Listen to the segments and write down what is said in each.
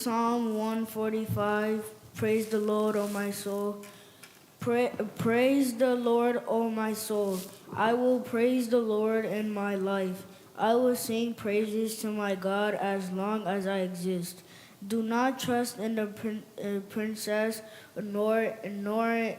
Psalm one forty-five. Praise the Lord, O my soul. Pra- praise the Lord, O my soul. I will praise the Lord in my life. I will sing praises to my God as long as I exist. Do not trust in the prin- uh, princess, nor nor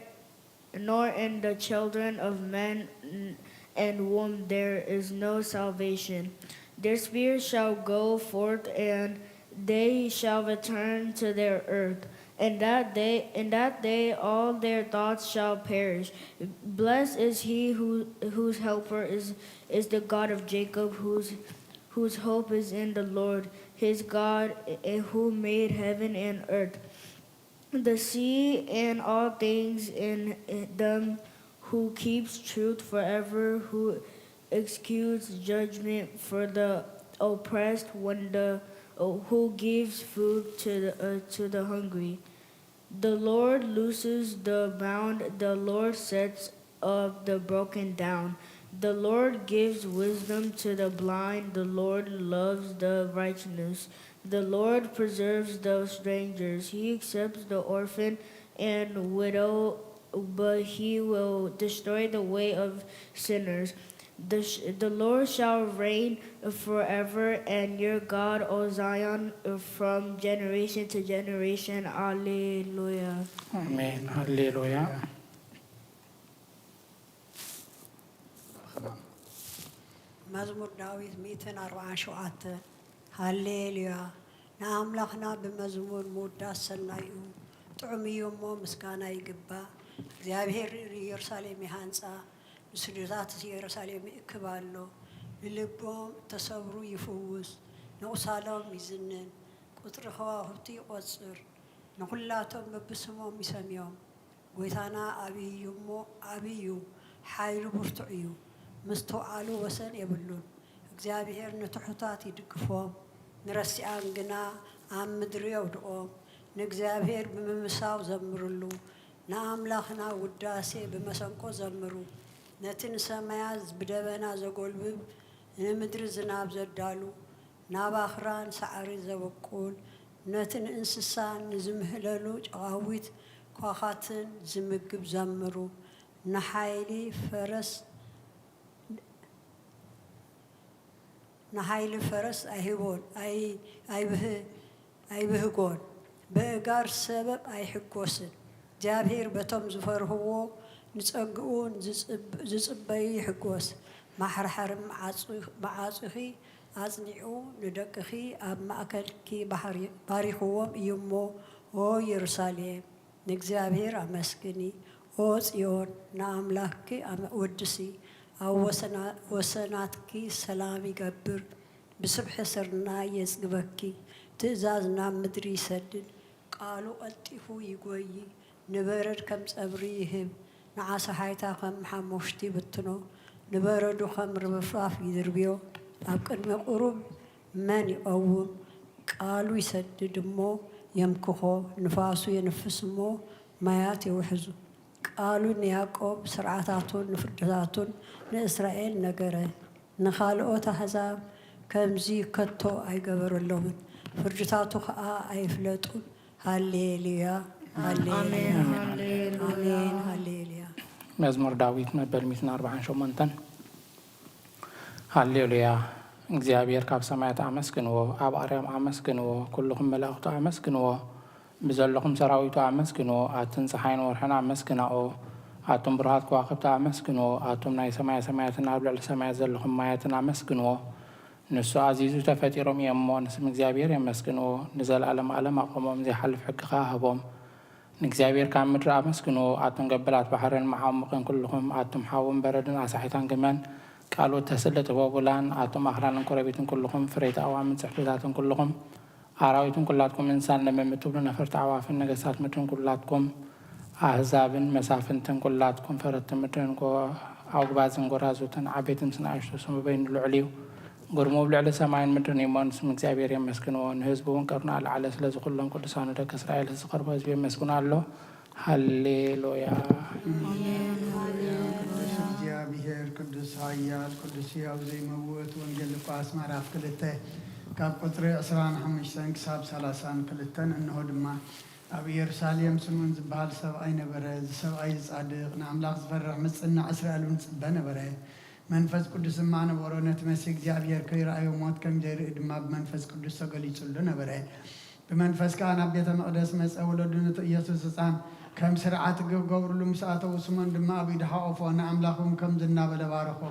nor in the children of men, n- and whom there is no salvation. Their spirit shall go forth, and they shall return to their earth. And that day, and that day, all their thoughts shall perish. Blessed is he who whose helper is is the God of Jacob, whose whose hope is in the Lord, his God, eh, who made heaven and earth, the sea and all things in them, who keeps truth forever, who executes judgment for the oppressed, when the who gives food to the uh, to the hungry. The Lord looses the bound. The Lord sets up the broken down. The Lord gives wisdom to the blind. The Lord loves the righteous. The Lord preserves the strangers. He accepts the orphan and widow, but he will destroy the way of sinners. The, sh- the Lord shall reign forever, and your God, O Zion, from generation to generation. Alleluia. ኣሜን። ሃሌሉያ። መዝሙር ዳዊት ሚእትን ኣርባዓን ሸውዓተን። ሃሌሉያ። ንኣምላኽና ብመዝሙር ምውዳስ ሰናይ እዩ፣ ጥዑም እዩ እሞ ምስጋና ይግባእ። እግዚኣብሔር ንኢየሩሳሌም ይሃንጻ፣ ንስዱዳት ኢየሩሳሌም ይእክብ ኣሎ። ንልቦም እተሰብሩ ይፍውስ፣ ንቑሳሎም ይዝንን፣ ቁጽሪ ከዋኽብቲ ይቖጽር፣ ንኹላቶም በብስሞም ይሰምዮም። ጎይታና ዓብዪ እዩ እሞ ዓብዪ እዩ፣ ሓይሉ ብርቱዕ እዩ፣ ምስትውዓሉ ወሰን የብሉን። እግዚኣብሔር ንትሑታት ይድግፎም፣ ንረሲኣን ግና ኣብ ምድሪ የውድቖም። ንእግዚኣብሔር ብምምሳው ዘምርሉ፣ ንኣምላኽና ውዳሴ ብመሰንቆ ዘምሩ። ነቲ ንሰማያት ብደበና ዘጎልብብ፣ ንምድሪ ዝናብ ዘዳሉ፣ ናብ ኣኽራን ሳዕሪ ዘበቁል፣ ነቲ ንእንስሳ ንዝምህለሉ ጨቓዊት ኳዃትን ዝምግብ ዘምሩ። ንሓይሊ ፈረስ ንሓይሊ ፈረስ ኣይህቦን ኣይብህ ኣይብህጎን፣ በእጋር ሰበብ ኣይሕጎስን። እግዚኣብሔር በቶም ዝፈርህዎ ንጸግኡን ዝጽበዩ ይሕጎስ። ማሕርሓርም መዓጹኺ ኣጽኒዑ ንደቅኺ ኣብ ማእከልኪ ባሪኽዎም እዩ እሞ፣ ኦ የሩሳሌም ንእግዚኣብሔር ኣመስግኒ። ኦ ጽዮን ንኣምላኽኪ ወድሲ። ኣብ ወሰናትኪ ሰላም ይገብር። ብስብሒ ስርናይ የጽግበኪ፣ ትእዛዝ ናብ ምድሪ ይሰድድ፣ ቃሉ ቀልጢፉ ይጎዪ፣ ንበረድ ከም ጸብሪ ይህብ፣ ንዓሳ ሓይታ ከም ሓሞኽሽቲ ይብትኖ፣ ንበረዱ ከም ርፍራፍ ይድርብዮ። ኣብ ቅድሚ ቁሩብ መን ይቐውም? ቃሉ ይሰድድ እሞ የምክኾ፣ ንፋሱ የንፍስ እሞ ማያት የውሕዙ። ቃሉ ንያዕቆብ ስርዓታቱን ንፍርድታቱን ንእስራኤል ነገረ። ንኻልኦት ኣህዛብ ከምዚ ከቶ ኣይገበረሎምን፣ ፍርድታቱ ኸኣ ኣይፍለጡን። ሃሌሉያ፣ ሃሌሉያ፣ ኣሜን፣ ሃሌሉያ። መዝሙር ዳዊት መበል ሚእትን ኣርባዓን ሸሞንተን። ሃሌሉያ። እግዚኣብሔር ካብ ሰማያት ኣመስግንዎ፣ ኣብ ኣርያም ኣመስግንዎ፣ ኩልኹም መላእኽቱ ኣመስግንዎ። ብዘለኹም ሰራዊቱ ኣመስግንዎ፣ ኣትን ጸሓይን ወርሕን ኣመስግናኦ። ኣቱም ብሩሃት ከዋኽብቲ ኣመስግንዎ፣ ኣቱም ናይ ሰማየ ሰማያትን ኣብ ልዕሊ ሰማያት ዘለኹም ማያትን ኣመስግንዎ። ንሱ ኣዚዙ ተፈጢሮም እዮም እሞ ንስም እግዚኣብሔር የመስግንዎ። ንዘለኣለም ኣለም ኣቆሞም፣ ዘይሓልፍ ሕጊ ኸኣ ሃቦም። ንእግዚኣብሔር ካብ ምድሪ ኣመስግንዎ፣ ኣቱም ገበላት ባሕርን መዓሙቕን ኩልኹም፣ ኣቱም ሓውን በረድን ኣሳሒታን ግመን፣ ቃሉ እተስሊ ጥበቡ ላን፣ ኣቱም ኣኽራንን ኮረቢትን ኩልኹም፣ ፍረይቲ ኣእዋምን ጽሕድታትን ኩልኹም፣ ኣራዊትን ኩላትኩም እንስሳን ለምለም እትብሉ ነፈርቲ ኣዕዋፍን ነገስታት ምድርን ኩላትኩም ኣህዛብን መሳፍንትን ኩላትኩም ፈረድቲ ምድርን ጎ- ኣጉባዝን ጎራዙትን ዓበይትን ምስ ንኣሽቱ ስሙ በይኑ ልዑል እዩ። ግርሙ ኣብ ልዕሊ ሰማይን ምድርን እዩ እሞ ንስም እግዚኣብሔር የመስግንዎ። ንህዝቡ እውን ቀርኑ ኣልዓለ። ስለዚ ኩሎም ቅዱሳኑ ደቂ እስራኤል ዝቐርቦ ህዝቢ የመስግኑ ኣሎ። ሃሌሉያ። ቅዱስ እግዚኣብሔር ቅዱስ ኃያል ቅዱስ ሕያው ዘይመውት። ወንጌል ሉቃስ ምዕራፍ ክልተ ካብ ቁጽሪ ዕስራን ሓሙሽተን ክሳብ ሰላሳን ክልተን፣ እንሆ ድማ ኣብ ኢየሩሳሌም ስምዖን ዝበሃል ሰብኣይ ነበረ። እዚ ሰብኣይ ጻድቕ፣ ንኣምላኽ ዝፈርሕ፣ ምስ ጽንዕ እስራኤል እውን ጽበ ነበረ። መንፈስ ቅዱስ ድማ ነበሮ። ነቲ መሲህ እግዚኣብሔር ከይረኣዮ፣ ሞት ከም ዘይርኢ ድማ ብመንፈስ ቅዱስ ተገሊጹሉ ነበረ። ብመንፈስ ከኣ ናብ ቤተ መቕደስ መጸ። ወለዱ ነቲ ኢየሱስ ህጻን ከም ስርዓት ክገብርሉ ምስ ኣተዉ፣ ስምዖን ድማ ኣብ ኢዱ ሓቖፎ፣ ንኣምላኽ እውን ከምዚ እናበለ ባረኾ።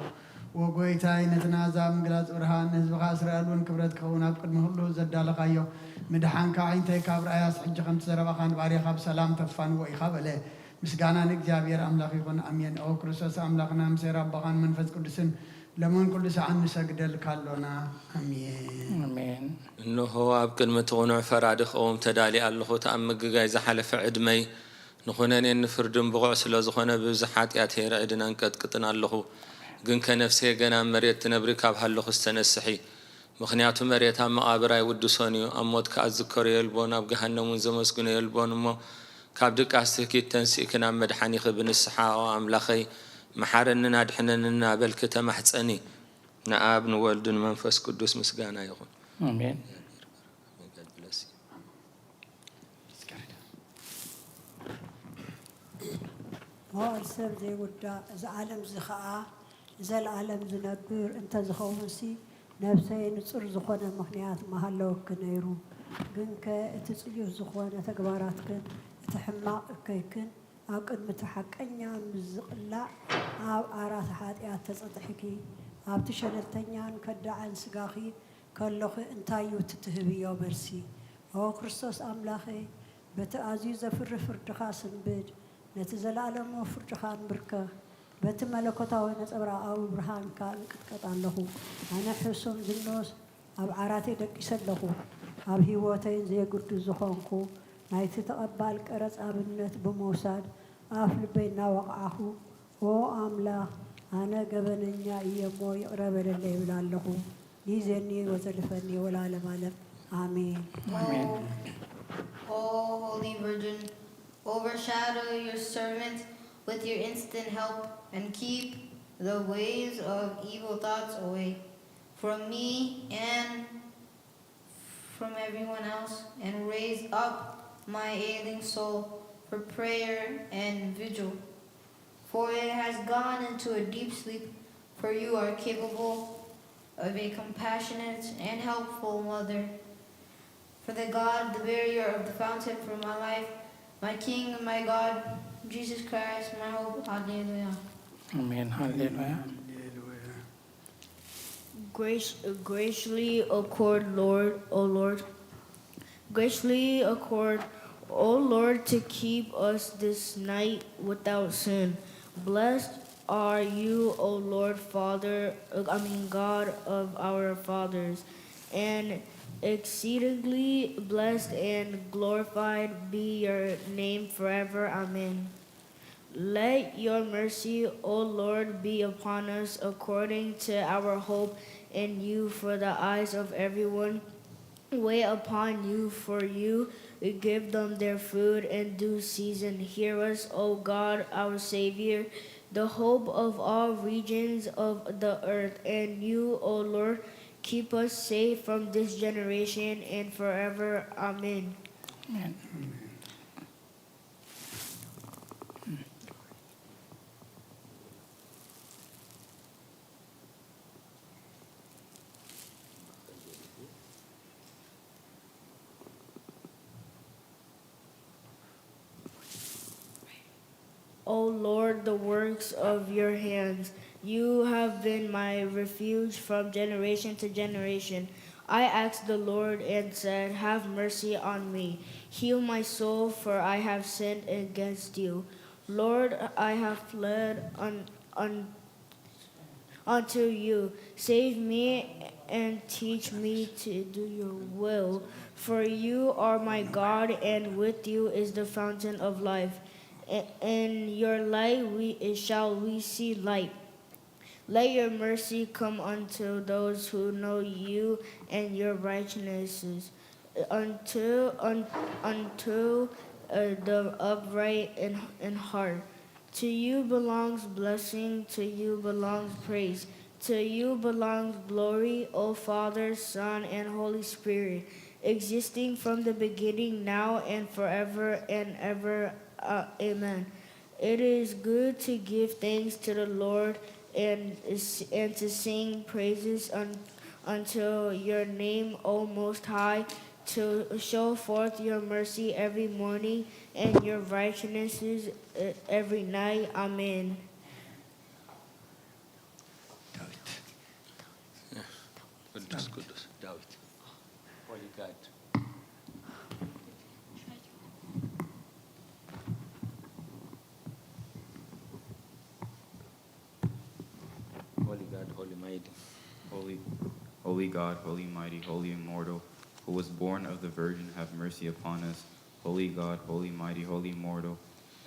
ወጎይታይ፣ ነቲ ንኣህዛብ ምግላጽ ብርሃን፣ ንህዝብኻ እስራኤል እውን ክብረት ክኸውን ኣብ ቅድሚ ኩሉ ዘዳለኻዮ ምድሓንካ ኣዒንተይ ካብ ረኣያስ፣ ሕጂ ከምቲ ዘረባኻ ንባርያኻ ብሰላም ተፋንዎ ኢኻ በለ። ምስጋና ንእግዚኣብሔር ኣምላኽ ይኹን፣ ኣሜን። ኦ ክርስቶስ ኣምላኽና፣ ምስ ኣቦኻን መንፈስ ቅዱስን ሎምን ኩሉ ሰዓን ንሰግደልካ ኣሎና። ኣሜን። ኣሜን። እንሆ፣ ኣብ ቅድሚ እቲ ቅኑዕ ፈራዲ ክቐውም ተዳልየ ኣለኹ። እቲ ኣብ ምግጋይ ዝሓለፈ ዕድመይ ንኹነኔን ንፍርድን ብቑዕ ስለ ዝኾነ፣ ብብዝሒ ሓጢኣተይ ርዕድን ኣንቀጥቅጥን ኣለኹ። ግንከ ነፍሰየ ገና ኣብ መሬት ትነብሪ፣ ካብ ሃለኹስ ተነስሒ። ምኽንያቱ መሬት ኣብ መቓብር ኣይውድሶን እዩ፣ ኣብ ሞት ከኣ ዝዝከሮ የልቦን፣ ኣብ ገሃነም እውን ዘመስግኖ የልቦን። እሞ ካብ ድቃስ ትህኪት ተንሲእኪ ናብ መድሓኒኺ ብንስሓ፣ ኦ ኣምላኸይ፣ መሓረንን ኣድሕነንን እናበልኪ ተማሕጸኒ። ንኣብ ንወልድ ንመንፈስ ቅዱስ ምስጋና ይኹን። ኣሜን። መዋእል ሰብ ዘይውዳእ፣ እዚ ዓለም እዚ ኸኣ ንዘለኣለም ዝነብር እንተዝኸውንሲ፣ ነብሰይ ንጹር ዝኾነ ምኽንያት ምሃለወኪ ነይሩ። ግንከ እቲ ጽዩፍ ዝኾነ ተግባራትክን እቲ ሕማቕ እከይክን ኣብ ቅድሚ እቲ ሓቀኛ ምስ ዝቕላዕ፣ ኣብ ዓራት ሓጢኣት ተጸጥሒኪ፣ ኣብቲ ሸለልተኛን ከዳዕን ስጋኺ ከሎኺ እንታይ እዩ እቲ ትህብዮ መልሲ? ኦ ክርስቶስ ኣምላኸይ፣ በቲ ኣዝዩ ዘፍርህ ፍርድኻ ስንብድ፣ ነቲ ዘለኣለማዊ ፍርድኻ ኣንብርከኽ። በቲ መለኮታዊ ነጸብራቓዊ ብርሃንካ እቅጥቀጥ ኣለኹ። ኣነ ሕሱም ዝንኡስ ኣብ ዓራተይ ደቂሰ ኣለኹ። ኣብ ህይወተይን ዘየግዱ ዝኾንኩ ናይቲ ተቐባል ቀረጽ ኣብነት ብምውሳድ ኣፍ ልበይ እናወቕዓኹ፣ ኦ ኣምላኽ፣ ኣነ ገበነኛ እየ እሞ ይቕረ በለለይ እብል ኣለኹ። ይእዜኒ ወዘልፈኒ ወለዓለመ ዓለም። ኣሜን። ኣሜን። O Holy Virgin, overshadow your servant with your instant help and keep the ways of evil thoughts away from me and from everyone else, and raise up my ailing soul for prayer and vigil. For it has gone into a deep sleep, for you are capable of a compassionate and helpful mother. For the God, the barrier of the fountain for my life, my King and my God, Jesus Christ, my hope. Hallelujah. ኣሜን። ሃሌሉያ። Grace, graciously accord, Lord, O Lord. Graciously accord, O Lord, to keep us this night without sin. Blessed are you, O Lord, Father, I mean, God of our fathers, and exceedingly blessed and glorified be your name forever. Amen. Let your mercy, O Lord, be upon us according to our hope in you, for the eyes of everyone wait upon you, for you give them their food in due season. Hear us, O God, our Savior, the hope of all regions of the earth, and you, O Lord, keep us safe from this generation and forever. Amen. ኣሜን። O Lord, the works of your hands. You have been my refuge from generation to generation. I asked the Lord and said, have mercy on me. Heal my soul, for I have sinned against you. Lord, I have fled un, un, unto you. Save me and teach me to do your will. For you are my God, and with you is the fountain of life. In your light we shall we see light. Let your mercy come unto those who know you, and your righteousness unto un, unto uh, the upright in, in heart. To you belongs blessing, to you belongs praise. To you belongs glory, O Father, Son, and Holy Spirit, existing from the beginning, now and forever and ever. Uh, amen. It is good to give thanks to the Lord and, and to sing praises un, unto your name, O Most High, to show forth your mercy every morning and your righteousnesses uh, every night. Amen. ዳዊት። ቅዱስ ቅዱስ ዳዊት። Holy God. Holy God, Holy Mighty. Holy, holy God, holy mighty, holy immortal, who was born of the Virgin, have mercy upon us. Holy God, holy mighty, holy immortal,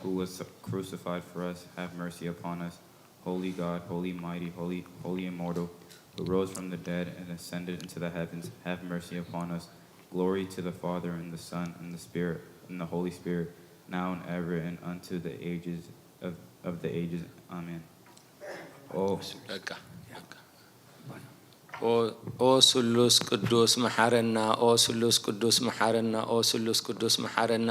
who was crucified for us, have mercy upon us. Holy God, holy mighty, holy, holy immortal, who rose from the dead and ascended into the heavens, have mercy upon us. Glory to the Father and the Son and the Spirit and the Holy Spirit, now and ever and unto the ages of, of the ages. Amen. O በቃ በቃ። ኦ ኦ ስሉስ ቅዱስ መሓረና፣ ኦ ስሉስ ቅዱስ መሓረና፣ ኦ ስሉስ ቅዱስ መሓረና።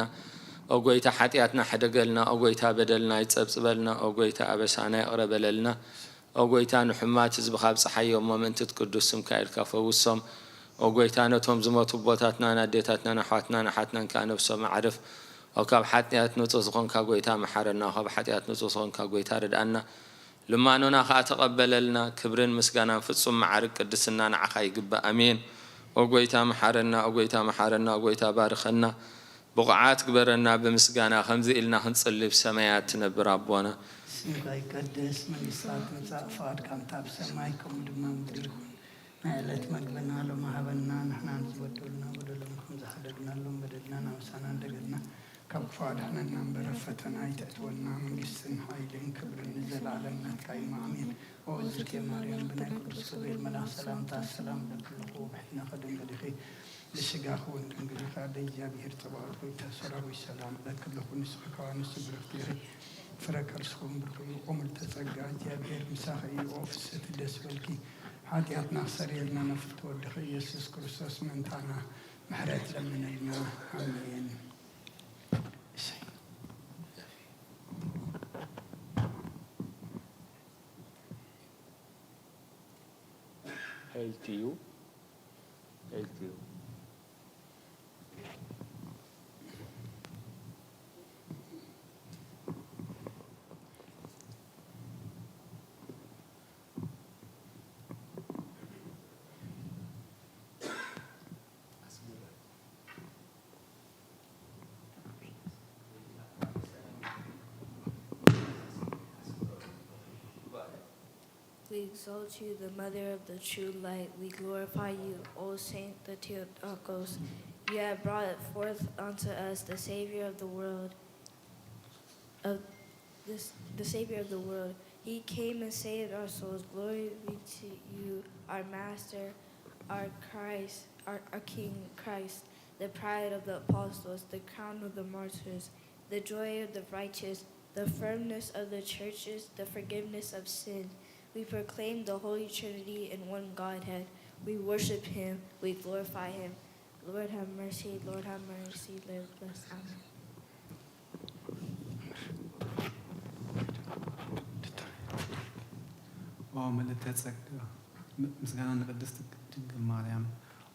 ኦ ጎይታ ሓጢኣትና ሕደገልና፣ ኦ ጎይታ በደልና ይጸብጽበልና፣ ኦ ጎይታ ኣበሳና ይቕረ በለልና። ኦ ጎይታ ንሕማት ህዝብኻ ኣብጽሓዮ እሞ ምእንቲ እቲ ቅዱስ ስምካ ኢልካ ፈውሶም። ኦ ጎይታ ነቶም ዝሞቱ ኣቦታትናን ኣዴታትናን ኣሕዋትናን ኣሓትናን ከኣ ነብሶም ኣዕርፍ። ኦ ካብ ሓጢኣት ንጹህ ዝኾንካ ጎይታ መሓረና፣ ኦ ካብ ሓጢኣት ንጹህ ዝኾንካ ጎይታ ርድኣና። ልማኖና ኸኣ ተቐበለልና። ክብርን ምስጋናን ፍጹም መዓርግ ቅድስና ንዓኻ ይግባእ። ኣሜን። ኦ ጐይታ መሓረና፣ ኦ ጐይታ መሓረና፣ ኦ ጐይታ ባርኸና። ብቑዓት ግበረና ብምስጋና ከምዚ ኢልና ክንጽሊ ብሰማያት ትነብር ኣቦና። ስምካ ይቀደስ፣ መንግስትካ ትምጻእ፣ ፍቓድካ ከምታ ኣብ ሰማይ ከምኡ ድማ ምድሪ ይኹን። ናይ ዕለት መግብና ሎሚ ሃበና፣ ንሕና ንዝበደሉና በደሎም ከም ዝሓደግናሎም በደልና ናምሳና እንደገልና ካብ ክፉእ ኣድሕነና እምበር ኣብ ፈተና ኣይተእትወና፣ መንግስትን ሓይልን ክብርን ንዘለኣለም ናትካ እዩ፣ ኣሜን። ኦ እግዝእትየ ማርያም፣ ብናይ ቅዱስ ገብርኤል መልኣኽ ሰላምታ ሰላም እብለኪ ኣለኹ፣ ብሕትና ከደንግል ኢኺ፣ ብስጋኺ እውን ድንግል ኢኺ፣ ኣደ እግዚኣብሔር ጸባኦት፣ ጎይታ ሰራዊት ሰላም እብለኪ ኣለኹ፣ ንስኺ ከኣ ንሱ ብርኽቲ ኢኺ፣ ፍረ ከርስኺ እውን ብሩኽ እዩ። ኦ ምልዕተ ጸጋ፣ እግዚኣብሔር ምሳኺ እዩ፣ ኦ ፍስሕቲ ደስ ይበልኪ፣ ሓጢኣትና ክሰርየልና ናብ ፍትወ ወድኺ ኢየሱስ ክርስቶስ ምእንታና ምሕረት ለምነልና፣ ኣሜን። Hail to you. Hail to you. We exalt you, the mother of the true light. We glorify you, O Saint Theotokos. You have brought forth unto us the Savior of the world, of this, the Savior of the world. He came and saved our souls. Glory be to you, our Master, our Christ, our, our King Christ, the pride of the apostles, the crown of the martyrs, the joy of the righteous, the firmness of the churches, the forgiveness of sin. We proclaim the Holy Trinity in one Godhead. We worship Him. We glorify Him. Lord have mercy. Lord have mercy. Lord bless. Amen. ኦ ምልዕተ ጸጋ፣ ምስጋና ንቅድስቲ ድንግል ማርያም።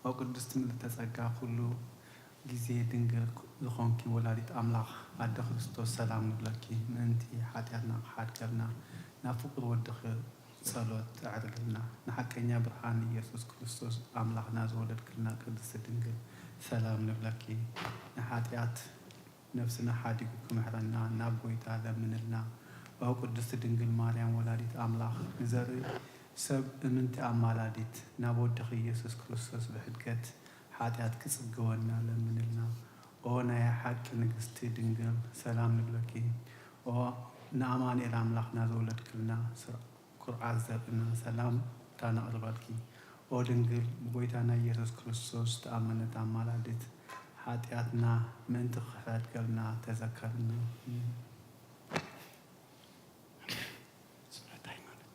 ኦ ቅድስቲ ምልዕተ ጸጋ፣ ኩሉ ግዜ ድንግል ዝኾንኪ ወላዲት ኣምላኽ ኣደ ክርስቶስ ሰላም ንብለኪ። ምእንቲ ሓጢኣትና ክሓድገልና ናብ ፍቁር ወድኺ ጸሎት ኣዕርግልና። ንሓቀኛ ብርሃን ኢየሱስ ክርስቶስ ኣምላኽና ዝወለድክልና ቅድስቲ ድንግል ሰላም ንብለኪ። ንሓጢኣት ነፍስና ሓዲጉ ክምሕረና ናብ ጐይታ ለምንልና። ኦ ቅድስቲ ድንግል ማርያም ወላዲት ኣምላኽ፣ ንዘርኢ ሰብ እምንቲ ኣማላዲት፣ ናብ ወድኺ ኢየሱስ ክርስቶስ ብሕድገት ሓጢኣት ክጽገወና ለምንልና። ኦ ናይ ሓቂ ንግስቲ ድንግል፣ ሰላም ንብለኪ። ኦ ንኣማኑኤል ኣምላኽና ዝወለድክልና፣ ኩርዓት ዘርእና ሰላምታ ነቕርበልኪ። ኦ ድንግል፣ ብጎይታና ኢየሱስ ክርስቶስ ዝተኣመነት ኣማላዲት፣ ሓጢኣትና ምእንቲ ክሕደገልና ተዘከርኒ። ጸሎት ሃይማኖት።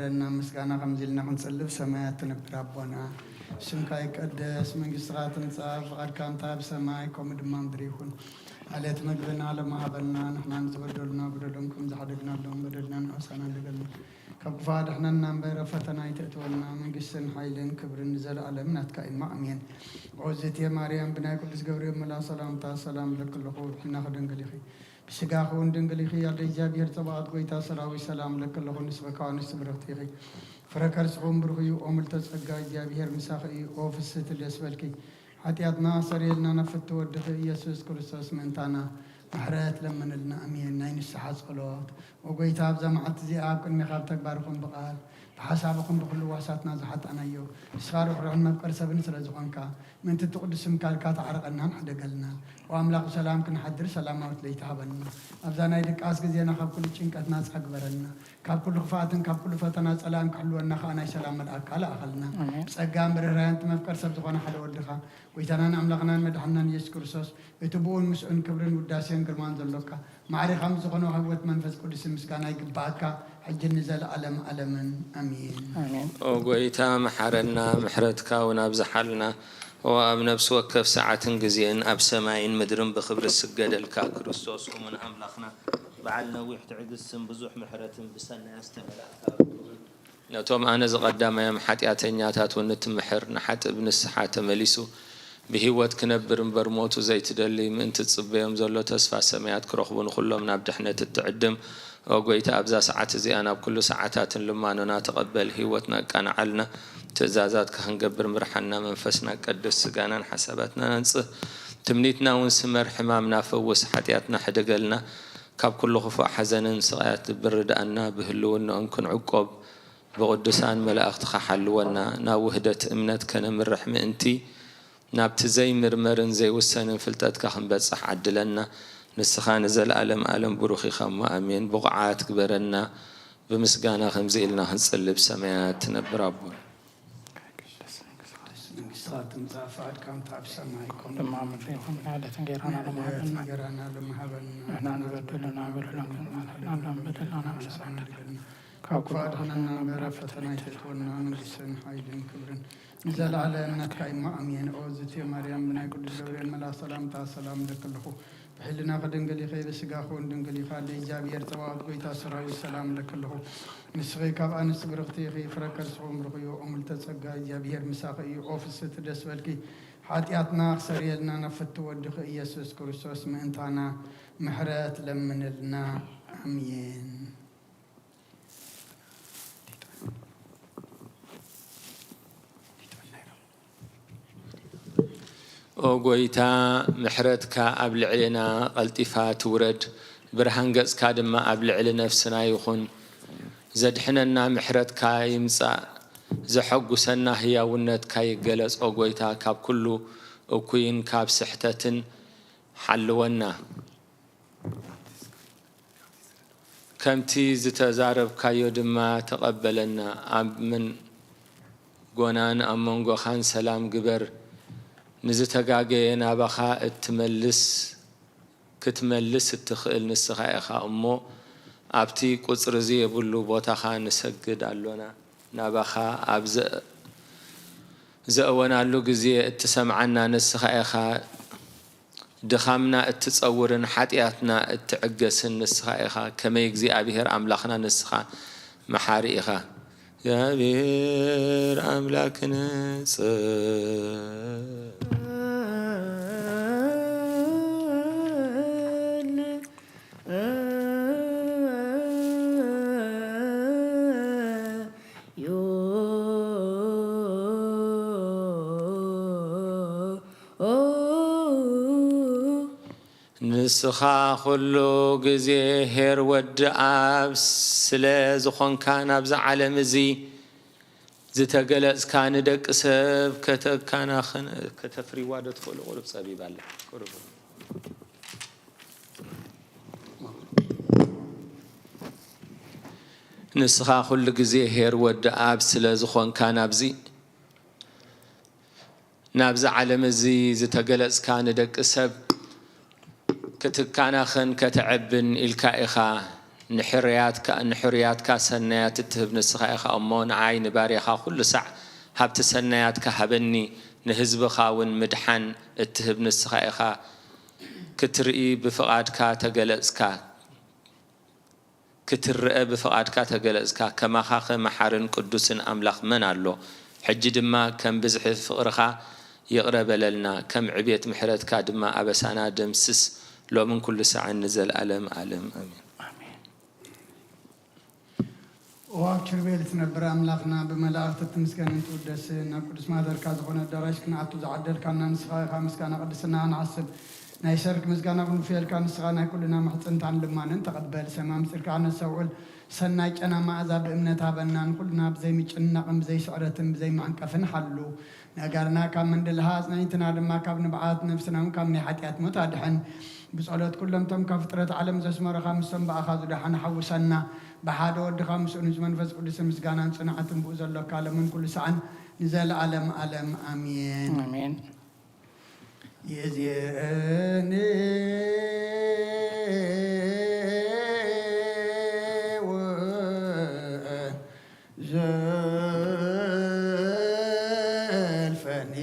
ዘለና ምስጋና ከምዚ ኢልና ክንጽልብ፣ ሰማያት ትነብር ኣቦና፣ ስምካ ይቀደስ፣ መንግስትኻ ትምጻእ፣ ፍቓድካ እንታ ብሰማይ ከምኡ ድማ ምድሪ ይኹን። ዕለት መግብና ለመሃበና፣ ንሕና ንዝበደሉና በደሎም ከም ዝሓደግናሎም በደልና ንሕሳና ንደገልና። ካብ ክፉእ ኣድሕነና እምበር፣ ኣብ ፈተና ኣይተእትወና፣ መንግስትን ሓይልን ክብርን ንዘለኣለም ናትካ እዩ። ኣሜን። ኦዝቴ ማርያም፣ ብናይ ቅዱስ ገብርኤል መልኣኽ ሰላምታ ሰላም እብለኪ ኣለኹ፣ ብሕልናኺ ድንግል ኢኺ፣ ብስጋኺ እውን ድንግል ኢኺ። ኣደ እግዚኣብሔር ጸባኦት፣ ጎይታ ሰራዊት፣ ሰላም እብለኪ ኣለኹ፣ ንስኺ ካብ ኣንስቲ ብርኽቲ ኢኺ፣ ፍረ ከርስኺ እውን ብሩኽ እዩ። ኦ ምልዕተ ጸጋ፣ እግዚኣብሔር ምሳኺ እዩ። ኦ ፍስህቲ፣ ደስ በልኪ፣ ሓጢኣትና ኣስተሰርየልና፣ ናብ ፍትው ወድኺ ኢየሱስ ክርስቶስ ምእንታና ምሕረት ለምንልና። ኣሜን። ናይ ንስሓ ጸሎት። ኦ ጎይታ፣ ኣብዛ መዓልቲ እዚኣ ኣብ ቅድሜኻ ብተግባር ይኹን ብቓል፣ ብሓሳብ ይኹን ብኹሉ ዋሳትና ዝሓጣናዮ፣ ንስኻ ርሕሩሕን መፍቀሪ ሰብን ስለ ዝኾንካ፣ ምእንቲ እቲ ቅዱስ ስምካ ኢልካ ተዓረቐና፣ ንሕደገልና። ኦ ኣምላኽ፣ ብሰላም ክንሓድር ሰላማዊት ለይቲ ሃበና። ኣብዛ ናይ ድቃስ ግዜና ካብ ኩሉ ጭንቀት ናጻ ግበረልና። ካብ ኩሉ ክፍኣትን ካብ ኩሉ ፈተና ጸላእን ክሕልወና ከኣ ናይ ሰላም መልኣክካ ለኣኸልና። ኣሜን። ብጸጋን ብርህራሄን እቲ መፍቀሪ ሰብ ዝኾነ ሓደ ወድኻ፣ ጎይታናን ኣምላኽናን መድሓንናን ኢየሱስ ክርስቶስ፣ እቲ ብኡን ምስኡን ክብርን ውዳሴን ግርማን ዘሎካ፣ ማዕሪኻ ምስ ዝኾነ ህይወት መንፈስ ቅዱስ ምስጋና ይግብኣካ፣ ሕጂ ንዘለኣለም ኣለምን። ኣሜን። ኣሜን። ኦ ጎይታ፣ መሓረና፣ ምሕረትካ እውን ኣብዝሓልና። ኦ ኣብ ነፍሲ ወከፍ ሰዓትን ግዜን፣ ኣብ ሰማይን ምድርን ብኽብሪ ዝስገደልካ ክርስቶስ እሙን ኣምላኽና፣ በዓል ነዊሕ ትዕግስትን ብዙሕ ምሕረትን፣ ብሰናይ ዝተመላእካ ርኡይ፣ ነቶም ኣነ ዝቐዳማዮም ሓጢኣተኛታት እውን እትምሕር፣ ንሓጥእ ብንስሓ ተመሊሱ ብህይወት ክነብር እምበር ሞቱ ዘይትደሊ፣ ምእንቲ ዝጽበዮም ዘሎ ተስፋ ሰማያት ክረኽቡ፣ ንኹሎም ናብ ድሕነት እትዕድም፣ ኦ ጎይታ፣ ኣብዛ ሰዓት እዚኣ ናብ ኩሉ ሰዓታትን ልማኖና ተቐበል፣ ህይወትና ኣቃንዓልና፣ ትእዛዛትካ ክንገብር ምርሓና፣ መንፈስና ቀድስ፣ ስጋናን ሓሳባትናን ኣንጽህ፣ ትምኒትና እውን ስመር፣ ሕማምና ፈውስ፣ ሓጢኣትና ሕደገልና፣ ካብ ኩሉ ክፉእ ሓዘንን ስቓያት ልብን ርድኣና፣ ብህልውናኦም ክንዕቆብ፣ ብቕዱሳን መላእኽትኻ ሓልወና፣ ናብ ውህደት እምነት ከነምርሕ ምእንቲ፣ ናብቲ ዘይምርመርን ዘይውሰንን ፍልጠትካ ክንበጽሕ ዓድለና። ንስኻ ንዘለኣለም ኣለም ብሩኽ ኢኻ እሞ፣ ኣሜን። ብቑዓት ግበረና፣ ብምስጋና ከምዚ ኢልና ክንጽሊ፣ ብሰማያት ትነብር ኣቦና። መንግስትኻ ትምጻእ፣ ፍቓድካ እንተ ኣብ ሰማይ ከምኡ ድማ ኣብ ምድሪ ይኹን። ዕለት እንጌራና ሎም ንዕለት ሃበና። እንጌራና ሎም ሃበና። ንሕና ንበድለና በደልና ከም ንበድል፣ ንሕና ንበድለና ንሕና ንበድለና። ካብ ክፉእ ኣድሕነና እምበር፣ ኣብ ፈተና ኣይተእትወና። መንግስትን ሓይልን ክብርን ንዘለኣለም ናትካ እዩ እሞ፣ ኣሜን። ኦ ዝእቲ ማርያም፣ ብናይ ቅዱስ ገብርኤል መልኣኽ ሰላምታ ሰላም እብለኪ ኣለኹ። ብሕልናኺ ድንግል ኢኺ፣ ብስጋኺ እውን ድንግል ኢኻ። ኣደ እግዚኣብሔር ጸባኦት፣ ጎይታ ሰራዊት፣ ሰላም እብለኪ ኣለኹ። ንስኺ ካብ ኣንስቲ ብርኽቲ ኢኺ፣ ፍረ ከርስኺ እውን ብሩኽ እዩ። ኦ ምልዕተ ጸጋ፣ እግዚኣብሔር ምሳኺ እዩ። ኦ ፍስህቲ፣ ደስ በልኪ፣ ሓጢኣትና ክሰርየልና ናብ ፍትው ወድኺ ኢየሱስ ክርስቶስ ምእንታና ምሕረት ለምንልና። ኣሜን። ኦ ጎይታ፣ ምሕረትካ ኣብ ልዕሌና ቀልጢፋ ትውረድ፣ ብርሃን ገጽካ ድማ ኣብ ልዕሊ ነፍስና ይኹን። ዘድሕነና ምሕረትካ ይምጻእ፣ ዘሐጉሰና ህያውነትካ ይገለጽ። ኦ ጎይታ፣ ካብ ኩሉ እኩይን ካብ ስሕተትን ሓልወና። ከምቲ ዝተዛረብካዮ ድማ ተቐበለና። ኣብ መንጎናን ኣብ መንጎኻን ሰላም ግበር። ንዝተጋገየ ናባኻ እትመልስ፣ ክትመልስ እትኽእል ንስኻ ኢኻ እሞ፣ ኣብቲ ቁጽሪ ዘየብሉ ቦታኻ ንሰግድ ኣሎና። ናባኻ ኣብ ዘ-፣ ዘእወናሉ ግዜ እትሰምዓና ንስኻ ኢኻ። ድኻምና እትጸውርን ሓጢኣትና እትዕገስን ንስኻ ኢኻ። ከመይ እግዚኣብሔር ኣምላኽና ንስኻ መሓሪ ኢኻ። እግዚኣብሔር ኣምላክ ንጽ- ንስኻ ኩሉ ግዜ ኄር ወዲ ኣብ ስለ ዝኾንካ፣ ናብዚ ዓለም እዚ ዝተገለጽካ፣ ንደቂ ሰብ ከተካናኽን፣ ከተፍርይዋ ዶ ትኽእሉ? ቁሩብ ጸቢብ ኣላ። ቁሩብ። ንስኻ ኩሉ ግዜ ኄር ወዲ ኣብ ስለ ዝኾንካ፣ ናብዚ ናብዚ ዓለም እዚ ዝተገለጽካ፣ ንደቂ ሰብ ክትካናኽን ከተዕብን ኢልካ ኢኻ። ንሕርያትካ፣ ንሕርያትካ ሰናያት እትህብ ንስኻ ኢኻ እሞ፣ ንዓይ ንባርያኻ ኩሉ ሳዕ ሃብቲ ሰናያትካ ሃበኒ፣ ንህዝብኻ እውን ምድሓን እትህብ ንስኻ ኢኻ። ክትርኢ ብፍቓድካ ተገለጽካ፣ ክትረአ ብፍቓድካ ተገለጽካ። ከማኻኸ መሓርን ቅዱስን ኣምላኽ መን ኣሎ? ሕጂ ድማ ከም ብዝሒ ፍቕርኻ ይቕረ በለልና፣ ከም ዕቤት ምሕረትካ ድማ ኣበሳና ደምስስ፣ ሎምን ኩሉ ሳዕን ንዘለኣለም ኣለም። ኣሜን። ኣሜን። ኦ ኣብ ኪሩቤል ትነብር ኣምላኽና፣ ብመላእኽቲ ትምስገንን ትውደስን፣ ናብ ቅዱስ ማደርካ ዝኾነ ኣዳራሽ ክንኣቱ ዝዓደልካና ንስኻ ኢኻ። ምስጋና ቅድስና ክንዓስብ ናይ ሰርክ ምስጋና ክንውፍየልካ፣ ንስኻ ናይ ኩልና ምሕጽንታን ልማንን ተቐበል። ሰማም ጽድቅኻ ነስተውዕል፣ ሰናይ ጨና መኣዛ ብእምነት ሃበና። ንኹልና ብዘይ ምጭንናቕን ብዘይ ስዕረትን ብዘይ መዕንቀፍን ሓሉ። ነጋርና ካብ መንደልሃ ኣጽናኒትና ድማ ካብ ንብዓት፣ ነፍስና እውን ካብ ናይ ሓጢኣት ሞት ኣድሕን። ብጸሎት ኩሎም እቶም ካብ ፍጥረት ዓለም ዘስመሩኻ፣ ምስቶም ብኣኻ ዝደሓኑ ሓውሰና። ብሓደ ወድኻ ምስኡ ንዚ መንፈስ ቅዱስ ምስጋናን ጽንዓትን ብኡ ዘሎካ ለምን ኩሉ ሰዓን ንዘለኣለም ኣለም ኣሜን። ኣሜን። ይእዜኒ ወዘልፈኒ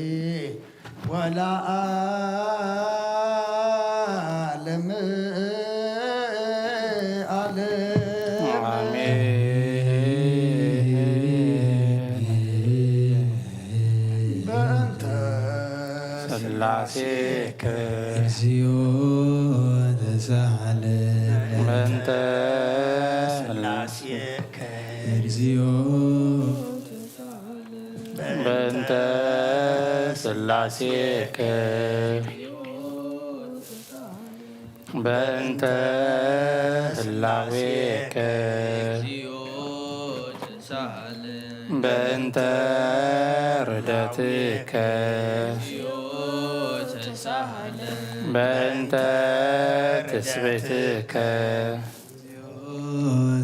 ወለዓለም ዓለም። ኣሜን። በእንተ ስላሴከ እግዚኦ ተሳሃለ። በእንተ ስላሴከ እግዚኦ በእንተ ስላሴከ በእንተ ህላዌከ በእንተ ርደትከ በእንተ ትስብእትከ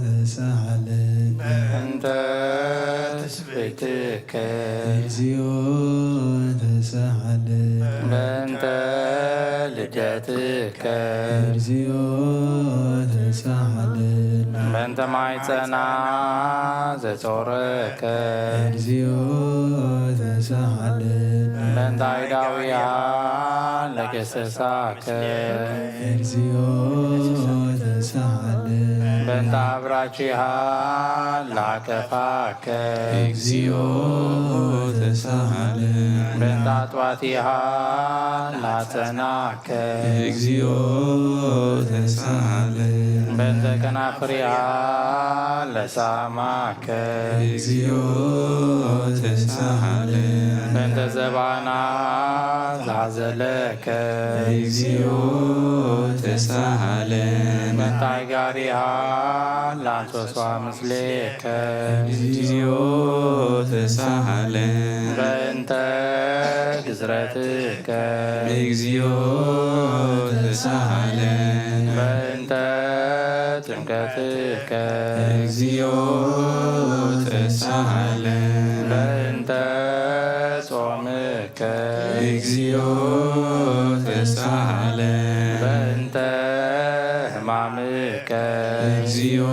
ተሳሃለኒ። በእንተ ትስብእትከ እግዚኦ ተሳሃለኒ። በእንተ ልደትከ እግዚኦ ተሳሃለኒ። በእንተ ማይጸና ዘጾረከ እግዚኦ ተሳሃለኒ። በእንተ ኣይዳውያ ለገሰሳከ እግዚኦ ተሳሃለኒ። በእንተ ኣብራቺሃ ላከፋከ እግዚኦ ተሳሃለኒ። በእንተ ኣጥዋቲሃ ላጸናከ እግዚኦ ተሳሃለኒ። በእንተ ከናፍሪሃ ለሳማከ እግዚኦ ተሳሃለኒ። በእንተ ዘባና ዛዘለከ እግዚኦ ተሳሃለኒ። በእንተ ኣይጋሪሃ ላንሶስዋ ምስሌከ እግዚኦ ተሳሃለኒ። በእንተ ግዝረትከ እግዚኦ ተሳሃለኒ። በእንተ ጥምቀትከ እግዚኦ ተሳሃለኒ። በእንተ ጾምከ እግዚኦ ተሳሃለኒ። በእንተ ሕማምከ እግዚኦ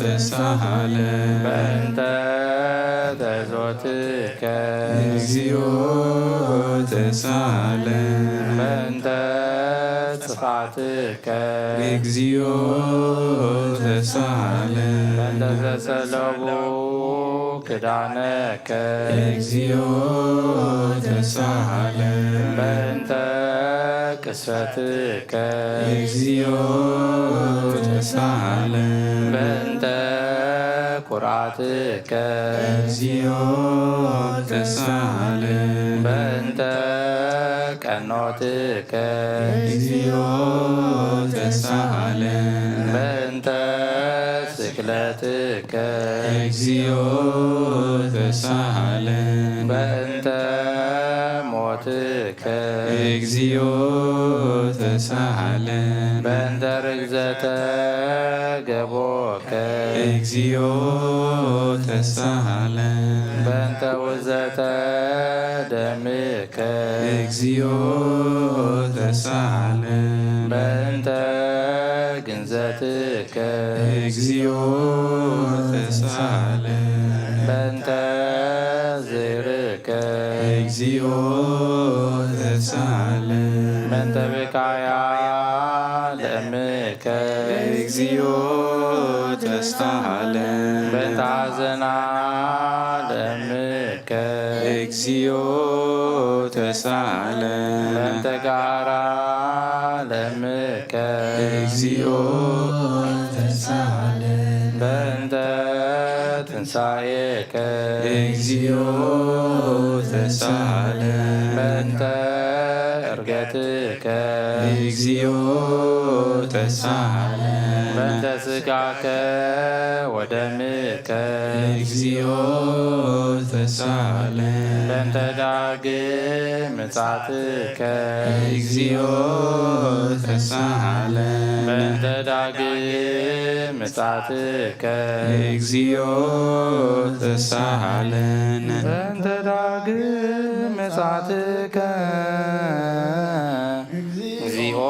ተሳሃለኒ። በእንተ ተዞትከ እግዚኦ ተሳሃለኒ። በእንተ ጽፍዓትከ እግዚኦ ተሳሃለኒ። በእንተ ዘጸለቡ ክዳነከ እግዚኦ ተሳሃለኒ። በእንተ ቅስፈትከ እግዚኦ ተሳሃለኒ። በእንተ ኩርዓትከ እግዚኦ ተሳሃለኒ። በእንተ ቀኖትከ እግዚኦ ተሳሃለኒ። በእንተ ስቅለትከ እግዚኦ ተሳሃለኒ። በእንተ ሞትከ እግዚኦ ተሳሃለኒ። በእንተ ርግዘተ ገቦከ እግዚኦ ተሳሃለኒ። በእንተ ውዘተ ደምከ እግዚኦ ተሳሃለኒ። በእንተ ግንዘትከ እግዚኦ ተሳሃለን። በእንተ ሐዘና ለምከ። እግዚኦ ተሳሃለን። በእንተ ጋራ ለምከ። እግዚኦ ተሳሃለን። በእንተ ትንሳኤከ። እግዚኦ ተሳሃለን። በእንተ ዕርገትከ። እግዚኦ ተሳሃለን። በእንተ ስጋከ ወደምከ። እግዚኦ ተሳሃለን። በእንተ ዳግም ምጻትከ። እግዚኦ ተሳሃለን። በእንተ ዳግም ምጻትከ። እግዚኦ ተሳሃለን። በእንተ ዳግም ምጻትከ። እግዚኦ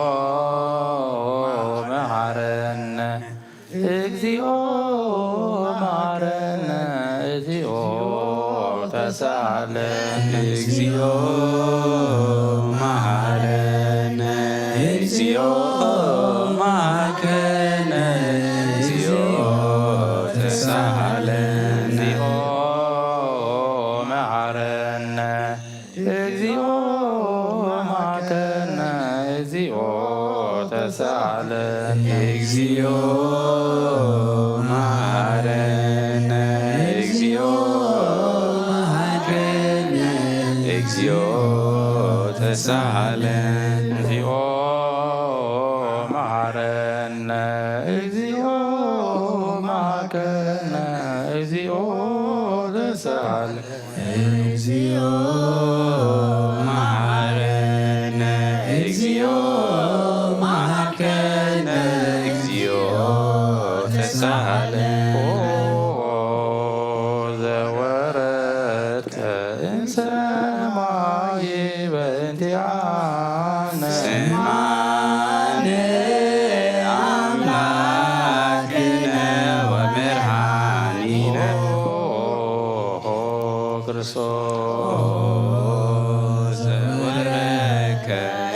መሐረነ። እግዚኦ መሐረነ። እግዚኦ ተሳሃለን። እግዚኦ መሐረነ። እግዚኦ መሐረነ። እግዚኦ ተሳሃለን። እግዚኦ መሐረነ። እግዚኦ መሐረነ። እግዚኦ ተሳሃለን። እግዚኦ መሐረነ። እግዚኦ መሐረነ። እግዚኦ ተሳሃለን። እግዚኦ መሐረነ። እግዚኦ መሐረነ። እግዚኦ ተሳሃለን። እግዚኦ መሐረነ። እግዚኦ መሐረነ። እግዚኦ ተሳሃለን። ኦ ዘወረድከ እምሰማይ በእንቲአነ። ስምዓነ አምላክነ ወመድኃኒነ። ኦ ክርስቶስ ዘወረድከ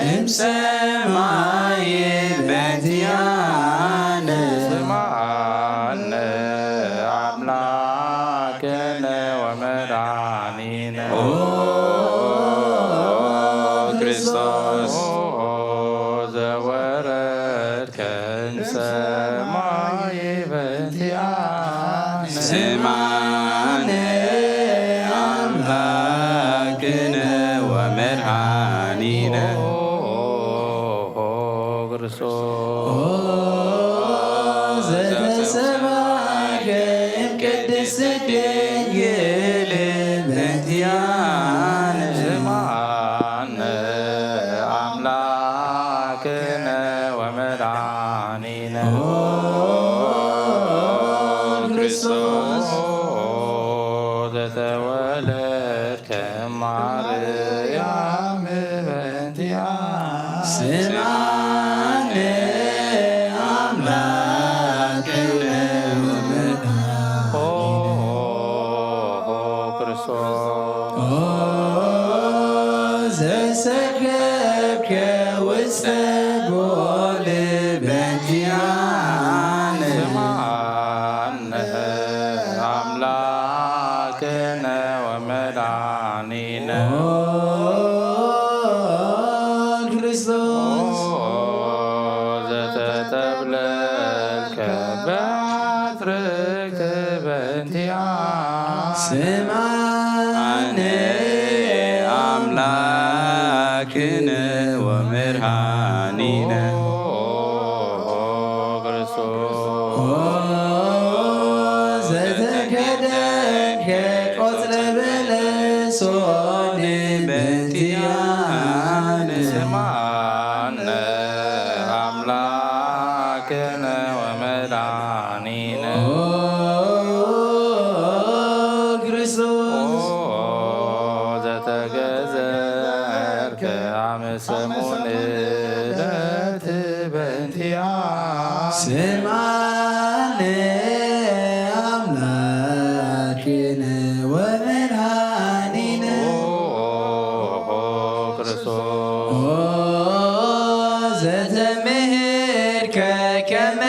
እምሰማይ በእንቲአነ። ስምዓነ አምላክነ ወመድኃኒነ። ኦ ክርስቶስ ኦ ዘወረድከ እምሰማይ በእንቲአነ። ስምዓነ አምላክነ ወመድኃኒነ። ኦ ክርስቶስ ኦ ዘተሰብሐከ እምቅድስት ድንግል በእንቲአነ። ስምዓነ አምላክነ ወመድኃኒነ። ኦ ክርስቶስ ኦ ዘተወለድከ ማርያም በእንቲአነ። ስምዓነ አምላክነ ወመድኃኒነ። ኦ ክርስቶስ ኦ ዘሰከብከ ውስተ ጎል በእንቲአነ። ስምዓነ አምላክነ ወመድኃኒነ። ኦ ክርስቶስ ኦ ዘተጠብለልከ በትርክት በእንቲአነ። ስምዓነ አምላክነ ወመድኃኒነ። ኦ ክርስቶስ ኦ ዘተከደንከ ቆጽለ በለሶን በእንቲአነ። ስምዓነ አምላክነ ወመድኃኒነ። ኦ ክርስቶስ ኦ ዘተገዘርከ አመ ሰሙን ዕለት በእንቲአነ። ስምዓነ አምላክነ ወመድኃኒነ። ኦ ክርስቶስ ኦ ዘተምህርከ ከመ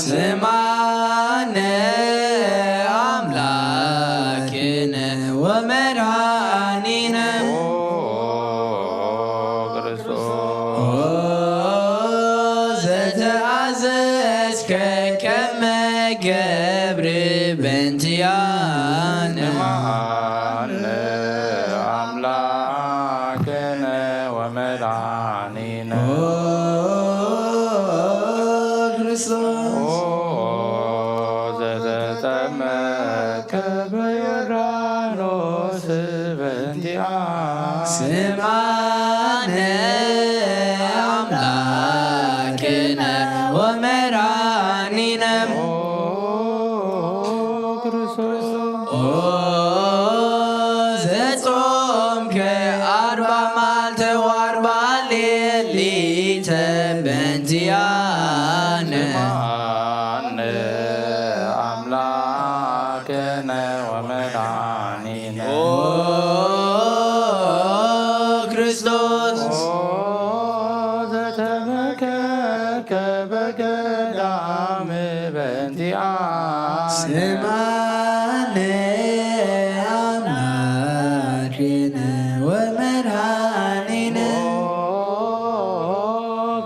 ስማነ ኣምላክነ ወመድኃኒነ። ኦ ክርስቶስ። ኦ ዘተኣዘዝከ ከመ ገብር በእንቲኣነ። ስማነ ኣምላክነ ወመድኃኒነ። ኦ ክርስቶስ። ኦ ዘተጠመቀ በዮርዳኖስ በእንቲኣነ። ስማነ ኣምላክነ ወመድኃኒነ። ኦ ክርስቶስ። ኦ ዘጾምከ ኣርባ መዓልተ ወኣርባ ሌሊተ በእንቲኣነ። ስማነ ኣምላክነ ወመድኃኒነ። ኦ ክርስቶስ። ኦ ዘተመከከ በገዳም በእንቲኣነ። ስማነ ኣምላክነ ወመድኃኒነ። ኦ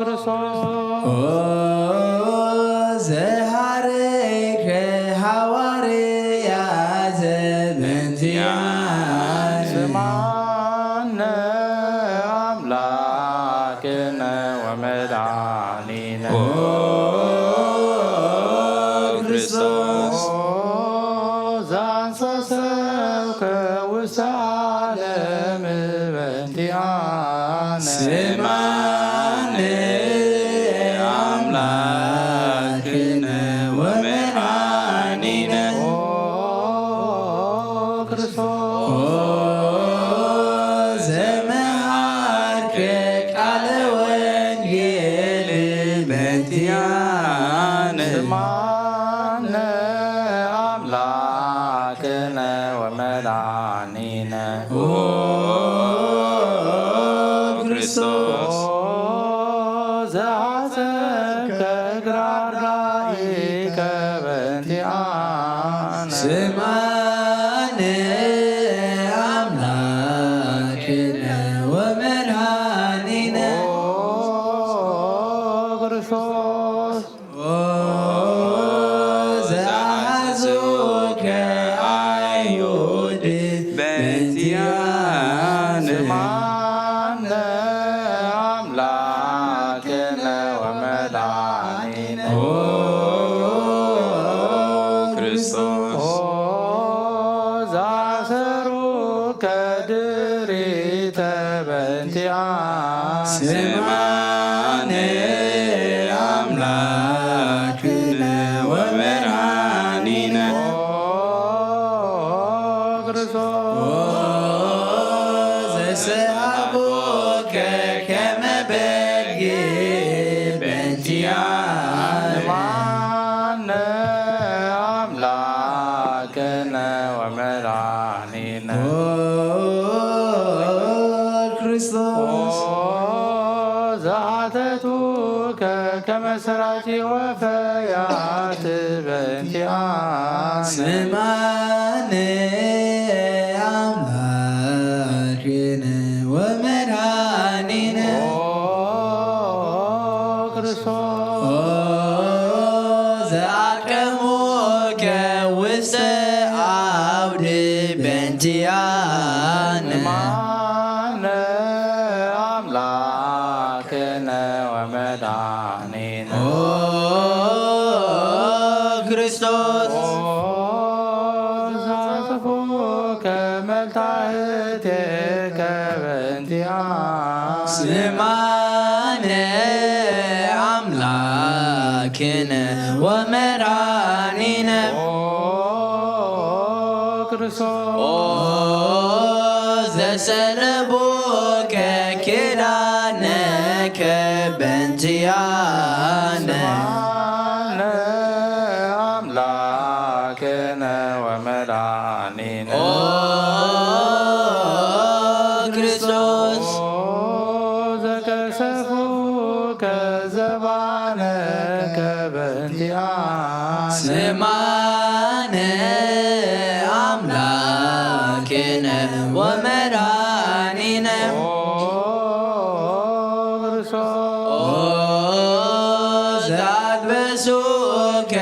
ክርስቶስ። ኦ ዘሃረይከ ሃዋርያ ዘበእንቲኣነ። ስማነ ኣምላክነ ወመድኃኒነ። ኦ ክርስቶስ። ኦ ዘንሰሰብከ ውስተ ዓለም በእንቲኣነ። ስማነ ኣምላክነ ወመድኃኒነ። ኦ ክርስቶስ። ኦ ዘመሃርከ ቃለ ወንጌል በእንቲኣነ። ስማነ ኣምላክነ ወመድኃኒነ። ኦ ክርስቶስ። ኦ ዘሐሰብከ እግረ ኣርዳኢከ በእንቲኣነ። ስማነ ኣምላክነ ወመድኃኒነ። ኦ ክርስቶስ። ኦ ዘአሐዙከ አይሁድ በእንቲአነ። ስማነ አምላክነ ወመድኃኒነ። ኦ ክርስቶስ። ኦ ዘአሰሩከ ድሪተ በእንቲአነ። ስማነ አምላክነ ወመድኃኒነ። ኦ ክርስቶስ። ኦ ዘሰአቦከ ከመ በግ በእንቲአነ። ስማነ አምላክነ ወመድኃኒነ። ኦ ክርስቶስ። ኦ ዘአተቱከ ከመ ሠራቂ ወፈያት በእንቲአነ። ስማነ አምላክነ ወመድኃኒነ። ኦ ክርስቶስ። ኦ ዘአቀሙከ ውስተ አውድ በእንቲአነ። ስማነ አምላክነ ወመድኃኒነ። ኦ ክርስቶስ። ኦ ዘአጽፉከ መልታህቴከ በእንቲአነ። ስማነ አምላክነ ወመድኃኒነ። ኦ ክርስቶስ። ኦ ዘሰለቡከ ኪዳነከ በእንቲአነ። ስማነ አምላክነ ወመድኃኒነ። ኦ ክርስቶስ። ኦ ዘቀሰፉከ ዘባ ነከ በእንቲኣነ። ስማነ ኣምላክነ ወመድኃኒነ። ኦ ክርስቶስ። ኦ ዛልበሱከ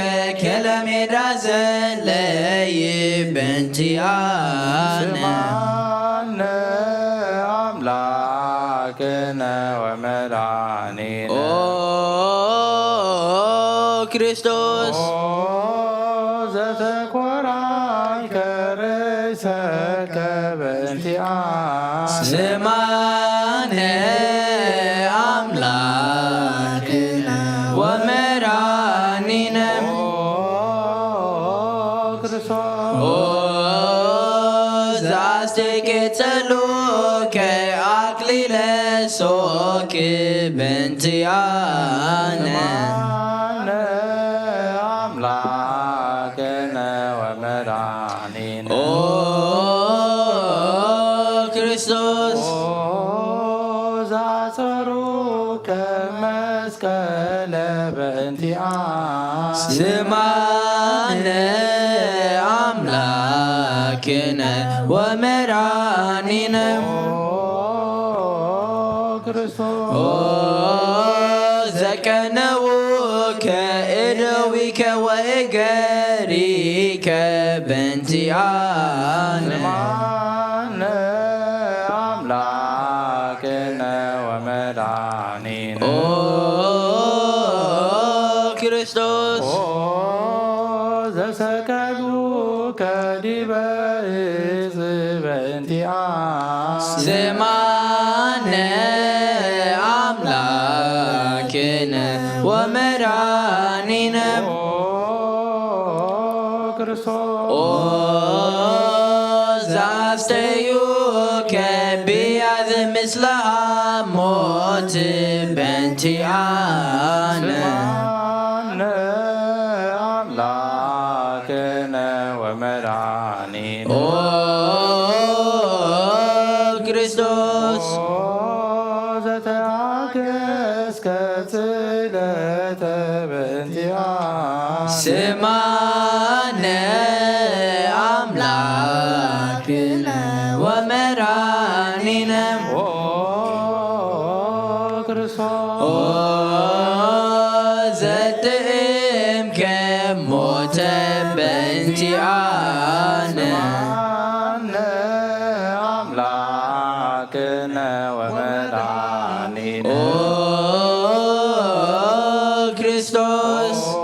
ከለሜዳ ዘለይ በእንቲኣነ። ስማነ ኣምላክነ ወመድኃኒነ። ኦ ክርስቶስ። ኦ ዘተኮራይከ ርእሰከ በእንቲኣነ። ስማነ ኣምላክነ ወመድኃኒነ። ኦ ክርስቶስ። ኦ ዘአስተቄጸሉከ አክሊለ ሶክ በእንቲአነ። ስማነ አምላክነ ወመድኃኒነ። ኦ ክርስቶስ። ኦ ዘአጸሩከ መስቀለ በእንቲአነ። ስማነ አምላክነ ወመድኃኒነ። ኦ ክርስቶስ። ኦ ዘቀነውከ እደዊከ ወእገሪከ በእንቲአነ። ስማነ አምላክነ ወመድኃኒነ። ኦ ክርስቶስ። ኦ ዘሰቀሉከ ዲበ ዕፅ በእንቲአነ። ስማነ አምላክነ ወመድኃኒነ። ኦ ክርስቶስ። ኦ ዘአስተዩከ ብያዘ ምስለ ሐሞት በእንቲአነ። ስማነ አምላክነ ወመድኃኒነ። ኦ ክርስቶስ። ኦ ዘተአገስከ ጽለተ በእንቲአነ። ስማነ አምላክነ ወመድኃኒነ። ኦ ክርስቶስ። ኦ ዘጥዕምከ ሞተ በእንቲአነ። ስማነ አምላክነ ወመድኃኒነ። ኦ ክርስቶስ። ኦ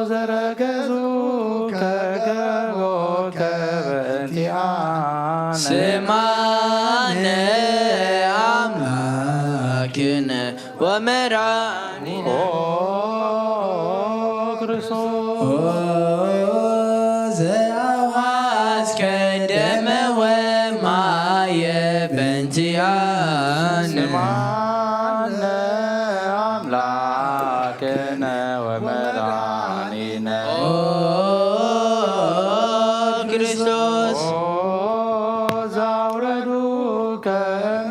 ዘረገጹከ ገቦከ በእንቲአነ። ስማነ አምላክነ ወመድኃኒነ። ኦ ክርስቶስ። ኦ ዘአውሐዝከ ደመ ወማየ በእንቲአነ። ስማነ አምላክነ ወመድኃኒነ። ኦ ክርስቶስ። ኦ ዘአውረዱከ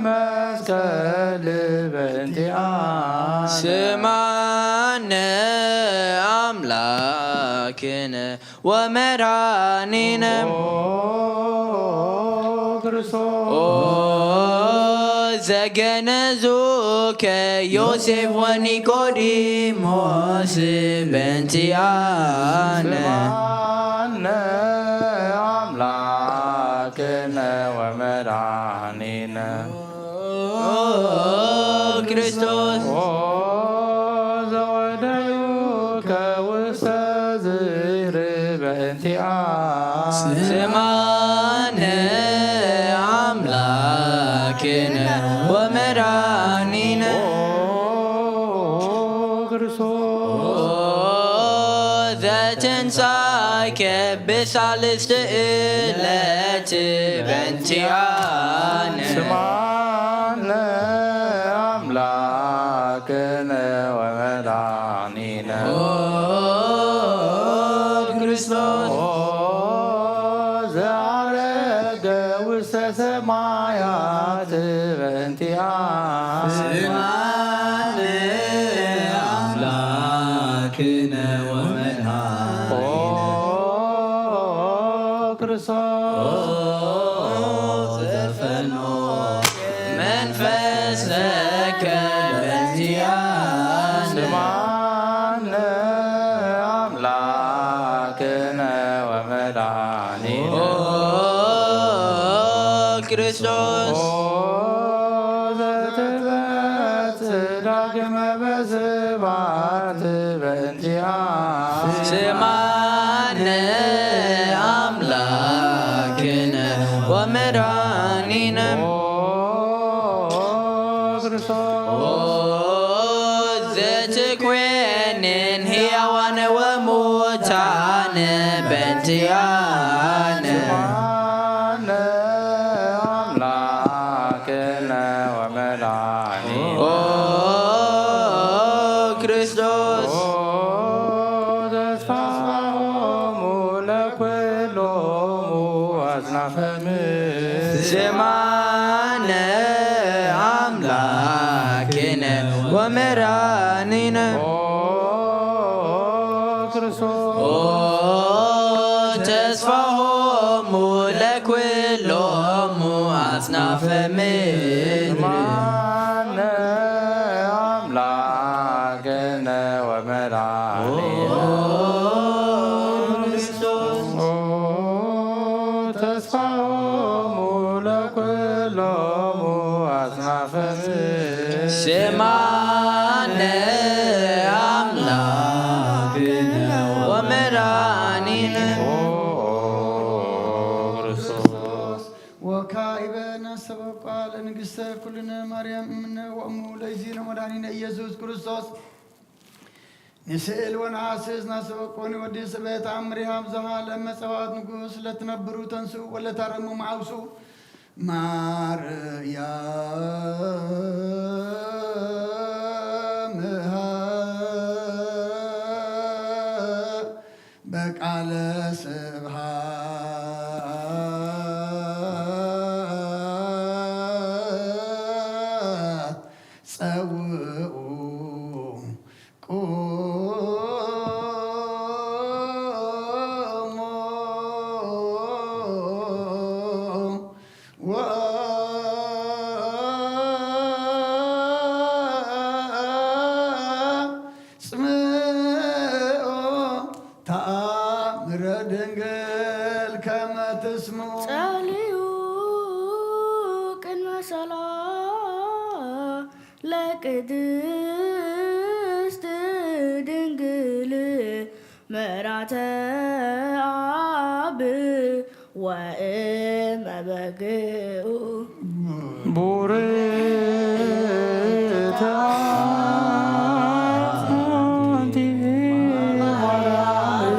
መስቀል በእንቲአነ። ስማነ አምላክነ ወመድኃኒነ። ኦ ክርስቶስ። ኦ ዘገነዙከ ዮሴፍ ወኒቆዲሞስ በእንቲአነ። ስማነ አምላክነ ወመድኃኒነ። ኦ ክርስቶስ። ኦ ዘወደዩከ ውስተ ዝክር በእንቲአነ። ስማነ አምላክነ ወመድኃኒነ። ኦ ክርስቶስ። ኦ ዘተንሳእከ ብሳልስት ዕለት በእንቲአነ። ስማነ አምላክነ ወመድኃኒነ። ኦ ክርስቶስ። ኦ ዘዐረገ ውስተ ሰማያት በእንቲአነ። ስማነ ክነ ወመድኃኒነ ኦ ክርስቶስ ዘፈኖ መንፈሰከ በዚአነ ስማነ አምላክነ ወመድኃኒነ ኦ ክርስቶስ ኦ ዘትመጽእ ዳግመ በስብሐት በእንቲአነ ስማነ አምላክነ ወመድኃኒነ ኦ ክርስቶስ ኦ ዘትኮንን ሕያዋነ ወሙታነ በእንቲአነ ስማነ አምላክነ ወመድኃኒነ ኦ ክርስቶስ ኦ ተስፋሆሙ ለኩሎሙ አጽናፈ ምድር ስማነ አምላክነ ወመድኃኒነ ኦ ክርስቶስ ኦ ተስፋሆሙ ለኩሎሙ አጽናፈ ምድር ስማነ አምላክነ ወመድኃኒነ ኦ ክርስቶስ ኦ ተስፋሆሙ ለኩሎሙ አጽናፈ ምድር ስማነ አምላክነ ወመድኃኒነ ኦ ክርስቶስ ወካዕበ ናስተበቋ ለንግሥተ ኩልነ ማርያም እምነ ወእሙ ለእግዚእነ ወመድኃኒነ ኢየሱስ ክርስቶስ ንስእል ወነሐስስ ናስተበቆኒ ወዲ ስበ ተአምሪሃ ብዝሃ ለመ ጸባኦት ንጉስ ለትነብሩ ተንስኡ ወለታረሙ መዓውሱ ማርያም በቃለ ስብሐት ጸውኡ ቁሙ ወአጽምዑ ተአምረ ድንግል ከመ ትስምዑ። ጸልዩ ቅድመ ሰላ ለቅድስት ድንግል ምራተ አብ ወእመ በግኡ ቡርክት አንቲ ማርያም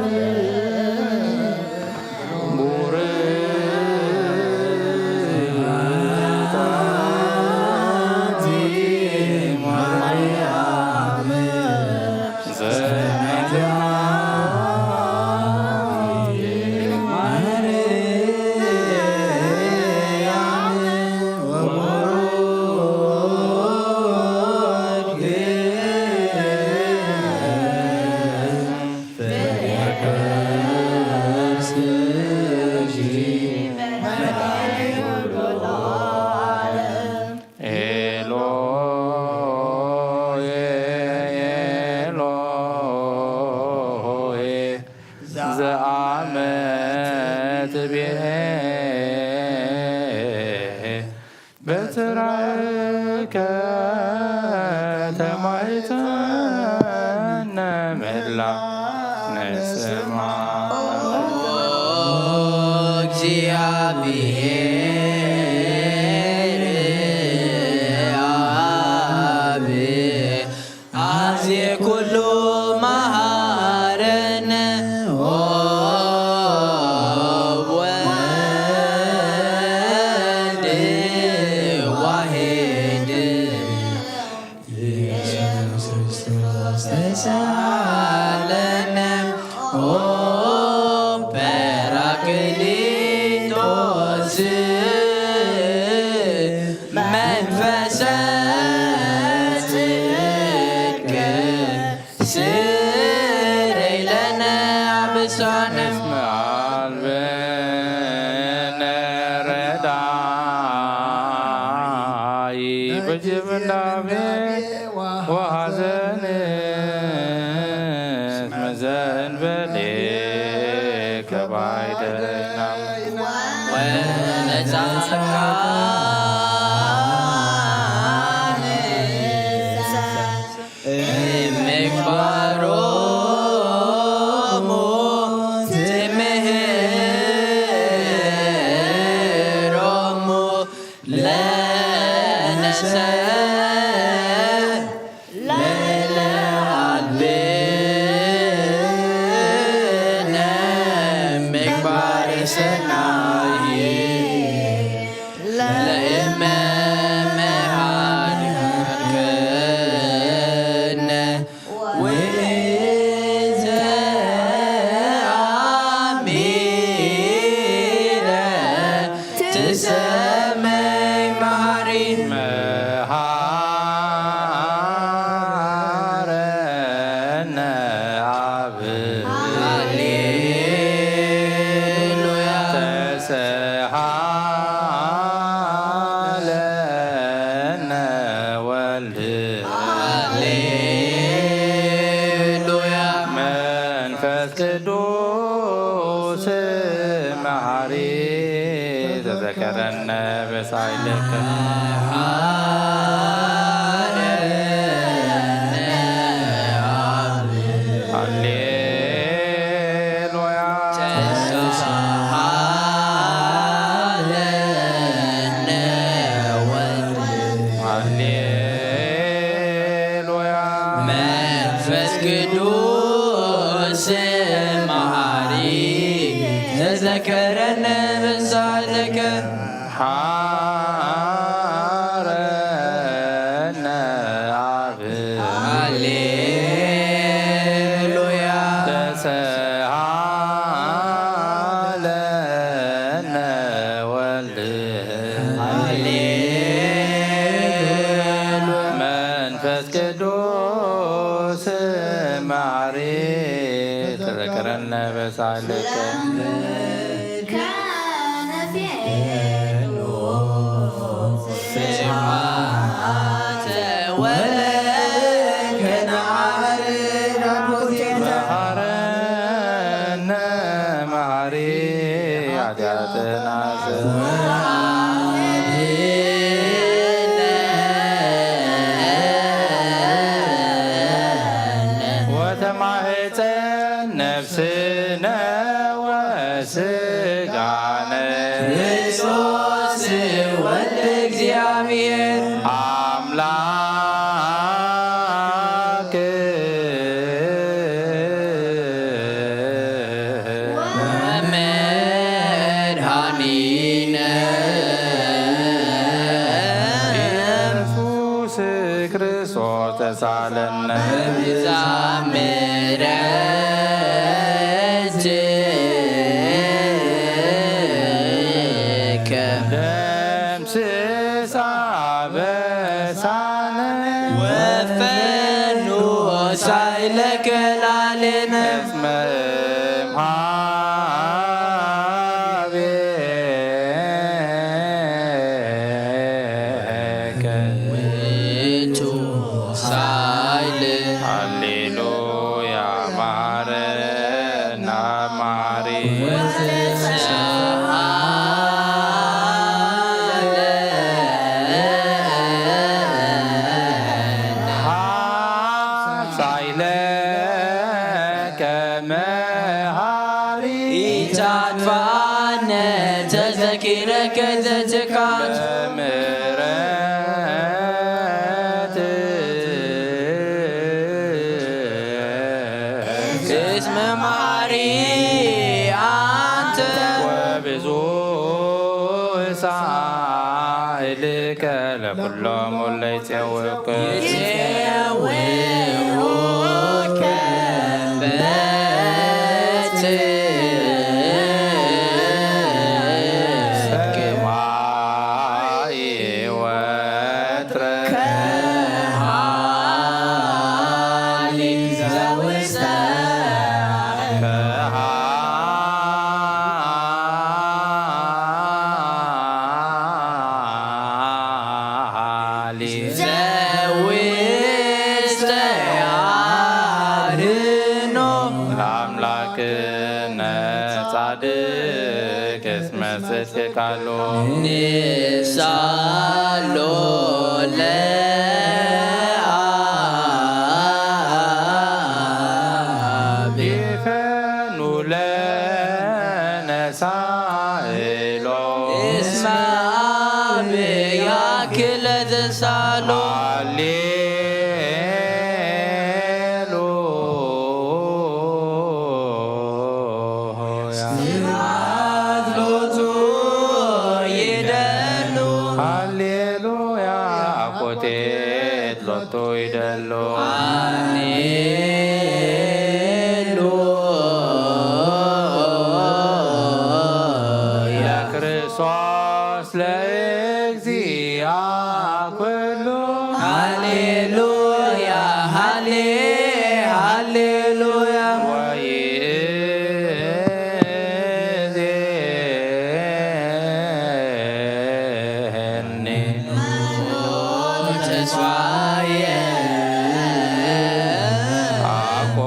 ኤሎሄ ኤሎሄ ዘአመት ቤሄ በትራእከ ተማይፀነ መላ ንስማ እግዚአብሔር አብ አዜ ኩሉ መሃረነ ኦ ወልድ ዋሄድ ኢየሱስ ክርስቶስ ተሳለነ ኦ ጰራቅሊጦስ መንፈሰ ጽድቅ ቅዱሳን እስመ አልብነ ረዳኢ በጀፍናቤ ወሐዘን እስመ ዘእንበሌከ ባይደናም ወነጻጽቃን ምግባሮሙ ትምህሮሙ ለነሰ ለለ አልብነ ምግባር ሰናይ ለእመ መሃርከነ ወዘአሚረ ትሰመይ መሃሪ መሃ ቅዱስ መሐሪ ተዘከረነ በሳይልከ ሃሌሉያ ሃሌሉያ መንፈስ ቅዱስ መሐሪ ተዘከረነ በሳይልከ ሓረነ አብ ሃሌሉያ ተሰሃለነ ወልድ ሃሌሉያ መንፈስ ቅዱስ መሐሪ ተዘከረነ በሳይልከ መሐረነ መሐሪ ኃጢአትና ወተማህፀን ነፍስነ ወስጋነ ክርስቶስ ወልደ እግዚአብሔር አምላክ ወመድኃኒነ ኢየሱስ ክርስቶስ ተሳለነ ብዛ ምሕረትከ ደምስስ አበሳነ ወፈኑ ሳይለከ ላሌነ እስመ እምሃቤከ ውእቱ ሳይል ሃሌሉያ ማረና ማሪ ሳይለከ መሃሪ ኢታጥፋነ ተዘኪረከ ዘትካት ምሕረት እስመ መሐሪ አንተ ወብዙ ሳይልከ ለኩሎም እለ ይጼውከ ይጼውከ በትር ወትረ ከሃሊ ዘውስተ ከሃ ክነ ጻድቅ እስመ ጽድቅካሉ ንሳሎ ለአብ ይፈኑ ለነ ሳእሎ እስመ አብ ያክለ ተሳሎ ሃሌ ስብሐት ሎቱ ይደሉ። ሃሌሉያ። አኮቴት ሎቱ ይደሉ። ሃሌሉያ። ለክርስቶስ ለእግዚአ ኩሉ ሃሌሉያ፣ ሃሌ-፣ ሃሌሉያ። ወይእዜኒ ተስፋዬ አኮ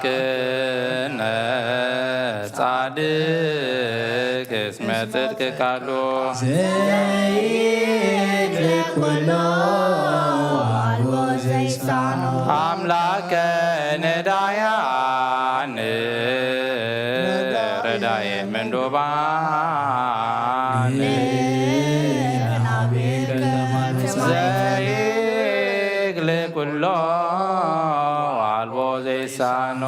ክነ ጻድቅ እስመ ጽድቅ ቃሉ ዘይክል ኩሎ ኣልቦ ዘይሳኖ ኣምላከ ነዳያን ረዳየ ምንዱባን ዘይክል ኩሎ ኣልቦ ዘይሳኖ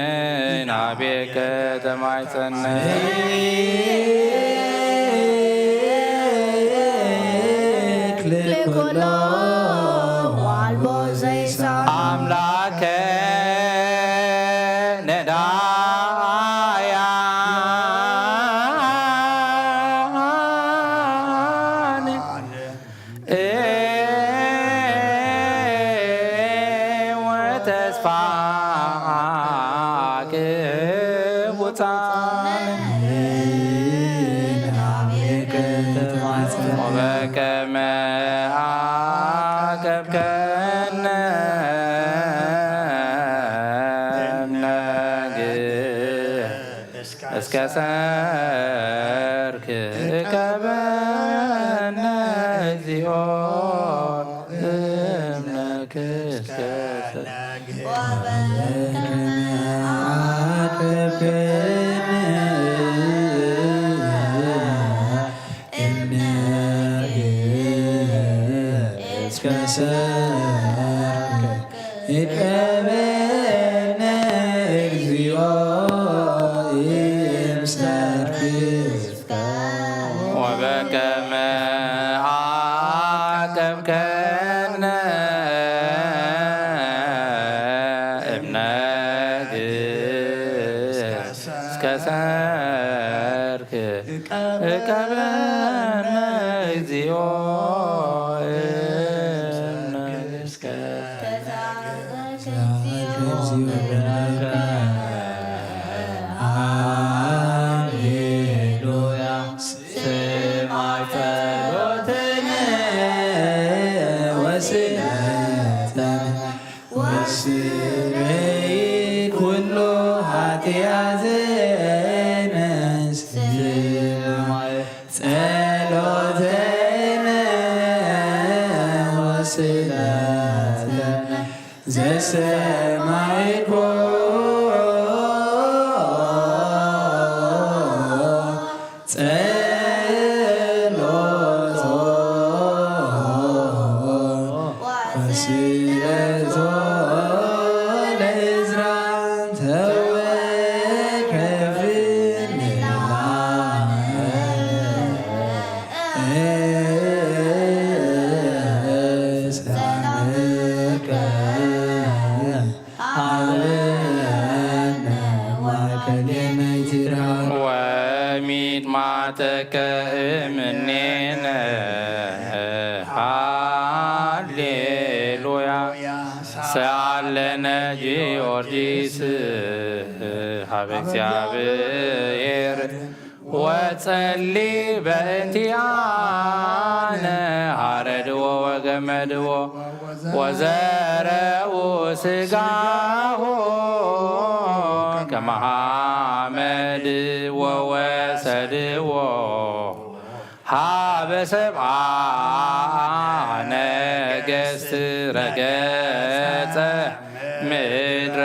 ንናቤከ ተማይጸነ ክልኩሎ ዋልቦ ዘይሳ ኣምላከ ነዳያን ወተስፋ ክቡፃን ወበከመ አቀብከነ እምነግ እስከ ሰርክ እቀበነ እግዚኦ እምነክ እስከ ሰርክ ይቀበነ እግዚኦ እምሰርክ ወበከመ አቀብከነ እምነግ እስከ ሰርክ እቀበነ እግዚኦ እምነግ እስከ ሃሌሉያ ስማዕ ጸሎትነ ወስእለትነ ወስረይ ኩሉ ኃጢአትነ ስማዕ ጸሎትነ ወስእለትነ ዘሰማዕኮ ጸሎቶ ወስእለቶ ለእዝራ ተወከፍንላ ሰላምከ ሀበነ ወከሌነ ይትርሃ ወሚጥማተከ እምኔነ ሃሌሉያ ሰአለነ ጊዮርጊስ ሀበ እግዚአብሔር ወጸሊ በእንቲአነ ሀረድዎ ወገመድዎ ወዘረኡ ስጋሁ ከመ ሐመድ ወወሰድዎ ሀበ ሰብአ ነገስት ረገጸ ምድረ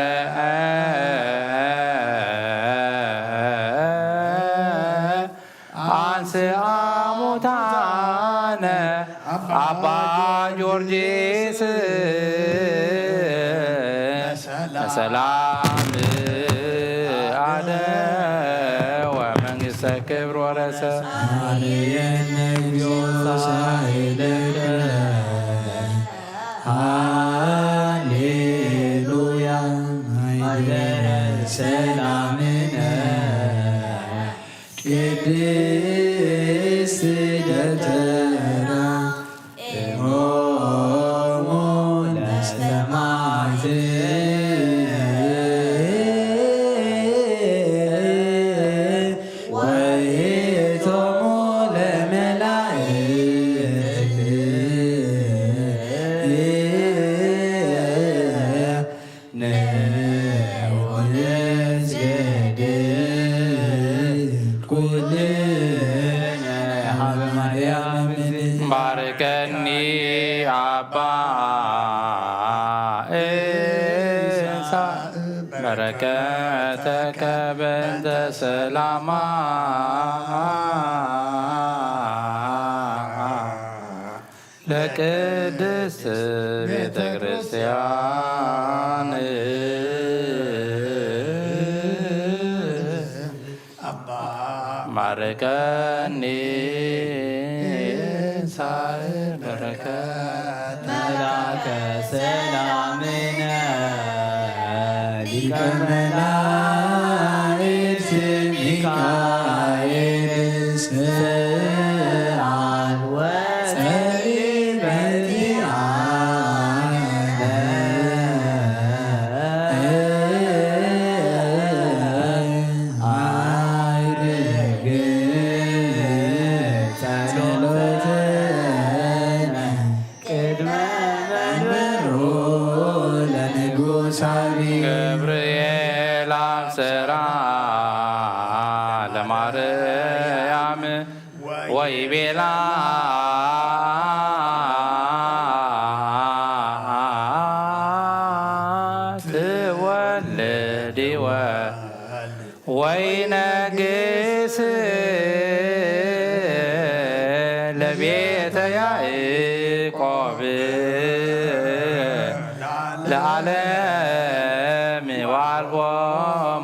አንስአ ሙታነ አባ ጊዮርጊስ በሰላም አደ ወመንግስተ ክብር ወረሰ አልየነ እግዚኦ ሳይለከ ሃሌሉያ ማይደረ ሰላምነ ቅድስት ደብተራ እሞሙ ለሰማዕት ወይእቶሙ ኣባ ኢሳ በረከተከ በእንተ ሰላማ ለቅድስት ቤተ ክርስቲያን አባ ማረከኒ ሳይ በረከት መላከ ሰላምነ ሊቀ መላእክት ሚካኤል ስብሐት ወጸሪ በዚአነ አይርግ ጸሎትነ ቅድመ መንበሩ ለንጉሳዊ ገብርኤል አብሰራ ለማርያም ወይቤላ ትወልድ ይወ ወይነግስ ለቤተ ያዕቆብ ለዓለም ወአልቦ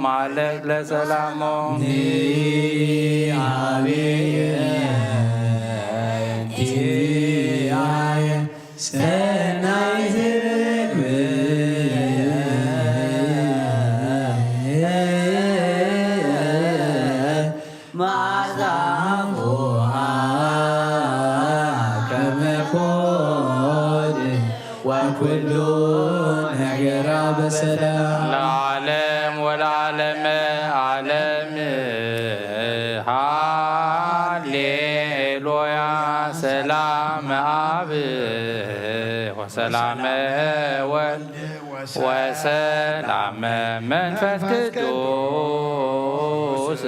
ማለክ ለሰላሞ ኒአቤ ቲአየ ሰናይ ዝርግብ መዓዛ ፉሃ ከመ ኮድ ወኩሉ ነገራ በሰላም ለዓለም ወለዓለመ ዓለም። ሃሌሉያ። ሰላም አብ ወሰላመ ወልድ ወሰላመ መንፈስ ቅዱስ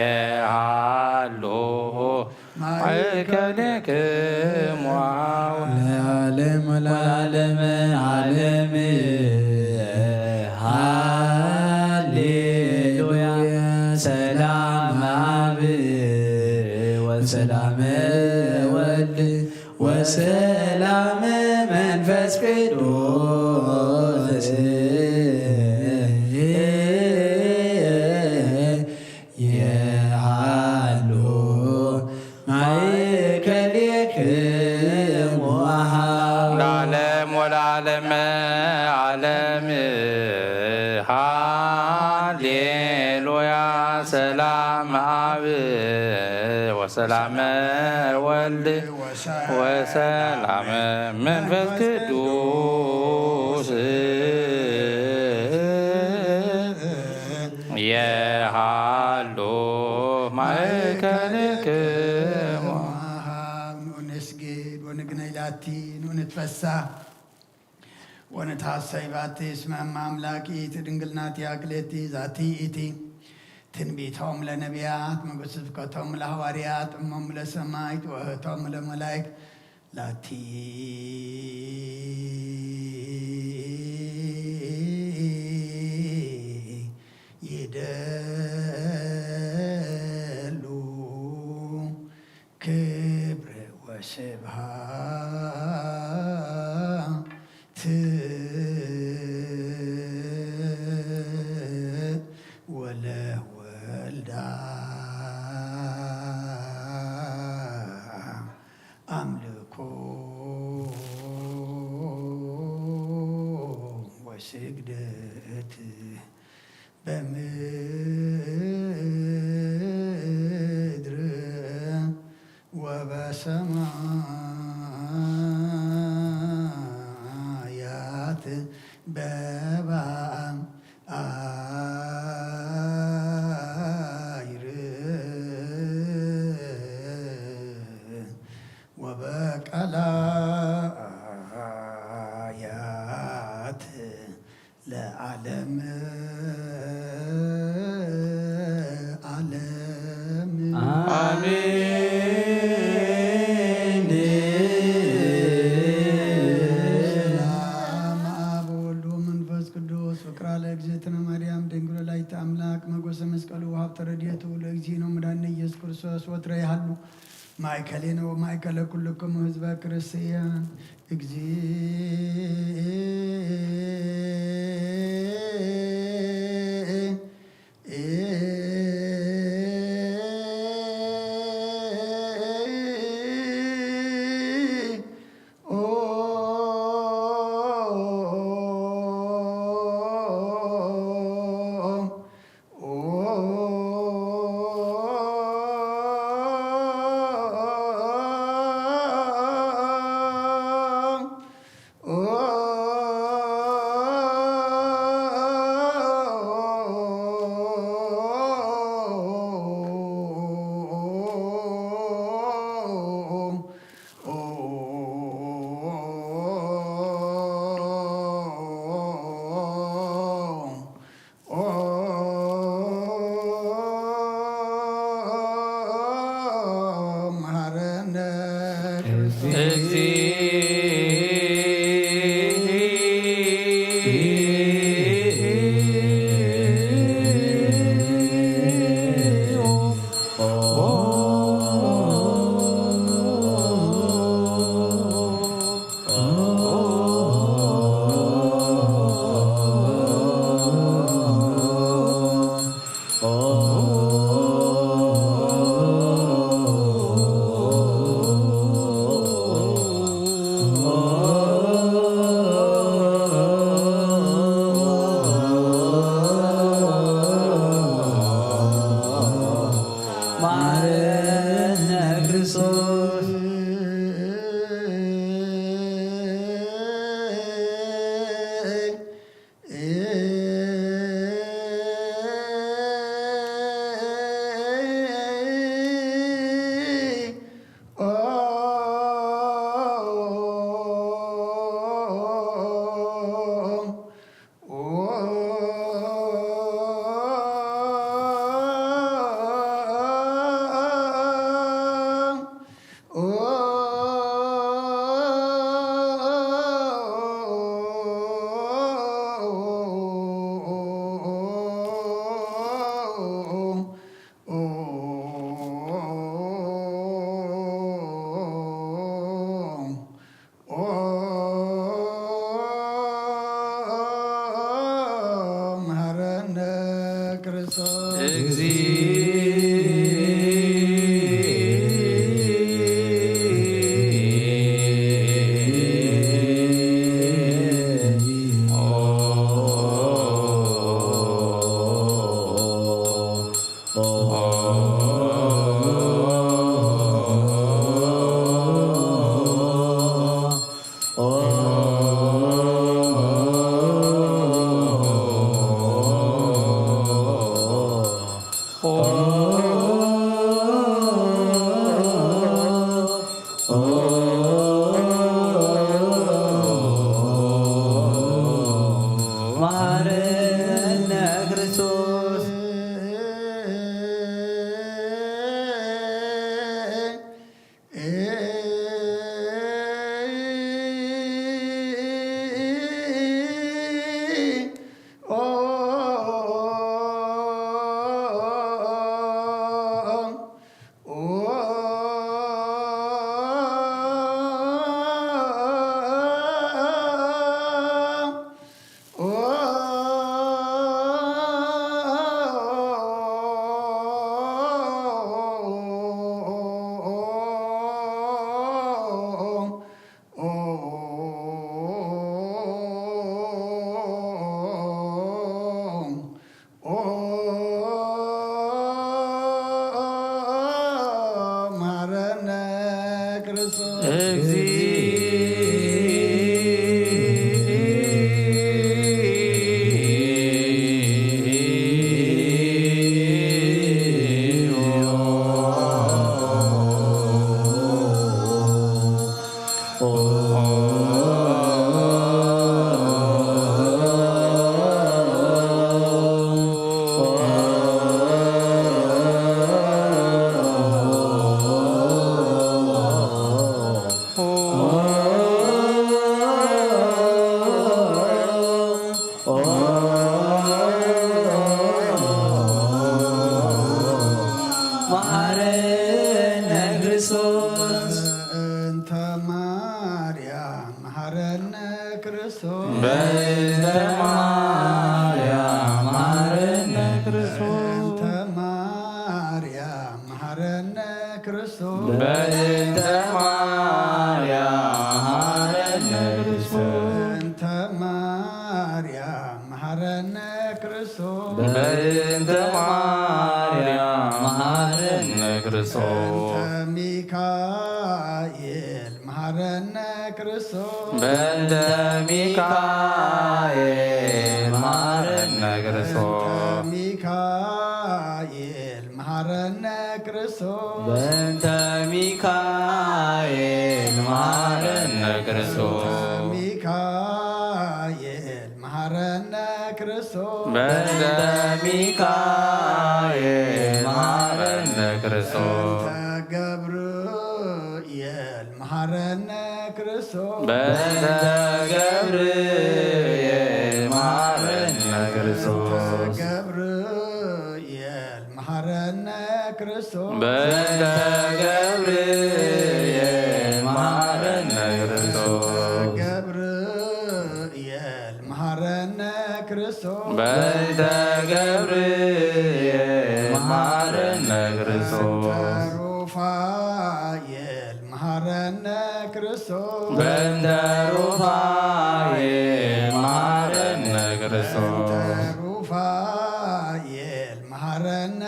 የሃሉ ማእከሌክሙ ለዓለም ወለዓለመ ዓለም። ሃሌሉያ። ሰላም አብ ወሰላም ወልድ ወሰላም መንፈስ ቅዱስ የሃሉ ማእከሌክሙ አሃው ለዓለም ወለዓለመ ዓለም። ሃሌሉያ። ሰላም አብ ወሰላም ወልድ ወሰላም መንፈስ ቅዱስ የሃሉ ማእከልክሙ። ኑ ነስግድ ወንግነይ ላቲ ኑ ንትፈሳህ ወንትሐሰይ ባቲ እስመ እመ አምላክ ይእቲ ድንግል ናቲሃ ክልኤቲ ዛቲ ይእቲ ትንቢቶም ለነቢያት ምጉ ስብከቶም ለሐዋርያት እሞም ለሰማይት ወእህቶም ለመላይክት ላቲ ይደሉ ክብር ወስብሐት ወለወልዳ አምልኮ ወስግደት በምድር ወበሰማያት በበአም አይር ወበቀላያት ለዓለም ዓለም። አሜን። ኣምላክ መጎሰ መስቀሉ ወሃብተ ረድኤቱ ለእግዚእነ መድኃኒነ ኢየሱስ ክርስቶስ ወትረ ይሃሉ ማእከሌነ ወማእከለ ኩልክሙ ህዝበ ክርስቲያን። ክርስቶስ በእንተ ማርያም መሃረነ ክርስቶስ። በእንተ ማርያም መሃረነ ክርስቶስ በእንተ ማርያም መሃረነ ክርስቶስ። በእንተ ሚካኤል መሃረነ ክርስቶስ በእንተ ሚካኤል መሃረነ ክርስቶስ። በእንተ ሚካኤል መሃረነ ክርስቶስ በእንተ ሚካኤል መሃረነ ክርስቶስ። ሚካኤል መሃረነ ክርስቶስ በእንተ ሚካኤል መሃረነ ክርስቶስ። በእንተ ገብርኤል መሃረነ ክርስቶስ በእንተ ገብርኤል መሃረነ ክርስቶስ። ገብርኤል መሃረነ ክርስቶስ በእንተ ገብርኤል መሃረነ ክርስቶስ። ገብርኤል መሃረነ ክርስቶስ በእንተ ገብርኤል መሃረነ ክርስቶስ። ሩፋኤል መሃረነ ክርስቶስ በእንተ ሩፋኤል መሃረነ ክርስቶስ። ሩፋኤል መሃረነ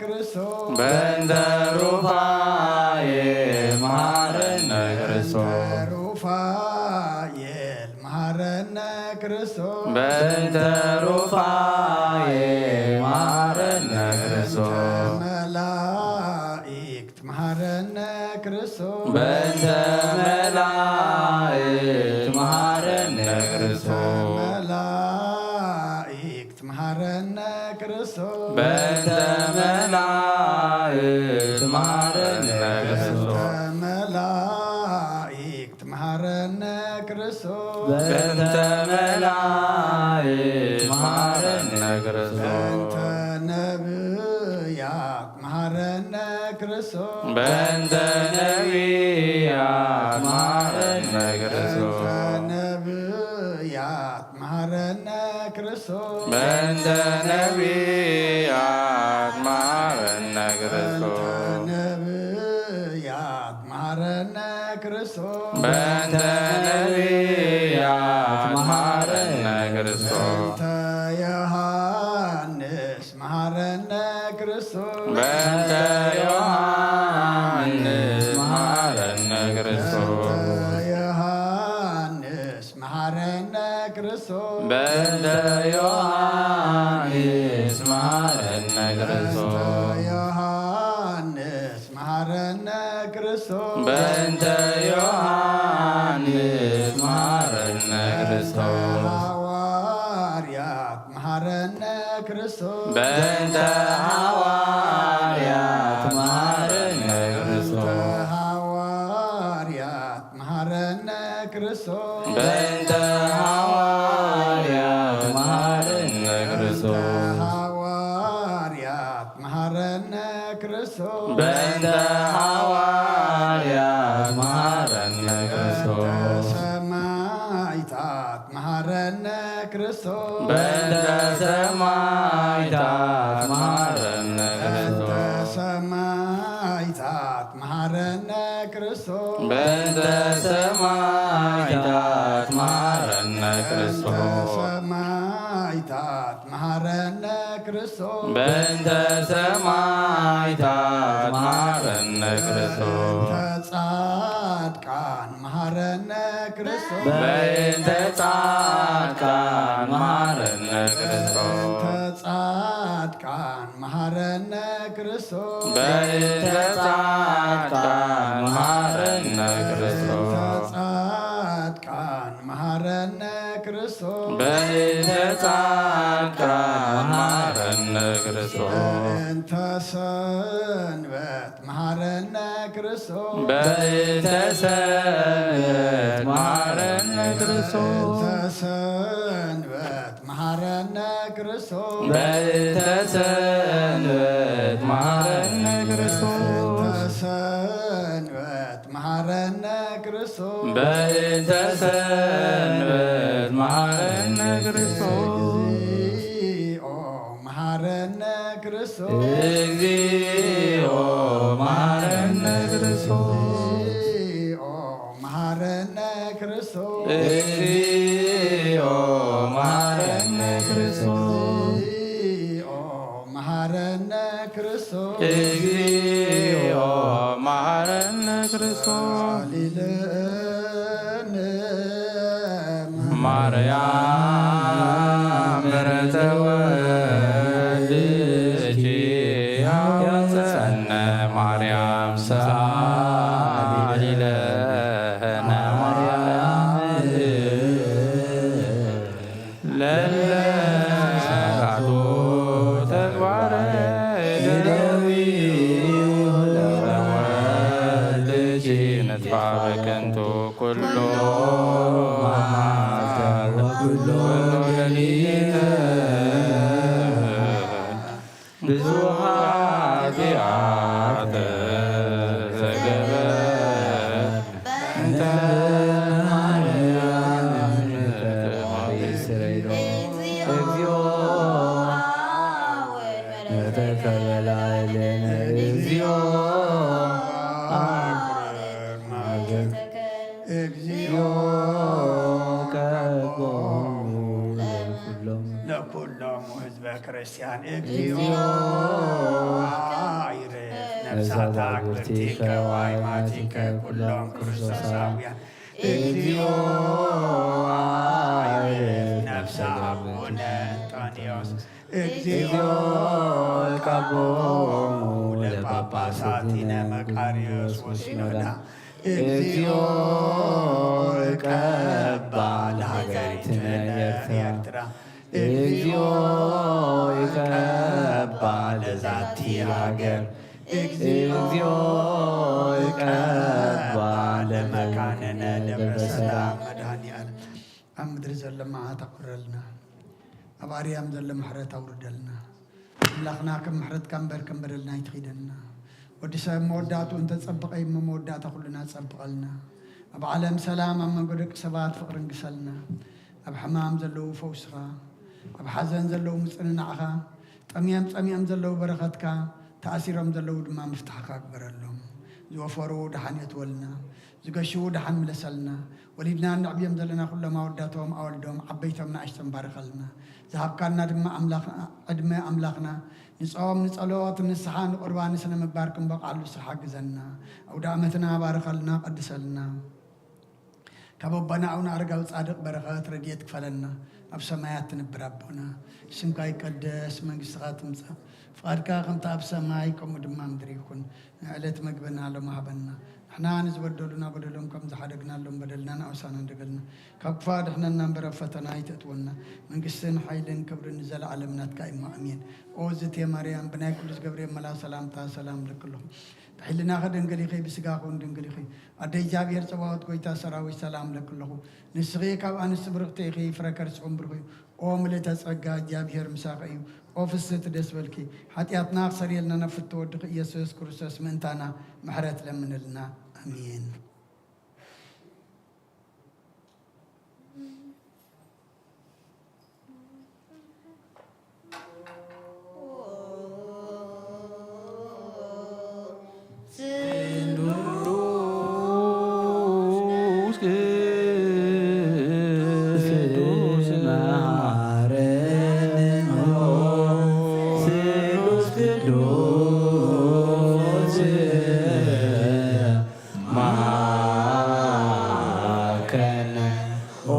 ክርስቶስ በእንተ ሩፋኤል መሃረነ ክርስቶስ። ሩፋኤል መሃረነ ክርስቶስ በእንተ ሩፋኤል መሃረነ ክርስቶስ። መላእክት መሃረነ ክርስቶስ በእንተ መላእክት መሃረነ ክርስቶስ። መላእክት መሃረነ ክርስቶስ በእንተ መላእክት መሃረነ ክርስቶስ። መላእክት መሃረነ ክርስቶስ በእንተ መላእክት መሃረነ ክርስቶስ። በእንተ ነብያት መሃረነ ክርስቶስ በእንተ ነቢያት መሃረነ ክርስቶስ። በእንተ ነብያት መሃረነ ክርስቶስ በእንተ ነቢያት መሃረነ ክርስቶስ። ነብያት መሃረነ ክርስቶስ በእንተ ነቢያት መሃረነ ክርስቶስ። በእንተ ዮሐንስ መሃረነ ክርስቶስ በእንተ ዮሐንስ መሃረነ ክርስቶስ። በእንተ ዮሐንስ መሃረነ ክርስቶስ በእንተ ዮሐንስ መሃረነ ክርስቶስ። ዮሐንስ መሃረነ ክርስቶስ በእንተ ዮሐንስ መሃረነ ክርስቶስ። ሐዋርያት መሃረነ ክርስቶስ በእንተ ሐዋርያት መሃረነ ክርስቶስ። ሐዋርያት መሃረነ ክርስቶስ በእንተ ሐዋርያት መሃረነ ክርስቶስ። ሐዋርያት መሃረነ ክርስቶስ በእንተ ሐዋርያት መሃረነ ክርስቶስ። ሰማዕታት መሃረነ ክርስቶስ በእንተ ሰማዕታት መሃረነ ክርስቶስ። ሰማዕታት መሃረነ ክርስቶስ በእንተ ሰማዕታት መሃረነ ክርስቶስ። ሰማዕታት መሃረነ ክርስቶስ በእንተ ሰማዕታት መሃረነ ክርስቶስ። ጻድቃን መሃረነ ክርስቶስ በእንተ ጻድቃን መሃረነ ክርስቶስ። ጻድቃን መሃረነ ክርስቶስ በእንተ ጻድቃን መሃረነ ክርስቶስ። ጻድቃን መሃረነ ክርስቶስ በእንተ ጻድቃን መሃረነ ክርስቶስ። በእንተ ሰንበት መሃረነ ክርስቶስ በእንተ ሰንበት መሃረነ ክርስቶስ። በእንተ ሰንበት መሃረነ ክርስቶስ በእንተ ሰንበት መሃረነ ክርስቶስ። በእንተ ሰንበት መሃረነ ክርስቶስ በእንተ ሰንበት መሃረነ ክርስቶስ። እግዚኦ መሃረነ ክርስቶስ እግዚኦ መሐረነ ክርስቶስ። እግዚኦ መሐረነ ክርስቶስ። እግዚኦ መሐረነ ክርስቶስ። እግዚኦ መሐረነ ክርስቶስ። እግዚኦ መሐረነ ክርስቶስ። ሳሊለነ ማርያም ምሕረተ ወልድኪ ያውፀነ ማርያም ሳሊለነ ማርያም ለለካቱ ተግባረ እደዊሁ ለወልድኪ ንጥፋ በከንቱ ኩሎ መዓልተ ወኩሎ ሌሊተ ብዙ ኃጢአት ተገበ እንተ ማርያም ስረይሎ እግዚኦ ተቀበላይለነ እግዚኦ እግዚኦ ከቆሙ ለኩሎም ለኩሎም ህዝበ ክርስቲያን እግዚኦ ይርፍ ነፍሳታ ክብርቲከ ዋይማቲከ ኩሎም ክርስቶሳውያን እግዚኦ ይርፍ ነፍሳ አቡነ እንጦንዮስ እግዚኦ ቀቦሙ ለጳጳሳቲነ መቃርዮስ ወሲኖዳ እግዚኦ ቀባ ለሀገሪትነ ኤርትራ። እግዚኦ ቀባ ለዛቲ ሀገር። እግዚኦ ቀባ ለመካንነ ደብረ ሰላም መድኃኔዓለም። ኣብ ምድሪ ዘሎ መዓት ኣቑረልና። ኣብ ኣርያም ዘሎ ምሕረት ኣውርደልና። ኣምላኽና ከም ምሕረትካ እምበር ከም በደልና ኣይትኺደና። ወዲ ሰብ መወዳእትኡ እንተጸብቐ እሞ መወዳእታ ኩልና ጸብቐልና። ኣብ ዓለም ሰላም፣ ኣብ መንጎ ደቂ ሰባት ፍቕሪ ንግሰልና። ኣብ ሕማም ዘለዉ ፈውስኻ፣ ኣብ ሓዘን ዘለዉ ምጽንናዕኻ፣ ጠምዮም ጸሚኦም ዘለዉ በረኸትካ፣ ተኣሲሮም ዘለዉ ድማ ምፍታሕካ ግበረሎም። ዝወፈሩ ደሓን የትወልና፣ ዝገሽዉ ደሓን ምለሰልና። ወሊድና እነዕብዮም ዘለና ኩሎም ኣወዳቶም፣ ኣወልዶም፣ ዓበይቶም ንኣሽቶም ባርኸልና። ዝሃብካና ድማ ኣምላኽ-፣ ዕድመ ኣምላኽና ንጾም፣ ንጸሎት፣ ንስሓ፣ ንቁርባን፣ ንስነ ምግባር ክንበቕዓሉ ስራሕ ሓግዘና። ኣውደ ዓመትና ባርኸልና፣ ቀድሰልና። ካብ ኣቦና ኣቡነ ኣረጋዊ ጻድቕ በረኸት ረድኤት ክፈለና። ኣብ ሰማያት ትነብር ኣቦና፣ ስምካ ይቀደስ፣ መንግስትኻ ትምጻእ፣ ፍቓድካ ከምቲ ኣብ ሰማይ ከምኡ ድማ ምድሪ ይኹን። ንዕለት መግብና ሎሚ ሃበና። ንሕና ንዝበደሉና በደሎም ከም ዝሓደግናሎም በደልና ንኣውሳና እንደገልና። ካብ ክፉእ ኣድሕነና እምበር ኣብ ፈተና ኣይተእትወና። መንግስትን ሓይልን ክብርን ንዘለዓለም ናትካ እሞ ኣሜን። ኦ ዝቴ ማርያም፣ ብናይ ቅዱስ ገብርኤል መልኣኽ ሰላምታ ሰላም እብለኪ ኣለኹ። ብሕልናኺ ድንግል ኢኺ፣ ብስጋኺ እውን ድንግል ኢኺ። ኣደ እግዚኣብሔር ጸባኦት፣ ጎይታ ሰራዊት፣ ሰላም እብለኪ ኣለኹ። ንስኺ ካብ ኣንስቲ ብርኽቲ ኢኺ፣ ፍረ ከርስኹም ብሩኽ እዩ። ኦ ምልእተ ጸጋ፣ እግዚኣብሔር ምሳኺ እዩ። ኦ ፍስህቲ፣ ደስ በልኪ። ሓጢኣትና ክሰርየልና ናብ ፍትወ ወድኺ ኢየሱስ ክርስቶስ ምእንታና ምሕረት ለምንልና። ኣሜን። ስሉስ ቅዱስ መሐረነ ስሉስ ቅዱስ መሐረነ ኦ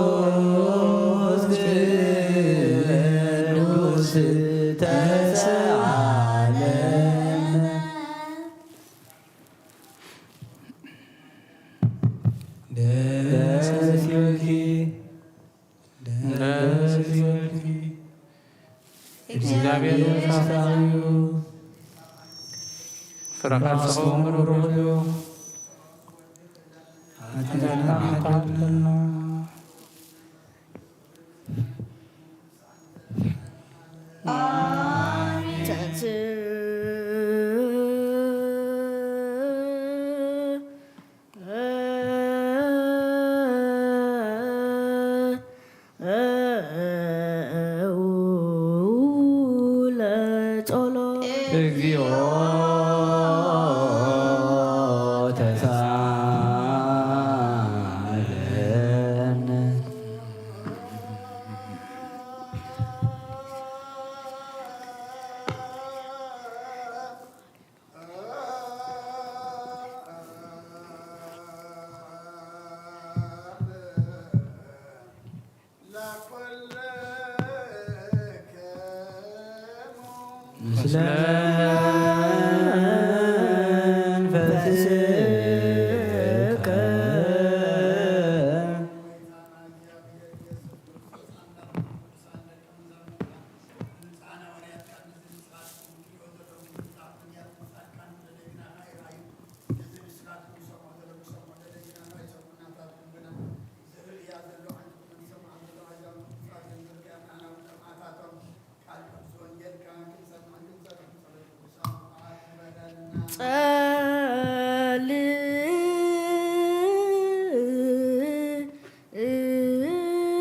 ስሉስ ቅዱስ ተሰአለነ። ደስ ይበልኪ። ደስ ይበልኪ። እግዚኣብሔር ምሳኺ እዩ። ፍረ ከርስኹም ብሩኽ እዩ። ሓጢኣትና ይሓጥበልና። እግዚኦ ተሳሃለነ። ምስለ መንፈስከ።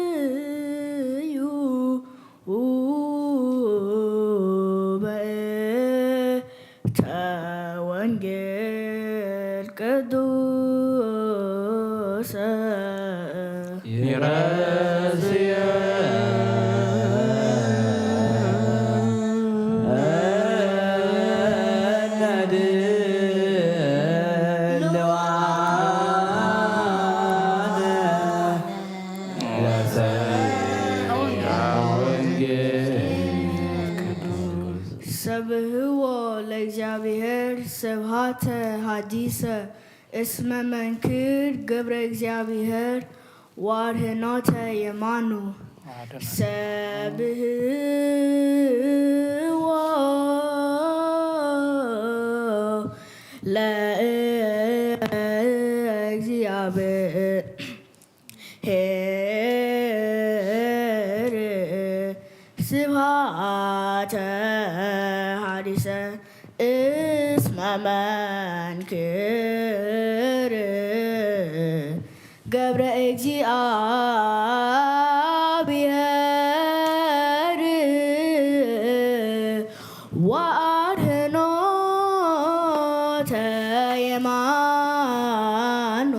ጸልዩ በእንተ ወንጌል ቅዱሰ ይረስየ ሰብህዎ ለእግዚኣብሔር ስብሃተ ሃዲሰ እስመ መንክር ገብረ እግዚኣብሔር ዋርህኖተ የማኑ ሰብህዎ ለእግዚኣብሔር ኄር ስብሐተ ሐዲሰ እስመ መንክር ገብረ እግዚአብሔር ወአድህኖተ የማኑ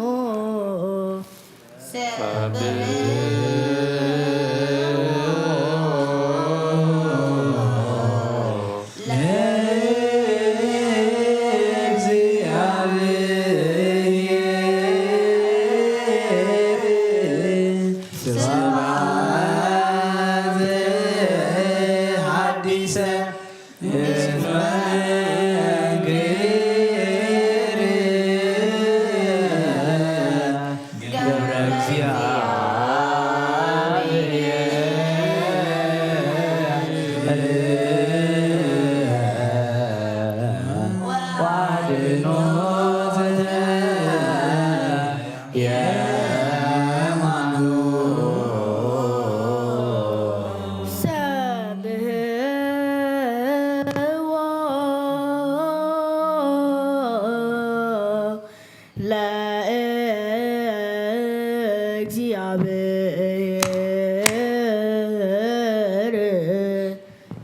ለእግዚአብሔር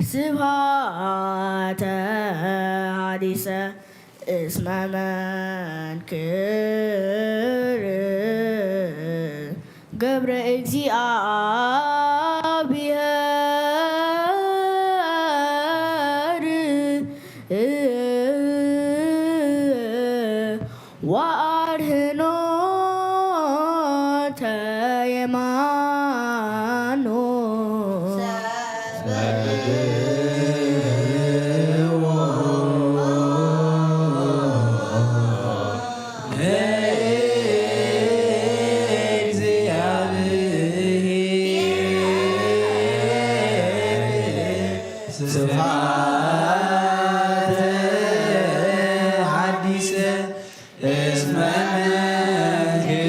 ስብሐተ ሐዲሰ እስመ መንክር ገብረ እግዚአብሔር ወአድህኖተ የማኑ ስብሐተ ሐዲሰ እስመ መንክር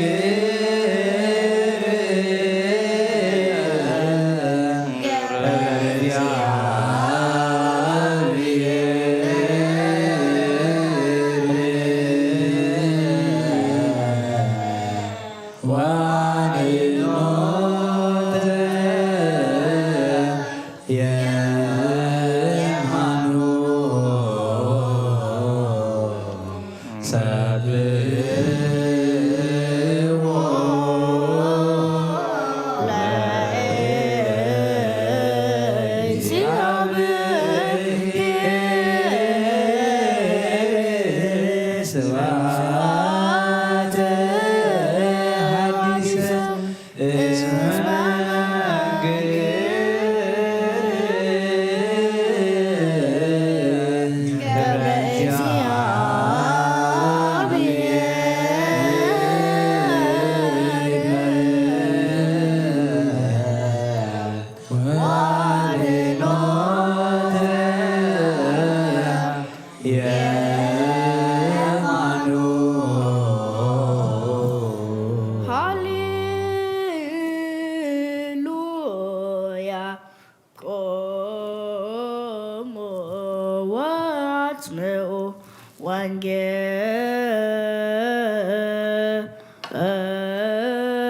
ሃሌሉያ የማኑ። ሃሌሉያ ቆሙ ወአጽንዑ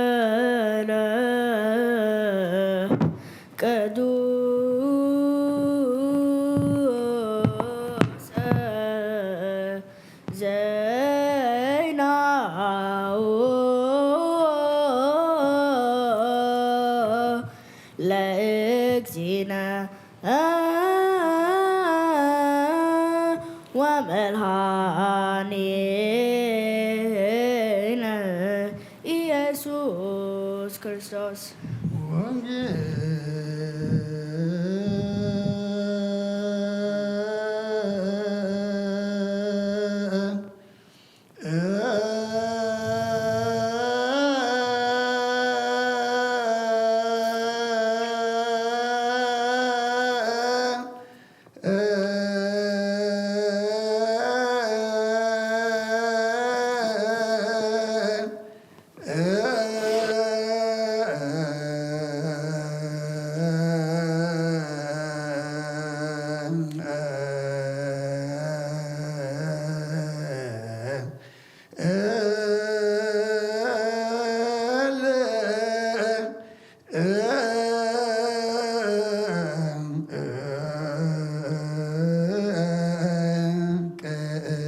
ወንጌለ ቅዱሰ ዘይናሁ ለእግዚእነ ወመድኃኒነ ኢየሱስ ክርስቶስ። ወንጌል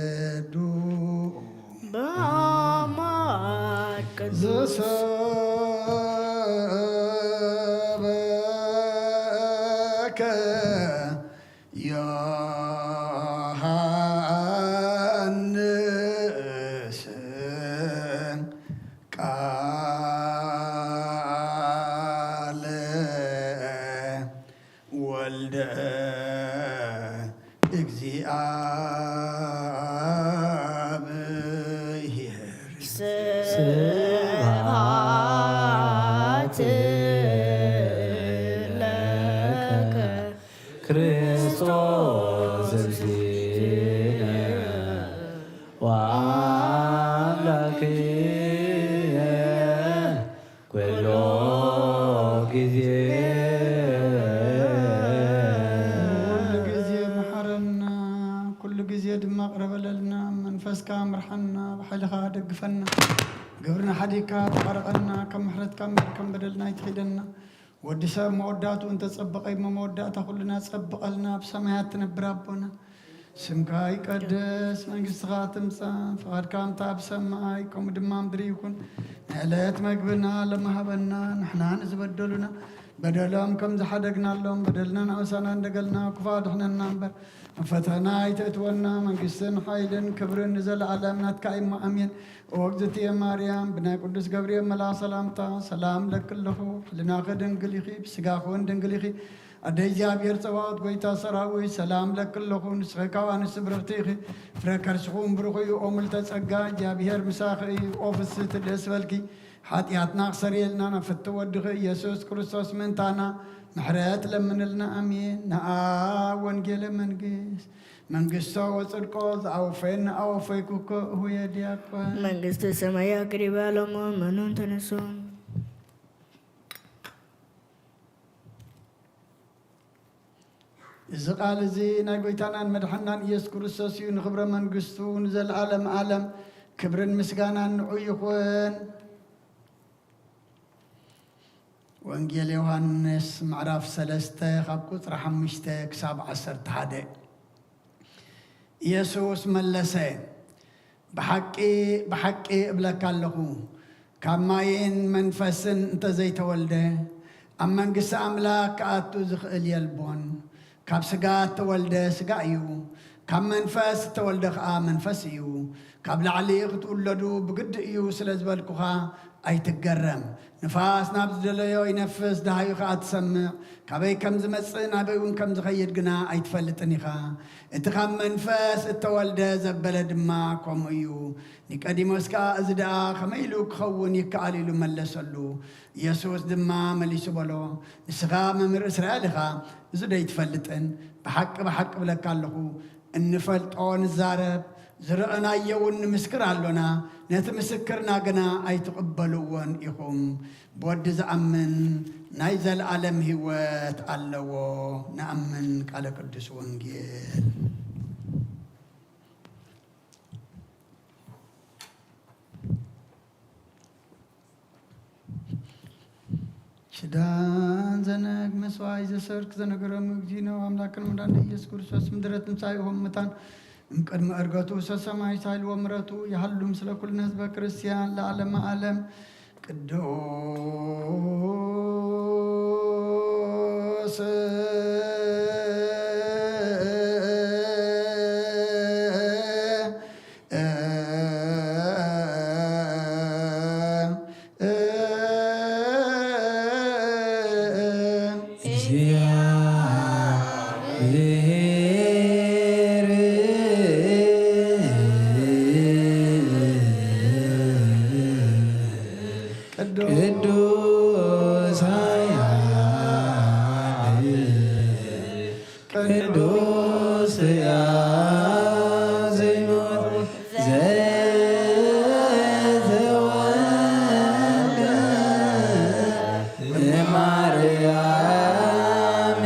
ቅዱስ በአማር ቅዱስ ዘሰበከ ዮሐንስ ቃለ ወልደ እግዚአብሔር። ስብሐት ለከ ክርስቶስ እግዚእነ ወአምላክየ ኩሎ ጊዜ። ኩሉ ጊዜ መሐረና፣ ኩሉ ጊዜ ድማ ቅረበለልና። መንፈስካ ምርሓና፣ ብሓይልኻ ደግፈና። ግብርና ሓዲግካ ተቓረቐና፣ ከም ምሕረትካ እምበር ከም በደልና ኣይትኺደና። ወዲ ሰብ መወዳእትኡ እንተጸበቐ እሞ፣ መወዳእታ ኩልና ጸብቐልና፣ ኣብ ሰማያት ትነብር ኣቦና። ስምካ ይቀደስ፣ መንግስትኻ ትምጻእ፣ ፍቓድካ ከምታ ኣብ ሰማይ፣ ከምኡ ድማ ምድሪ ይኹን። ንዕለት መግብና ሎሚ ሃበና፣ ንሕና ንዝበደሉና በደሎም ከም ዝሓደግናሎም፣ በደልና ንኣበሳና እንደገልና፣ ክፉእ ኣድሕነና እምበር፣ ኣብ ፈተና ኣይተእትወና። መንግስትን ሓይልን ክብርን ንዘለኣለም ናትካ እዩ እሞ፣ ኣሜን። ኦ እግዝእትየ ማርያም፣ ብናይ ቅዱስ ገብርኤል መልኣኽ ሰላምታ ሰላም እለኪ ኣለኹ። ሕልናኺ ድንግል ኢኺ፣ ብስጋኺ እውን ድንግል ኢኺ። ኣደ እግዚኣብሔር ጸባኦት፣ ጐይታ ሰራዊት፣ ሰላም እለኪ ኣለኹ። ንስኺ ካብ ኣንስቲ ብርኽቲ ኢኺ፣ ፍረ ከርስኺ እውን ብሩኽ እዩ። ኦ ምልዕተ ጸጋ፣ እግዚኣብሔር ምሳኺ እዩ። ኦ ፍስሕቲ፣ ደስ በልኪ፣ ሓጢኣትና ክሰርየልና ናብ ፍትው ወድኺ ኢየሱስ ክርስቶስ ምእንታና ምሕረት ለምንልና። ኣሜን። ንኣ ወንጌለ መንግስት መንግስቶ ወጽድቆ ዝኣወፈየኒ ኣወፈይኩኮ እሁየ ዲያቆን። መንግስተ ሰማይ ኣቅሪባ ሎሞ መኑን ተነሶም። እዚ ቃል እዚ ናይ ጐይታናን መድሓናን ኢየሱስ ክርስቶስ እዩ። ንኽብረ መንግስቱ ንዘለኣለም ኣለም ክብርን ምስጋናን ንዑ ይኹን። ወንጌል ዮሃንስ ምዕራፍ ሰለስተ ካብ ቁጽሪ ሓሙሽተ ክሳብ ዓሰርተ ሓደ። ኢየሱስ መለሰ፣ ብሓቂ፣ ብሓቂ እብለካ ኣለኹ፣ ካብ ማይን መንፈስን እንተዘይተወልደ፣ ኣብ መንግስቲ ኣምላኽ ክኣቱ ዝኽእል የልቦን። ካብ ስጋ እተወልደ ስጋ እዩ፣ ካብ መንፈስ እተወልደ ኸኣ መንፈስ እዩ። ካብ ላዕሊ ክትውለዱ ብግዲ እዩ ስለ ዝበልኩኻ ኣይትገረም። ንፋስ ናብ ዝደለዮ ይነፍስ፣ ደሃዩ ኸኣ ትሰምዕ። ካበይ ከም ዝመጽእ ናበይ እውን ከም ዝኸይድ ግና ኣይትፈልጥን ኢኻ። እቲ ካብ መንፈስ እተወልደ ዘበለ ድማ ከምኡ እዩ። ኒቆዲሞስ ከኣ፣ "እዚ ደኣ ኸመይ ኢሉ ክኸውን ይከኣል?" ኢሉ መለሰሉ። ኢየሱስ ድማ መሊሱ በሎ፣ "ንስኻ መምህር እስራኤል ኢኻ፣ እዚ ዶ ኣይትፈልጥን? ብሓቂ፣ ብሓቂ እብለካ ኣለኹ፣ እንፈልጦ ንዛረብ፣ ዝረኣናዮ እውን ንምስክር ኣሎና፣ ነቲ ምስክርና ግና ኣይትቕበልዎን ኢኹም። ብወዲ ዝኣምን ናይ ዘለኣለም ህይወት ኣለዎ።" ንኣምን። ቃለ ቅዱስ ወንጌል። ኪዳን ዘነግ መስዋዕት ዘሰርክ ዘነገሮም እግዚእነ አምላክን መድኃኒነ ኢየሱስ ክርስቶስ ምድረ ትንሣኤሁ እሙታን እምቅድመ ዕርገቱ ሰሰማይ ሳይል ወምረቱ ይሃሉ ምስለ ኩልነ ህዝበ ክርስቲያን ለዓለመ ዓለም። ቅዱስ ቅዱስ ኃያል ቅዱስ ሕያው ዘይሞት ዘተወልደ እማርያም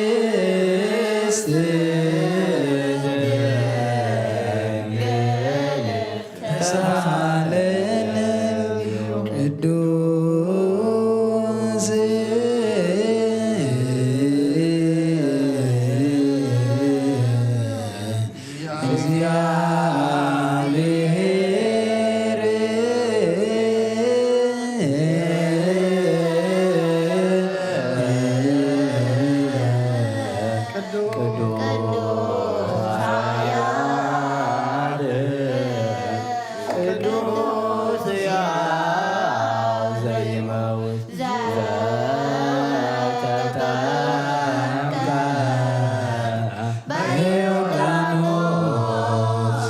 ቅድስት ተሳለነ ቅዱስ እግዚአብሔር። ቅዱስ ኃያል ቅዱስ ሕያው ዘይመውት ዘተጠምቀ በዮርዳኖስ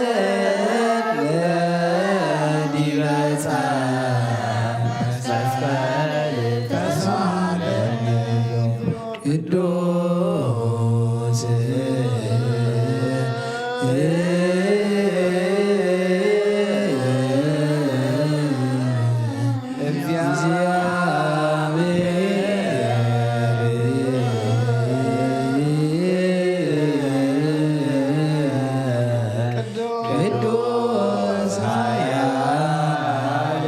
ወተሰቅለ ዲበ ዕፀ መስቀል ተሳለነ ቅዱስ እግዚአብሔር ቅዱስ ኃያል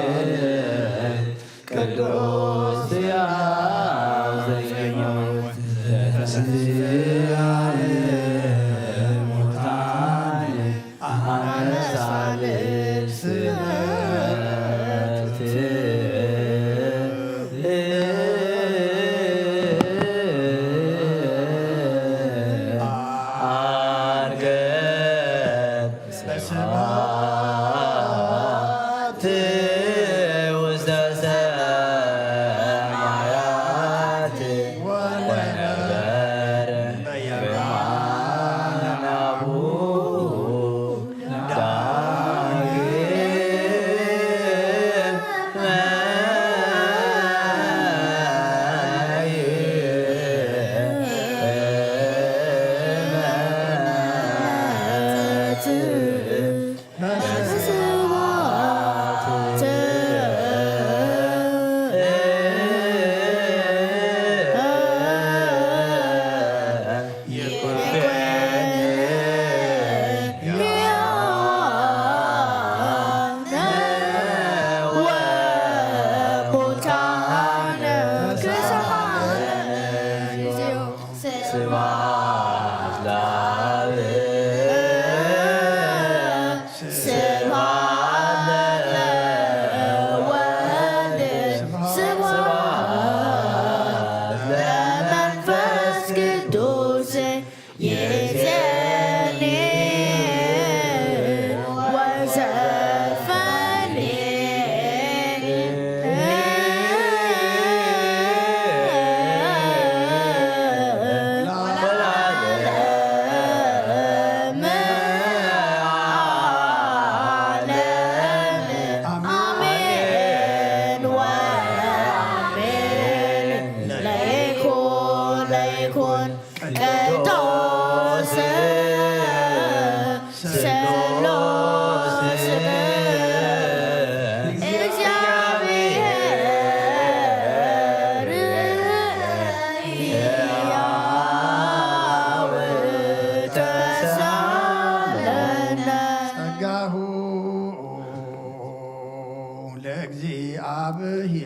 ለእግዚኣብሔር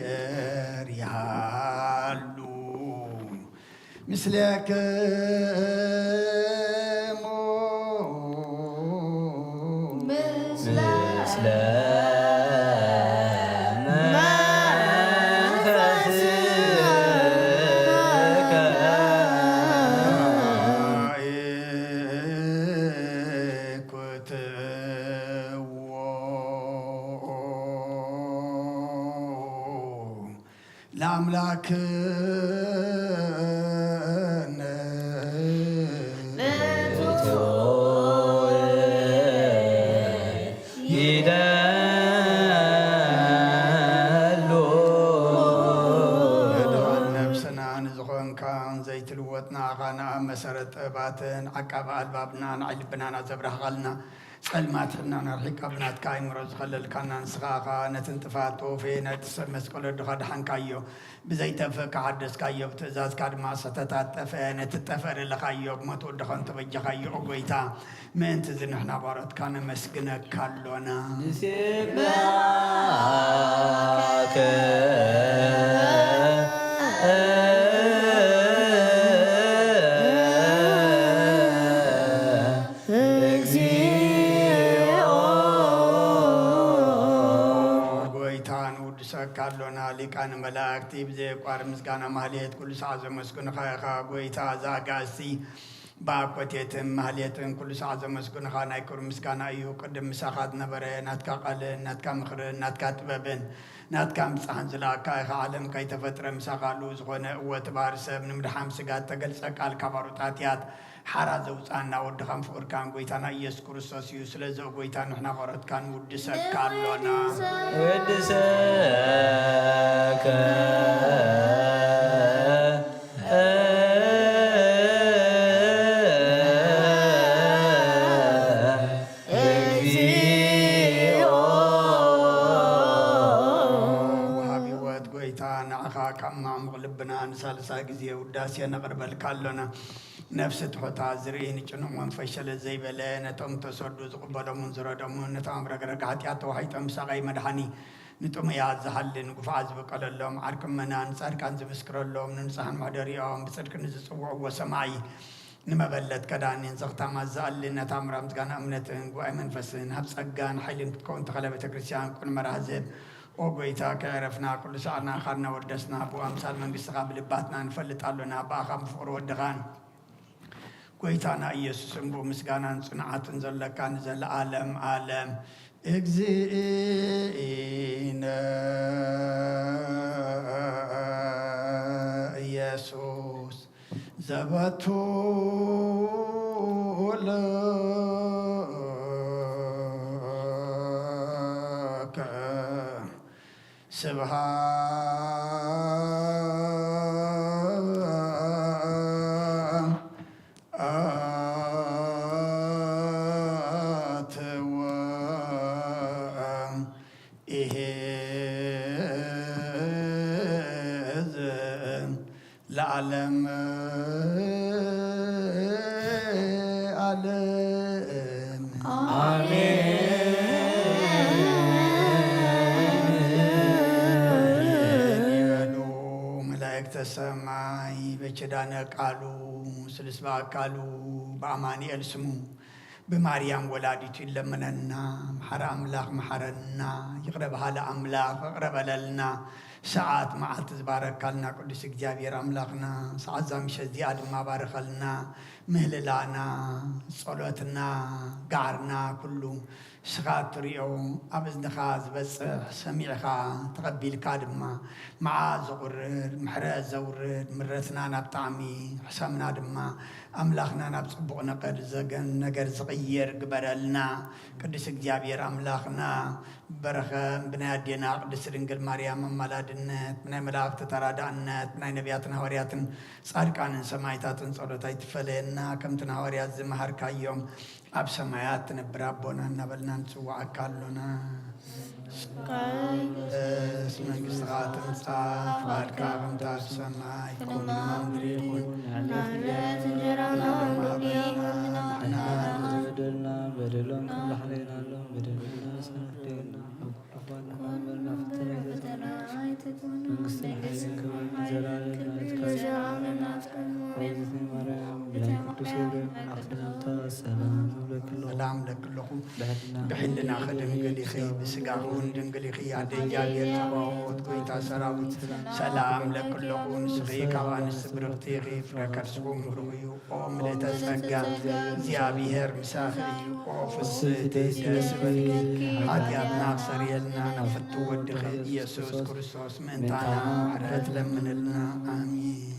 ይሃሉ ምስሌክሙ። ምስለ ለአምላክነ ይደሉ። ንድኻን ነብስና ንዝኾንካን ዘይትልወጥ ንኣኻ ንኣብ መሰረት ጥበባትን ዓቃቢ ኣልባብና ንዓይ ልብናና ዘብራህኻልና ጸልማት ሕናን ኣርሒቃ ብናትካ ኣይምሮ ዝኸለልካና ንስኻ ኢኻ። ነቲ ንጥፋት ተወፈየ ናይቲ ሰብ መስቀል ወድኻ ደሓንካዮ። ብዘይተፈካ ሓደስካዮ፣ ብትእዛዝካ ድማ ስሕተታት ጠፍአ። ነቲ ጠፍአ ለለኻዮ ብሞት ወድኻ እንተበጃኻዮ፣ ኦ ጎይታ፣ ምእንቲ እዚ ንሕና ባሮትካ ነመስግነካ ኣሎና። ንሴብሐከ እግዚኦ። ጎይታ ንውድሰካ ኣሎና፣ ሊቃነ መላእክቲ ብዘየቋርጽ ምስጋና ማህሌት ኩሉ ሰዓት ዘመስግኑኻ ኢኻ። ጎይታ፣ እዛ ኣጋእዝቲ ብኣኮቴትን ማህሌትን ኩሉ ሰዓት ዘመስግኑኻ ናይ ክብሪ ምስጋና እዩ። ቅድም ምሳኻ ዝነበረ ናትካ ቃልን ናትካ ምኽርን ናትካ ጥበብን ናትካ ምብጻሕን ዝለኣካ ኢኻ። ዓለም ከይተፈጥረ ምሳኻ ኣለዉ ዝኾነ። እወ፣ እቲ ባህሪ ሰብ ንምድሓን ስጋ እተገልጸ ቃል ካብ ኣሩጣትያት ሓራ ዘውጽኣና ወድኻን ፍቕርካን ጎይታና ኢየሱስ ክርስቶስ እዩ። ስለዚ ኦ ጎይታ ንሕና ቆረትካ ንውድሰካ ኣሎና። ወድሰከ እግዚኦ። ወሃቢ ህይወት ጎይታ ንዓኻ ካብ ማዕሙቕ ልብና ንሳልሳይ ግዜ ውዳሴ ነቕርበልካ ኣሎና። ነፍሲ ትሑታ ዝርኢ ንጭኑቕ መንፈስ ሸለል ዘይበለ ነቶም ተሰዱ ዝቕበሎምን ዝረደሙን ነቶም ኣብ ረግረግ ሓጢኣት ተዋሒጦም ሳቐይ መድሓኒ ንጥሙያት ዝሃሊ ንጉፋዓት ዝበቀለሎም ዓርኪ እመናን ጻድቃን ዝምስክረሎም ንንጹሓን መሕደሪኦም ብጽድቂ ንዝጽውዕዎ ሰማዒ ንመበለት ከዳኒን ዘኽታማት ዝኣሊ ነታ ምራ ምስጋና እምነትን ጉባኤ መንፈስን ሃብ ጸጋን ሓይልን ክትከውን ተኸለ ቤተ ክርስቲያን ቁን መርሃ ዝህብ ኦ ጎይታ ከዕረፍና ኩሉ ሰዓትና ኻድና ወደስና ብኡ ኣምሳል መንግስትኻ ብልባትና ንፈልጥ ኣሎና ብኣኻ ብፍቕሪ ወድኻን ጎይታና ኢየሱስ እምብኡ ምስጋናን ጽንዓትን ዘለካ ንዘለዓለም ዓለም እግዚእነ ኢየሱስ ዘበቱ ለከ ስብሐት ወ ኢሄዝ ለዓለም ዓለም። ኣሜን። ይበሉ መላእክተ ሰማይ በኪዳነ ቃሉ ስሉስ በአካሉ በአማኑኤል ስሙ ብማርያም ወላዲቱ ይለመነና። መሓሪ ኣምላኽ መሓረና፣ ይቕረ በሃሊ ኣምላኽ ይቕረ በለልና። ሰዓት መዓልቲ ዝባረካልና ቅዱስ እግዚኣብሔር ኣምላኽና፣ ሰዓት እዛ ምሸት እዚኣ ድማ ባርኸልና። ምህልላና፣ ጸሎትና፣ ጋዕርና ኩሉ ንስኻ እትሪኦ ኣብ እዝንኻ ዝበጽሕ ሰሚዕኻ ተቐቢልካ ድማ መዓት ዘቑርር፣ ምሕረት ዘውርድ፣ ምረትና ናብ ጣዕሚ፣ ሕሰምና ድማ ኣምላኽና ናብ ጽቡቕ ነገር ዘገን-፣ ነገር ዝቕይር ግበረልና። ቅዱስ እግዚኣብሔር ኣምላኽና በረኸ ብናይ ኣዴና ቅድስት ድንግል ማርያም ኣማላድነት፣ ብናይ መላእኽቲ ተራዳእነት፣ ብናይ ነቢያትን ሃዋርያትን ጻድቃንን ሰማዕታትን ጸሎት ኣይትፈለየና። ከምቲ ንሃዋርያት ዝመሃርካዮም ኣብ ሰማያት ትነብር ኣቦና እናበልና ንጽውዓካ ኣሎና። ቃል እስ መንግስትኻ ትምጻእ፣ ፍቓድካ ከምታ ኣብ ሰማይ፣ ከምኡ ድማ ኣብ ምድሪ ይኹን። ንዕለት እንጀራና ሃበና ሎሚ፣ ንሕና በደልና በደሎም ከም ባሕለይና ሎም በደልና ስናፍደና፣ ኣብ ኩሉ እዋን ንመንበርና ብሕልና ክድንግል ኢኺ፣ ብስጋኺ እውን ድንግል ኢኺ። ኣደ እግዚኣብሔር ጸባኦት፣ ጎይታ ሰራዊት፣ ሰላም ለኪ ኣለኹ። ንስኺ ካብ ኣንስቲ ብርኽቲ ኢኺ፣ ፍረ ከርስኺ እውን ብሩኽ እዩ። ኦ ምልእተ ጸጋ፣ እግዚኣብሔር ምሳኺ እዩ። ኦ ፍስሕቲ ደስ ይበልኪ፣ ሓጢኣትና ክሰርየልና ናብ ፍቱ ወድኺ ኢየሱስ ክርስቶስ ምእንታና ምሕረት ለምንልና። ኣሜን።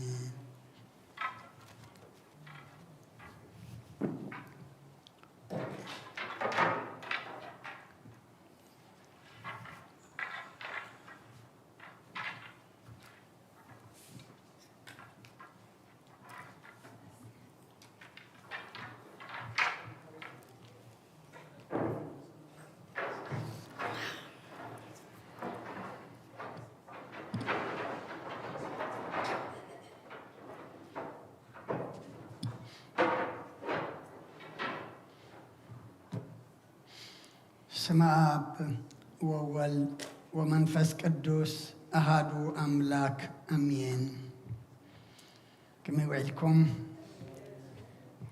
ስመ ኣብ ወወልድ ወመንፈስ ቅዱስ ኣሃዱ ኣምላክ ኣሜን። ከመይ ውዒልኩም?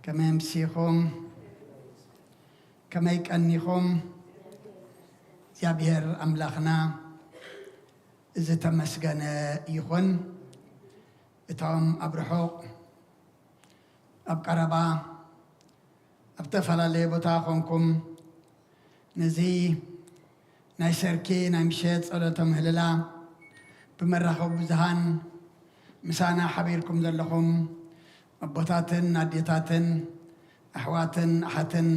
ከመይ ኣምሲኹም? ከመይ ቀኒኹም? እግዚኣብሔር ኣምላኽና ዝተመስገነ ይኹን። እቶም ኣብ ርሑቕ፣ ኣብ ቀረባ፣ ኣብ ዝተፈላለየ ቦታ ኾንኩም ነዚ ናይ ሰርኪ ናይ ምሸት ጸሎተ ምህልላ ብመራኸቢ ብዙሃን ምሳና ሓቢርኩም ዘለኹም ኣቦታትን ኣዴታትን ኣሕዋትን ኣሓትን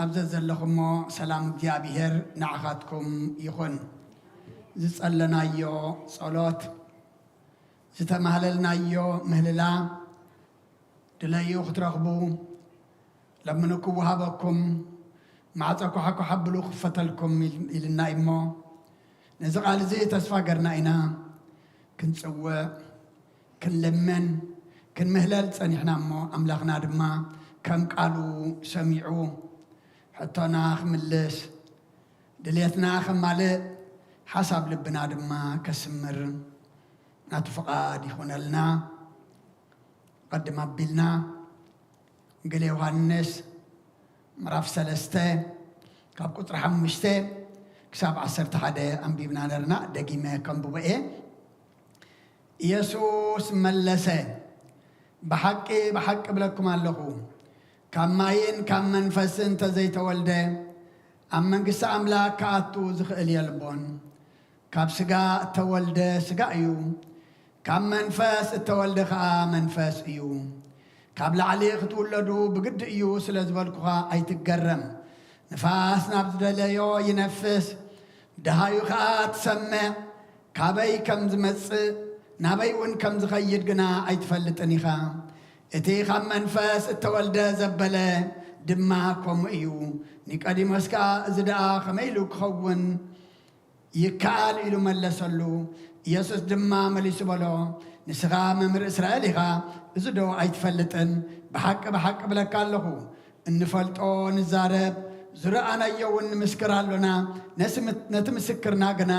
ኣብ ዘዘለኹሞ ሰላም እግዚኣብሔር ንዓኻትኩም ይኹን። ዝጸለናዮ ጸሎት፣ ዝተማህለልናዮ ምህልላ ድለዩ ክትረኽቡ፣ ለምኑ ክወሃበኩም፣ ማዕጾ ኳሓኳሕ ኣብሉ ክፈተልኩም ኢል-፣ ኢልና እዩሞ፣ ነዚ ቃል እዚ ተስፋ ገርና ኢና ክንጽውዕ፣ ክንልምን፣ ክንምህለል ጸኒሕና እሞ፣ ኣምላኽና ድማ ከም ቃሉ ሰሚዑ ሕቶና ክምልስ፣ ድሌትና ከማልእ፣ ሓሳብ ልብና ድማ ከስምር ናቱ ፍቓድ ይኹነልና። ቀድም ኣቢልና ወንጌል ዮሃንስ ምዕራፍ ሰለስተ ካብ ቁጽሪ ሓሙሽተ ክሳብ ዓሰርተ ሓደ ኣንቢብና ነርና። ደጊመ ከንብቦ እየ። ኢየሱስ መለሰ፣ ብሓቂ፣ ብሓቂ እብለኩም ኣለኹ፣ ካብ ማይን ካብ መንፈስን እንተዘይተወልደ፣ ኣብ መንግስቲ ኣምላኽ ክኣቱ ዝኽእል የልቦን። ካብ ስጋ እተወልደ ስጋ እዩ፣ ካብ መንፈስ እተወልደ ኸኣ መንፈስ እዩ። ካብ ላዕሊ ክትውለዱ ብግዲ እዩ ስለ ዝበልኩኻ ኣይትገረም። ንፋስ ናብ ዝደለዮ ይነፍስ፣ ደሃዩ ኸኣ ትሰምዕ፣ ካበይ ከም ዝመጽእ ናበይ እውን ከም ዝኸይድ ግና ኣይትፈልጥን ኢኻ። እቲ ካብ መንፈስ እተወልደ ዘበለ ድማ ከምኡ እዩ። ኒቆዲሞስ ከኣ፣ እዚ ደኣ ከመይ ኢሉ ክኸውን ይከኣል? ኢሉ መለሰሉ። ኢየሱስ ድማ መሊሱ በሎ፣ ንስኻ መምህር እስራኤል ኢኻ፣ እዚ ዶ ኣይትፈልጥን? ብሓቂ ብሓቂ እብለካ ኣለኹ፣ እንፈልጦ ንዛረብ፣ ዝረኣናዮ እውን ንምስክር ኣሎና፣ ነቲ ምስ-፣ ነቲ ምስክርና ግና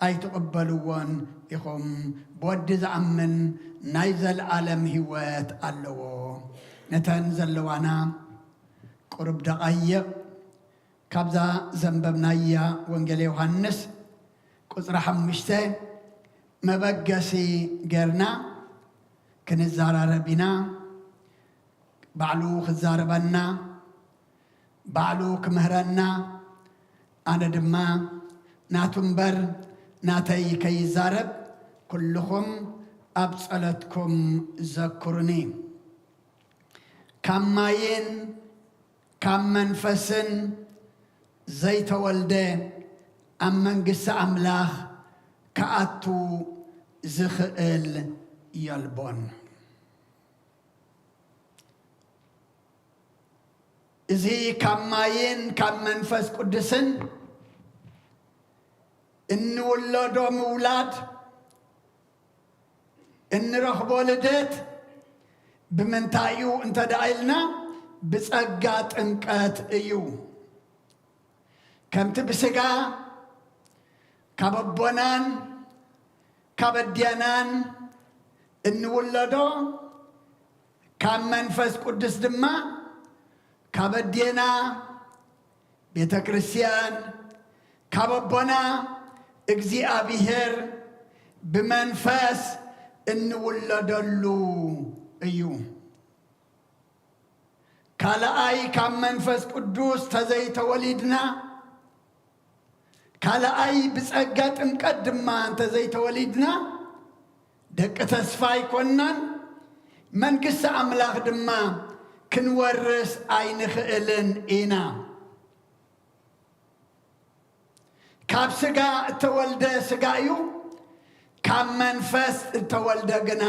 ኣይትቕበልዎን ኢኹም። ብወዲ ዝኣምን ናይ ዘለኣለም ህይወት ኣለዎ። ነተን ዘለዋና ቁሩብ ደቓይቕ ካብዛ ዘንበብናያ ወንጌል ዮሃንስ ቁጽሪ ሓሙሽተ መበገሲ ጌርና ክንዘራረብ ኢና። ባዕሉ ክዛረበና፣ ባዕሉ ክምህረና፣ ኣነ ድማ ናቱ እምበር ናተይ ከይዛረብ፣ ኩልኹም ኣብ ጸሎትኩም ዘክሩኒ። ካብ ማይን ካብ መንፈስን ዘይተወልደ ኣብ መንግስቲ ኣምላኽ ክኣቱ ዝኽእል የልቦን። እዚ ካብ ማይን ካብ መንፈስ ቅዱስን እንውለዶ ምውላድ፣ እንረኽቦ ልደት ብምንታይ እዩ እንተ ደኣ ኢልና፣ ብጸጋ ጥምቀት እዩ። ከምቲ ብስጋ ካብ ኣቦናን ካብ ኣዴናን እንውለዶ፣ ካብ መንፈስ ቅዱስ ድማ ካብ ኣዴና ቤተ ክርስቲያን ካብ ኣቦና እግዚኣብሔር ብመንፈስ እንውለደሉ እዩ። ካልኣይ ካብ መንፈስ ቅዱስ ተዘይተወሊድና፣ ካልኣይ ብጸጋ ጥምቀት ድማ እንተዘይተወሊድና፣ ደቂ ተስፋ ኣይኮንናን፣ መንግስቲ ኣምላኽ ድማ ክንወርስ ኣይንኽእልን ኢና። ካብ ስጋ እተወልደ ስጋ እዩ፣ ካብ መንፈስ እተወልደ ግና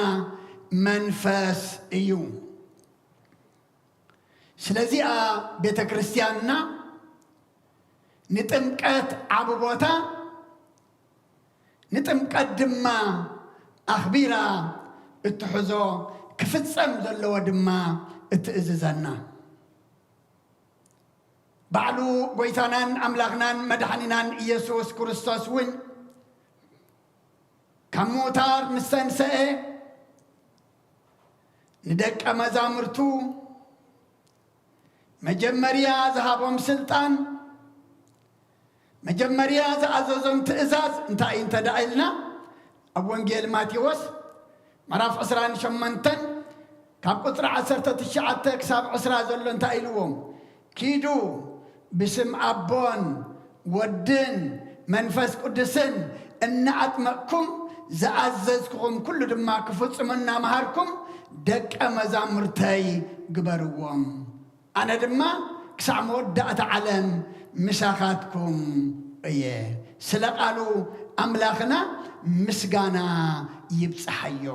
መንፈስ እዩ። ስለዚኣ ቤተ ክርስቲያንና ንጥምቀት ዓቢ ቦታ፣ ንጥምቀት ድማ ኣኽቢራ እትሕዞ፣ ክፍጸም ዘለዎ ድማ እትእዝዘና። ባዕሉ ጎይታናን ኣምላኽናን መድሓኒናን ኢየሱስ ክርስቶስ እውን ካብ ምውታር ምስ ተንሰኤ፣ ንደቀ መዛሙርቱ መጀመርያ ዝሃቦም ስልጣን፣ መጀመርያ ዝኣዘዞም ትእዛዝ እንታይ እዩ እንተ ደኣ ኢልና፣ ኣብ ወንጌል ማቴዎስ ምዕራፍ ዕስራን ሸሞንተን ካብ ቁጽሪ ዓሰርተ ትሽዓተ ክሳብ ዕስራ ዘሎ እንታይ ኢልዎም? "ኪዱ፣ ብስም ኣቦን ወድን መንፈስ ቅዱስን እናኣጥመቕኩም፣ ዝኣዘዝኩኹም ኩሉ ድማ ክፍጽሙ እናመሃርኩም፣ ደቀ መዛሙርተይ ግበርዎም። ኣነ ድማ ክሳዕ መወዳእታ ዓለም ምሳኻትኩም እየ።" ስለ ቃሉ ኣምላኽና ምስጋና ይብጽሓዮ።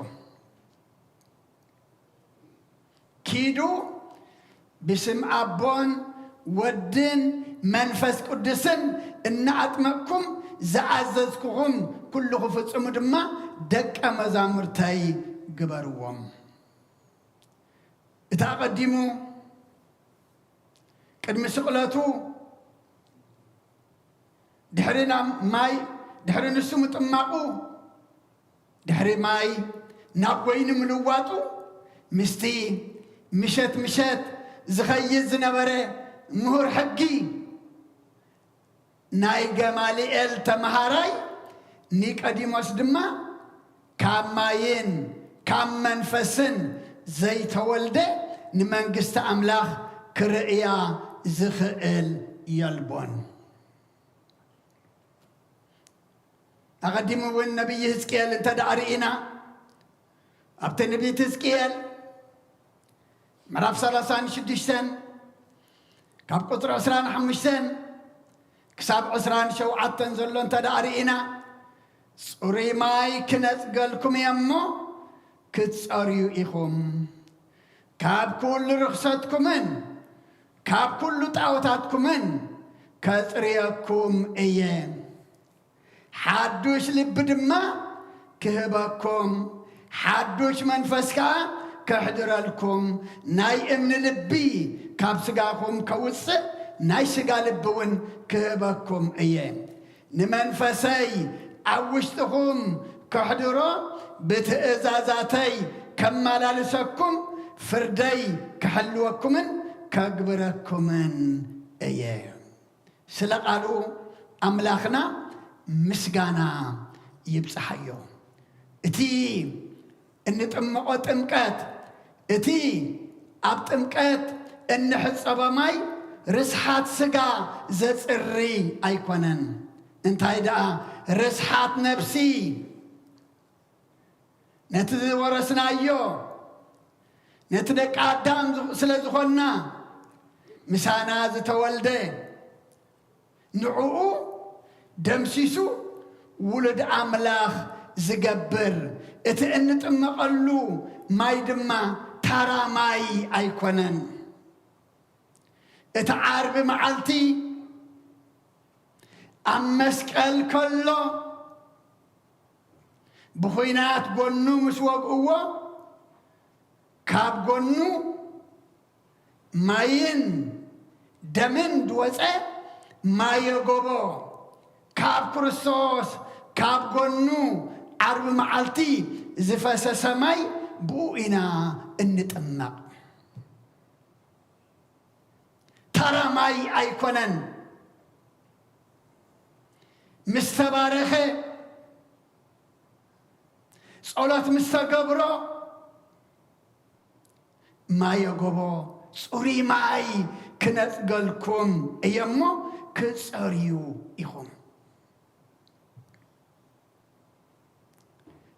"ኪዱ፣ ብስም ኣቦን ወድን መንፈስ ቅዱስን እናኣጥመቕኩም፣ ዝኣዘዝኩኹም ኩሉ ክፍጽሙ ድማ ደቀ መዛሙርተይ ግበርዎም።" እቲ ኣቐዲሙ ቅድሚ ስቕለቱ፣ ድሕሪ ናብ ማይ፣ ድሕሪ ንሱ ምጥማቑ፣ ድሕሪ ማይ ናብ ወይኒ ምልዋጡ፣ ምስቲ ምሸት ምሸት ዝኸይድ ዝነበረ ምሁር ሕጊ፣ ናይ ገማልኤል ተመሃራይ ኒቆዲሞስ ድማ፣ ካብ ማይን ካብ መንፈስን ዘይተወልደ ንመንግስቲ ኣምላኽ ክርእያ ዝኽእል የልቦን። ኣቐዲሙ እውን ነቢይ ህዝቅኤል እንተ ደኣ ርኢና፣ ኣብ ትንቢት ህዝቅኤል ምዕራፍ ሰላሳን ሽዱሽተን ካብ ቁጽሪ ዕስራን ሓሙሽተን ክሳብ ዕስራን ሸውዓተን ዘሎ እንተ ደኣ ርኢና፣ "ጽሩይ ማይ ክነጽገልኩም እየ እሞ ክትጸርዩ ኢኹም። ካብ ኩሉ ርኽሰትኩምን ካብ ኩሉ ጣዖታትኩምን ከጽርየኩም እየ። ሓዱሽ ልቢ ድማ ክህበኩም፣ ሓዱሽ መንፈስ ከኣ ከሕድረልኩም፣ ናይ እምኒ ልቢ ካብ ስጋኹም ከውጽእ፣ ናይ ስጋ ልቢ እውን ክህበኩም እየ። ንመንፈሰይ ኣብ ውሽጥኹም ከሕድሮ፣ ብትእዛዛተይ ከመላልሰኩም፣ ፍርደይ ክሕልወኩምን ከግብረኩምን እየ።" ስለ ቃሉ ኣምላኽና ምስጋና ይብጽሓዮ። እቲ እንጥምቖ ጥምቀት፣ እቲ ኣብ ጥምቀት እንሕጸቦ ማይ ርስሓት ስጋ ዘጽሪ ኣይኮነን። እንታይ ደኣ ርስሓት ነፍሲ፣ ነቲ ዝወረስናዮ፣ ነቲ ደቂ ኣዳም ዝ-፣ ስለ ዝኾንና፣ ምሳና ዝተወልደ፣ ንዕኡ ደምሲሱ ውሉድ ኣምላኽ ዝገብር፣ እቲ እንጥመቐሉ ማይ ድማ ታራ ማይ ኣይኮነን። እቲ ዓርቢ መዓልቲ ኣብ መስቀል ከሎ፣ ብኹናት ጎኑ ምስ ወግእዎ፣ ካብ ጎኑ ማይን ደምን ዝወጸ ማየ ጎቦ፣ ካብ ክርስቶስ ካብ ጎኑ ዓርቢ መዓልቲ ዝፈሰሰ ማይ ብኡ ኢና እንጥመቕ። ተራ ማይ ኣይኮነን። ምስ ተባረኸ፣ ጸሎት ምስ ተገብሮ፣ ማየ ጎቦ፣ ጽሩይ ማይ ክነጽገልኩም እየ እሞ፣ ክትጸርዩ ኢኹም።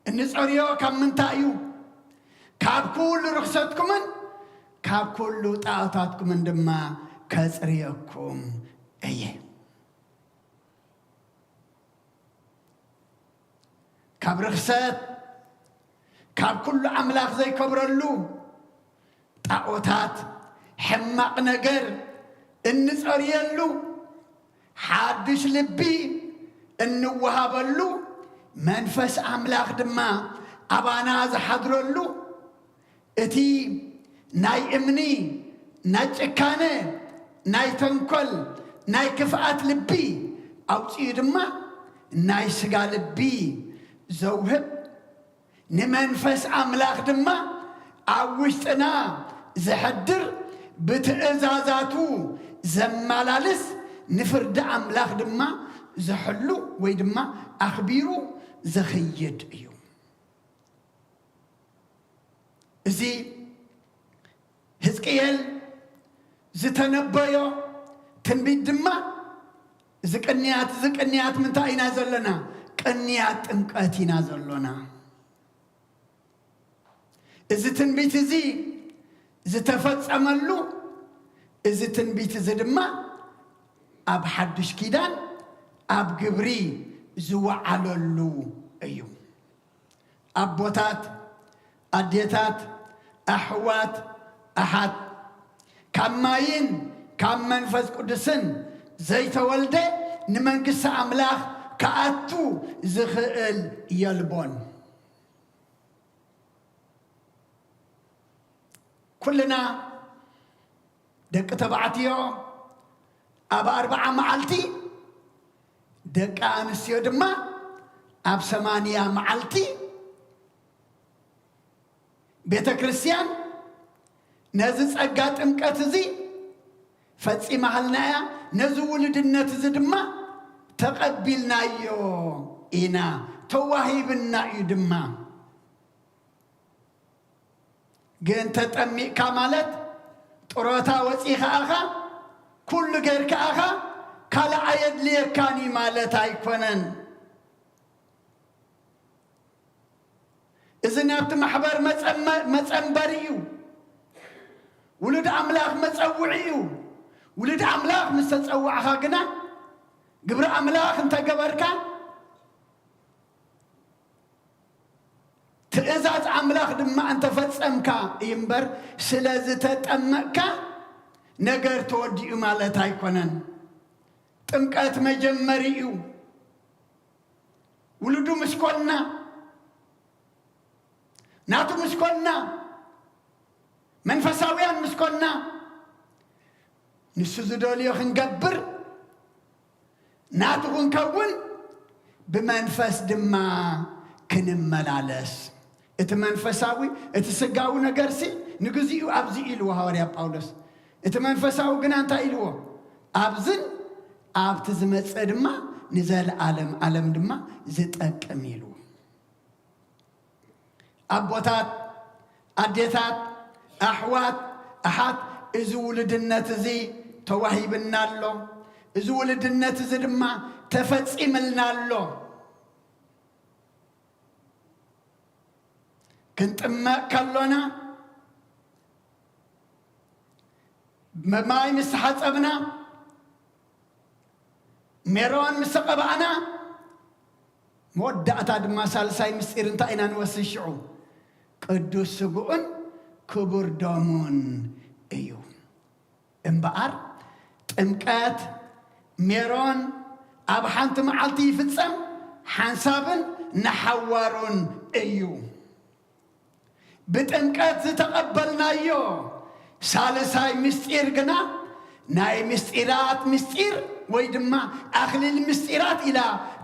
እንጸርዮ ካብ ምንታይ እዩ? ካብ ኩሉ ርኽሰትኩምን ካብ ኩሉ ጣዖታትኩምን ድማ ከጽርየኩም እየ። ካብ ርኽሰት፣ ካብ ኩሉ ኣምላኽ ዘይከብረሉ ጣዖታት፣ ሕማቕ ነገር እንጸርየሉ፣ ሓድሽ ልቢ እንወሃበሉ፣ መንፈስ ኣምላኽ ድማ ኣባና ዝሓድረሉ፣ እቲ ናይ እምኒ፣ ናይ ጭካነ፣ ናይ ተንኮል፣ ናይ ክፍኣት ልቢ ኣውጺኡ ድማ ናይ ስጋ ልቢ ዘውህብ፣ ንመንፈስ ኣምላኽ ድማ ኣብ ውሽጥና ዘሕድር፣ ብትእዛዛቱ ዘመላልስ፣ ንፍርዲ ኣምላኽ ድማ ዘሕሉ ወይ ድማ ኣኽቢሩ ዘኽይድ እዩ። እዚ ህዝቅኤል ዝተነበዮ ትንቢት ድማ፣ እዚ ቅንያት፣ እዚ ቅንያት ምንታይ ኢና ዘለና? ቅንያት ጥምቀት ኢና ዘሎና። እዚ ትንቢት እዚ ዝተፈጸመሉ፣ እዚ ትንቢት እዚ ድማ ኣብ ሓድሽ ኪዳን ኣብ ግብሪ ዝወዓለሉ እዩ። ኣቦታት፣ ኣዴታት፣ ኣሕዋት፣ ኣሓት፣ ካብ ማይን ካብ መንፈስ ቅዱስን ዘይተወልደ ንመንግስቲ ኣምላኽ ክኣቱ ዝኽእል የልቦን። ኩልና ደቂ ተባዕትዮ ኣብ ኣርብዓ መዓልቲ፣ ደቂ ኣንስትዮ ድማ ኣብ ሰማንያ መዓልቲ ቤተ ክርስቲያን ነዚ ጸጋ ጥምቀት እዚ ፈጺማሃልና እያ። ነዚ ውሉድነት እዚ ድማ ተቐቢልናዮ ኢና፣ ተዋሂብና እዩ ድማ። ግን ተጠሚቕካ ማለት ጥሮታ ወጺኻ ኣኻ፣ ኩሉ ጌርካ ኣኻ፣ ካልእ ኣየድልየካን እዩ ማለት ኣይኮነን። እዚ ናብቲ ማሕበር መጸመ-፣ መጸንበሪ እዩ። ውሉድ ኣምላኽ መጸውዒ እዩ። ውሉድ ኣምላኽ ምስ ተጸዋዕኻ ግና፣ ግብሪ ኣምላኽ እንተገበርካ፣ ትእዛዝ ኣምላኽ ድማ እንተፈጸምካ እዩ እምበር፣ ስለ ዝተጠመቕካ ነገር ተወዲኡ ማለት ኣይኮነን። ጥምቀት መጀመሪ እዩ። ውሉዱ ምስ ኮንና፣ ናቱ ምስ ኮንና፣ መንፈሳውያን ምስ ኮንና፣ ንሱ ዝደልዮ ክንገብር፣ ናቱ ክንከውን፣ ብመንፈስ ድማ ክንመላለስ። እቲ መንፈሳዊ፣ እቲ ስጋዊ ነገርሲ ንግዚኡ ኣብዚ ኢልዎ ሃዋርያ ጳውሎስ። እቲ መንፈሳዊ ግና እንታይ ኢልዎ? ኣብዝን ኣብቲ ዝመጽእ ድማ ንዘለዓለም ዓለም ድማ ዝጠቅም ኢልዎ። ኣቦታት፣ ኣዴታት፣ ኣሕዋት፣ ኣሓት፣ እዚ ውልድነት እዚ ተዋሂብና ኣሎ። እዚ ውልድነት እዚ ድማ ተፈጺምልና ኣሎ። ክንጥመቕ ከሎና፣ ብማይ ምስ ተሓጸብና፣ ሜሮን ምስ ተቐባእና፣ መወዳእታ ድማ ሳልሳይ ምስጢር እንታይ ኢና ንወስድ ሽዑ? ቅዱስ ስግኡን ክቡር ደሙን እዩ። እምበኣር ጥምቀት፣ ሜሮን ኣብ ሓንቲ መዓልቲ ይፍጸም፣ ሓንሳብን ንሓዋሩን እዩ። ብጥምቀት ዝተቐበልናዮ ሳልሳይ ምስጢር ግና ናይ ምስጢራት ምስጢር ወይ ድማ ኣኽሊል ምስጢራት ኢላ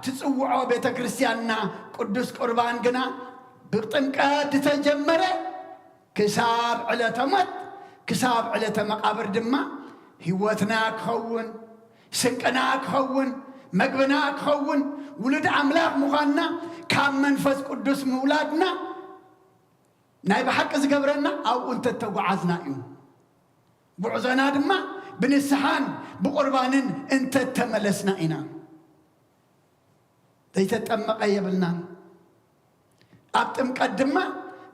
ትጽውዖ ቤተ ክርስቲያንና ቅዱስ ቁርባን ግና ብጥምቀት ዝተጀመረ ክሳብ ዕለተ ሞት፣ ክሳብ ዕለተ መቓብር ድማ ህይወትና ክኸውን፣ ስንቅና ክኸውን፣ መግብና ክኸውን፣ ውሉድ ኣምላኽ ምዃንና፣ ካብ መንፈስ ቅዱስ ምውላድና ናይ ብሓቂ ዝገብረና ኣብኡ እንተተጓዓዝና እዩ። ጉዕዞና ድማ ብንስሓን ብቑርባንን እንተተመለስና ኢና። ዘይተጠመቐ የብልናን። ኣብ ጥምቀት ድማ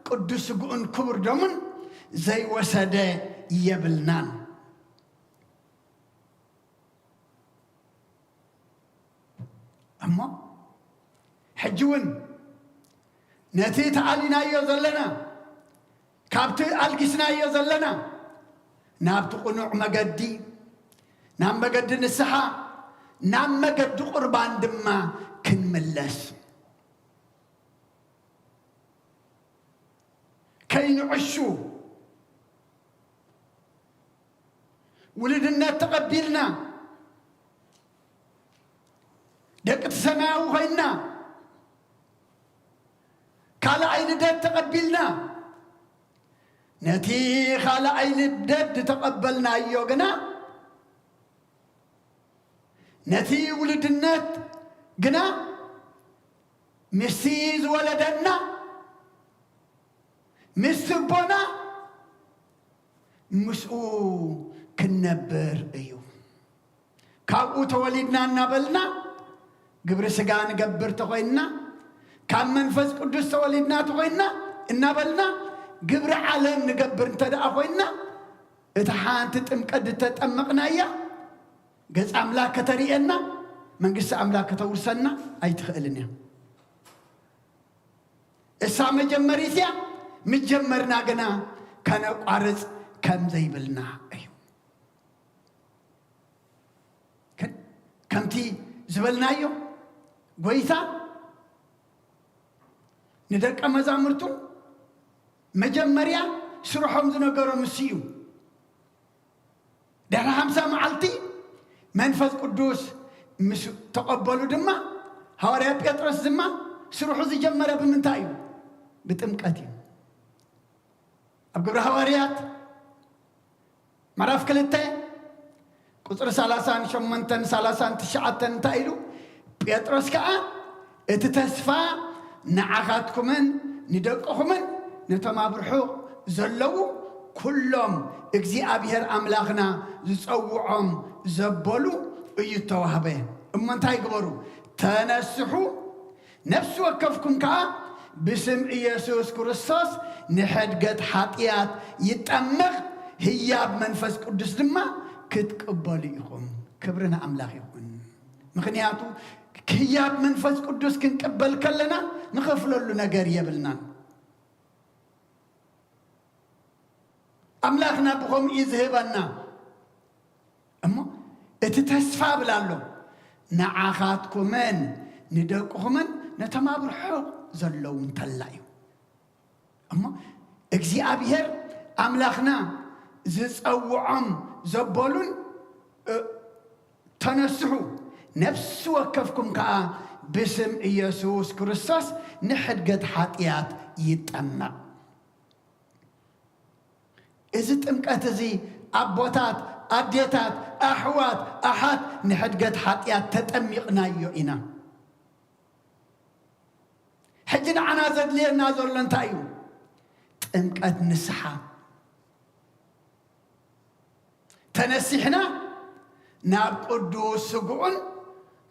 ቅዱስ ስግኡን ክቡር ደሙን ዘይወሰደ የብልናን። እሞ ሕጂ እውን ነቲ ተኣሊናዮ ዘለና፣ ካብቲ ኣልጊስናዮ ዘለና፣ ናብቲ ቅኑዕ መገዲ፣ ናብ መገዲ ንስሓ፣ ናብ መገዲ ቁርባን ድማ ክንምለስ። ከይንዕሹ፣ ውልድነት ተቐቢልና፣ ደቂ እቲ ሰማያዊ ኮይንና፣ ካልኣይ ልደት ተቐቢልና፣ ነቲ ካልኣይ ልደት ዝተቐበልናዮ ግና፣ ነቲ ውልድነት ግና ምስቲ ዝወለደና፣ ምስቲ ኣቦና፣ ምስኡ ክንነብር እዩ። ካብኡ ተወሊድና እናበልና ግብሪ ስጋ ንገብር ተኾይንና፣ ካብ መንፈስ ቅዱስ ተወሊድና ተኾይንና እናበልና ግብሪ ዓለም ንገብር እንተ ደኣ ኾይንና፣ እታ ሓንቲ ጥምቀት ዝተጠመቕናያ ገጽ ኣምላኽ ከተርእየና፣ መንግስቲ ኣምላኽ ከተውርሰና ኣይትኽእልን እያ። እሳ መጀመሪት እያ። ምጀመርና ግና ከነቋርጽ ከም ዘይብልና እዩ። ግን ከምቲ ዝበልናዮ፣ ጎይታ ንደቀ መዛሙርቱ መጀመርያ ስርሖም ዝነገሮም እሱ እዩ። ድሕሪ ሓምሳ መዓልቲ መንፈስ ቅዱስ ምስ ተቐበሉ ድማ፣ ሃዋርያ ጴጥሮስ ድማ ስርሑ ዝጀመረ ብምንታይ እዩ? ብጥምቀት እዩ። ኣብ ግብሪ ሃዋርያት ምዕራፍ ክልተ ቁጽሪ ሰላሳን ሸሞንተን ሰላሳን ትሽዓተን እንታይ ኢሉ? ጴጥሮስ ከኣ፣ "እቲ ተስፋ ንዓኻትኩምን ንደቅኹምን ነቶም ኣብ ርሑቕ ዘለዉ ኩሎም እግዚኣብሔር ኣምላኽና ዝጸውዖም ዘበሉ እዩ እተዋህበ። እሞ እንታይ ግበሩ? ተነስሑ፣ ነፍሲ ወከፍኩም ከኣ ብስም ኢየሱስ ክርስቶስ ንሕድገት ሓጢኣት ይጠመቕ፣ ህያብ መንፈስ ቅዱስ ድማ ክትቅበሉ ኢኹም።" ክብሪ ንኣምላኽ ይኹን። ምኽንያቱ ህያብ መንፈስ ቅዱስ ክንቅበል ከለና ንኸፍለሉ ነገር የብልናን። ኣምላኽና ብኸምኡ እዩ ዝህበና። እሞ እቲ ተስፋ እብል ኣሎ፣ ንዓኻትኩምን ንደቅኹምን ነቶም ኣብ ርሑቕ ዘለዉ እንተላ እዩ። እሞ እግዚኣብሔር ኣምላኽና ዝጸውዖም ዘበሉን፣ እ፣ ተነስሑ፣ ነፍሲ ወከፍኩም ከኣ ብስም ኢየሱስ ክርስቶስ ንሕድገት ሓጢኣት ይጠመቕ። እዚ ጥምቀት እዚ ኣቦታት፣ ኣዴታት፣ ኣሕዋት፣ ኣሓት ንሕድገት ሓጢኣት ተጠሚቕናዮ ኢና። ሕጂ ንዓና ዘድልየና ዘሎ እንታይ እዩ? ጥምቀት ንስሓ። ተነሲሕና ናብ ቅዱስ ስግኡን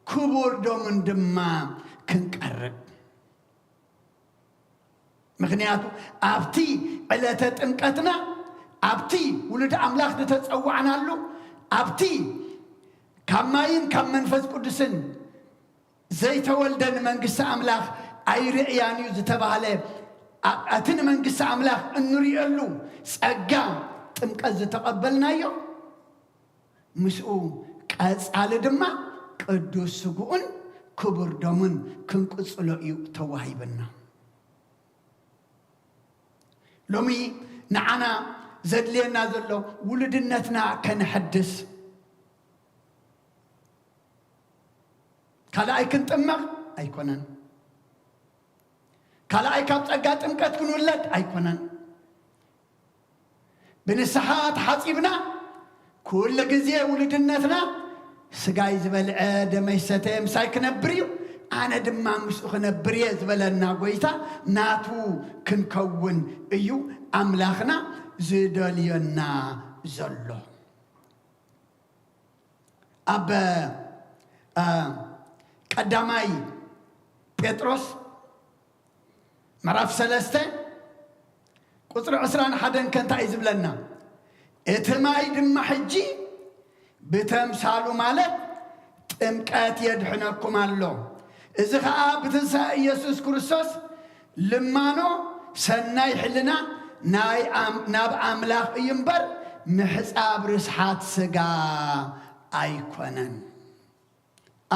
ክቡር ደሙን ድማ ክንቀርብ። ምኽንያቱ ኣብቲ ዕለተ ጥምቀትና፣ ኣብቲ ውሉድ ኣምላኽ ዝተጸዋዕናሉ፣ ኣብቲ ካብ ማይን ካብ መንፈስ ቅዱስን ዘይተወልደ ንመንግስቲ ኣምላኽ ኣይርእያን እዩ ዝተባህለ፣ ኣ-፣ እቲ ንመንግስቲ ኣምላኽ እንርእየሉ ጸጋ ጥምቀት ዝተቐበልናዮ፣ ምስኡ ቀጻሊ ድማ ቅዱስ ስግኡን ክቡር ደሙን ክንቅጽሎ እዩ ተዋሂብና። ሎሚ ንዓና ዘድልየና ዘሎ ውሉድነትና ከነሐድስ፣ ካልኣይ ክንጥመቕ ኣይኮነን። ካልኣይ ካብ ጸጋ ጥምቀት ክንውለድ ኣይኮነን። ብንስሓ ተሓጺብና፣ ኩሉ ግዜ ውሉድነትና ስጋይ ዝበልዐ ደመይ ዝሰተየ ምሳይ ክነብር እዩ፣ ኣነ ድማ ምስኡ ክነብር እየ ዝበለና ጎይታ ናቱ ክንከውን እዩ ኣምላኽና ዝደልየና ዘሎ። ኣብ ቀዳማይ ጴጥሮስ ምዕራፍ ሰለስተ ቁፅሪ ዕስራን ሓደን ከ እንታይ እዩ ዝብለና? እቲ ማይ ድማ ሕጂ ብተምሳሉ ማለት ጥምቀት የድሕነኩም ኣሎ። እዚ ኸኣ ብትንሳኤ ኢየሱስ ክርስቶስ ልማኖ ሰናይ ሕልና ናይ ኣም- ናብ ኣምላኽ እዩ እምበር ምሕጻብ ርስሓት ስጋ ኣይኮነን።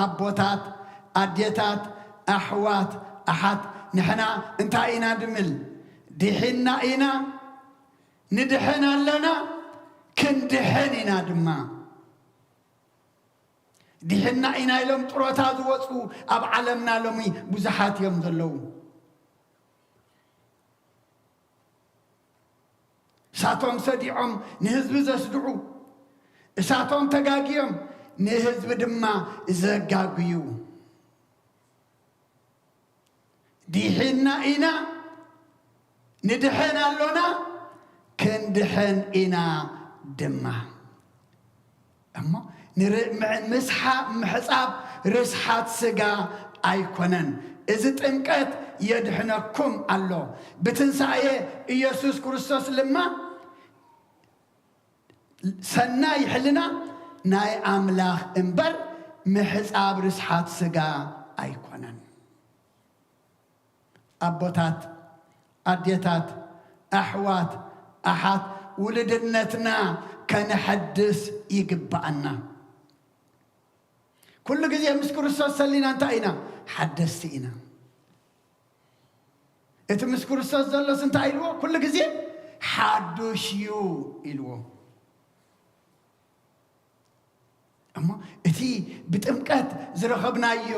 ኣቦታት፣ ኣዴታት፣ ኣሕዋት፣ ኣሓት፣ ንሕና እንታይ ኢና ድምል? ድሒና ኢና፣ ንድሕን ኣለና፣ ክንድሕን ኢና ድማ። ድሕና ኢና ኢሎም ጥሮታ ዝወፁ ኣብ ዓለምና ሎሚ ብዙሓት እዮም ዘለዉ። እሳቶም ሰዲዖም ንህዝቢ ዘስድዑ፣ እሳቶም ተጋግዮም ንህዝቢ ድማ ዘጋግዩ። ዲሒና ኢና፣ ንድሕን ኣሎና፣ ክንድሕን ኢና ድማ። እሞ ንር- ምዕ- ምስሓ- ምሕጻብ ርስሓት ስጋ ኣይኮነን። እዚ ጥምቀት የድሕነኩም ኣሎ። ብትንሳኤ ኢየሱስ ክርስቶስ ድማ ሰናይ ሕልና ናይ ኣምላኽ እምበር ምሕጻብ ርስሓት ስጋ ኣይኮነን። ኣቦታት፣ ኣዴታት፣ ኣሕዋት፣ ኣሓት፣ ውልድነትና ከነሐድስ ይግብኣና። ኩሉ ግዜ ምስ ክርስቶስ ሰሊና እንታይ ኢና? ሓደስቲ ኢና። እቲ ምስ ክርስቶስ ዘሎስ እንታይ ኢልዎ? ኩሉ ግዜ ሓዱሽ እዩ ኢልዎ። እሞ እቲ ብጥምቀት ዝረኸብናዮ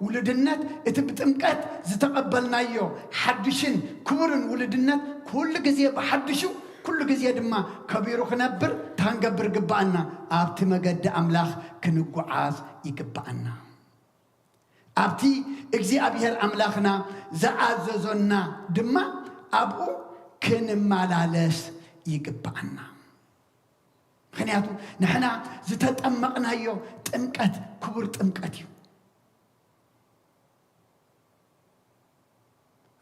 ውሉድነት፣ እቲ ብጥምቀት ዝተቐበልናዮ ሓዱሽን ክቡርን ውሉድነት ኩሉ ግዜ ብሓዱሹ፣ ኩሉ ግዜ ድማ ከቢሩ ክነብር እንታይ ክንገብር ግባኣና? ኣብቲ መገዲ ኣምላኽ ክንጓዓዝ ይግባኣና። ኣብቲ እግዚኣብሔር ኣምላኽና ዝኣዘዞና ድማ ኣብኡ ክንመላለስ ይግባኣና። ምኽንያቱ ንሕና ዝተጠመቕናዮ ጥምቀት ክቡር ጥምቀት እዩ።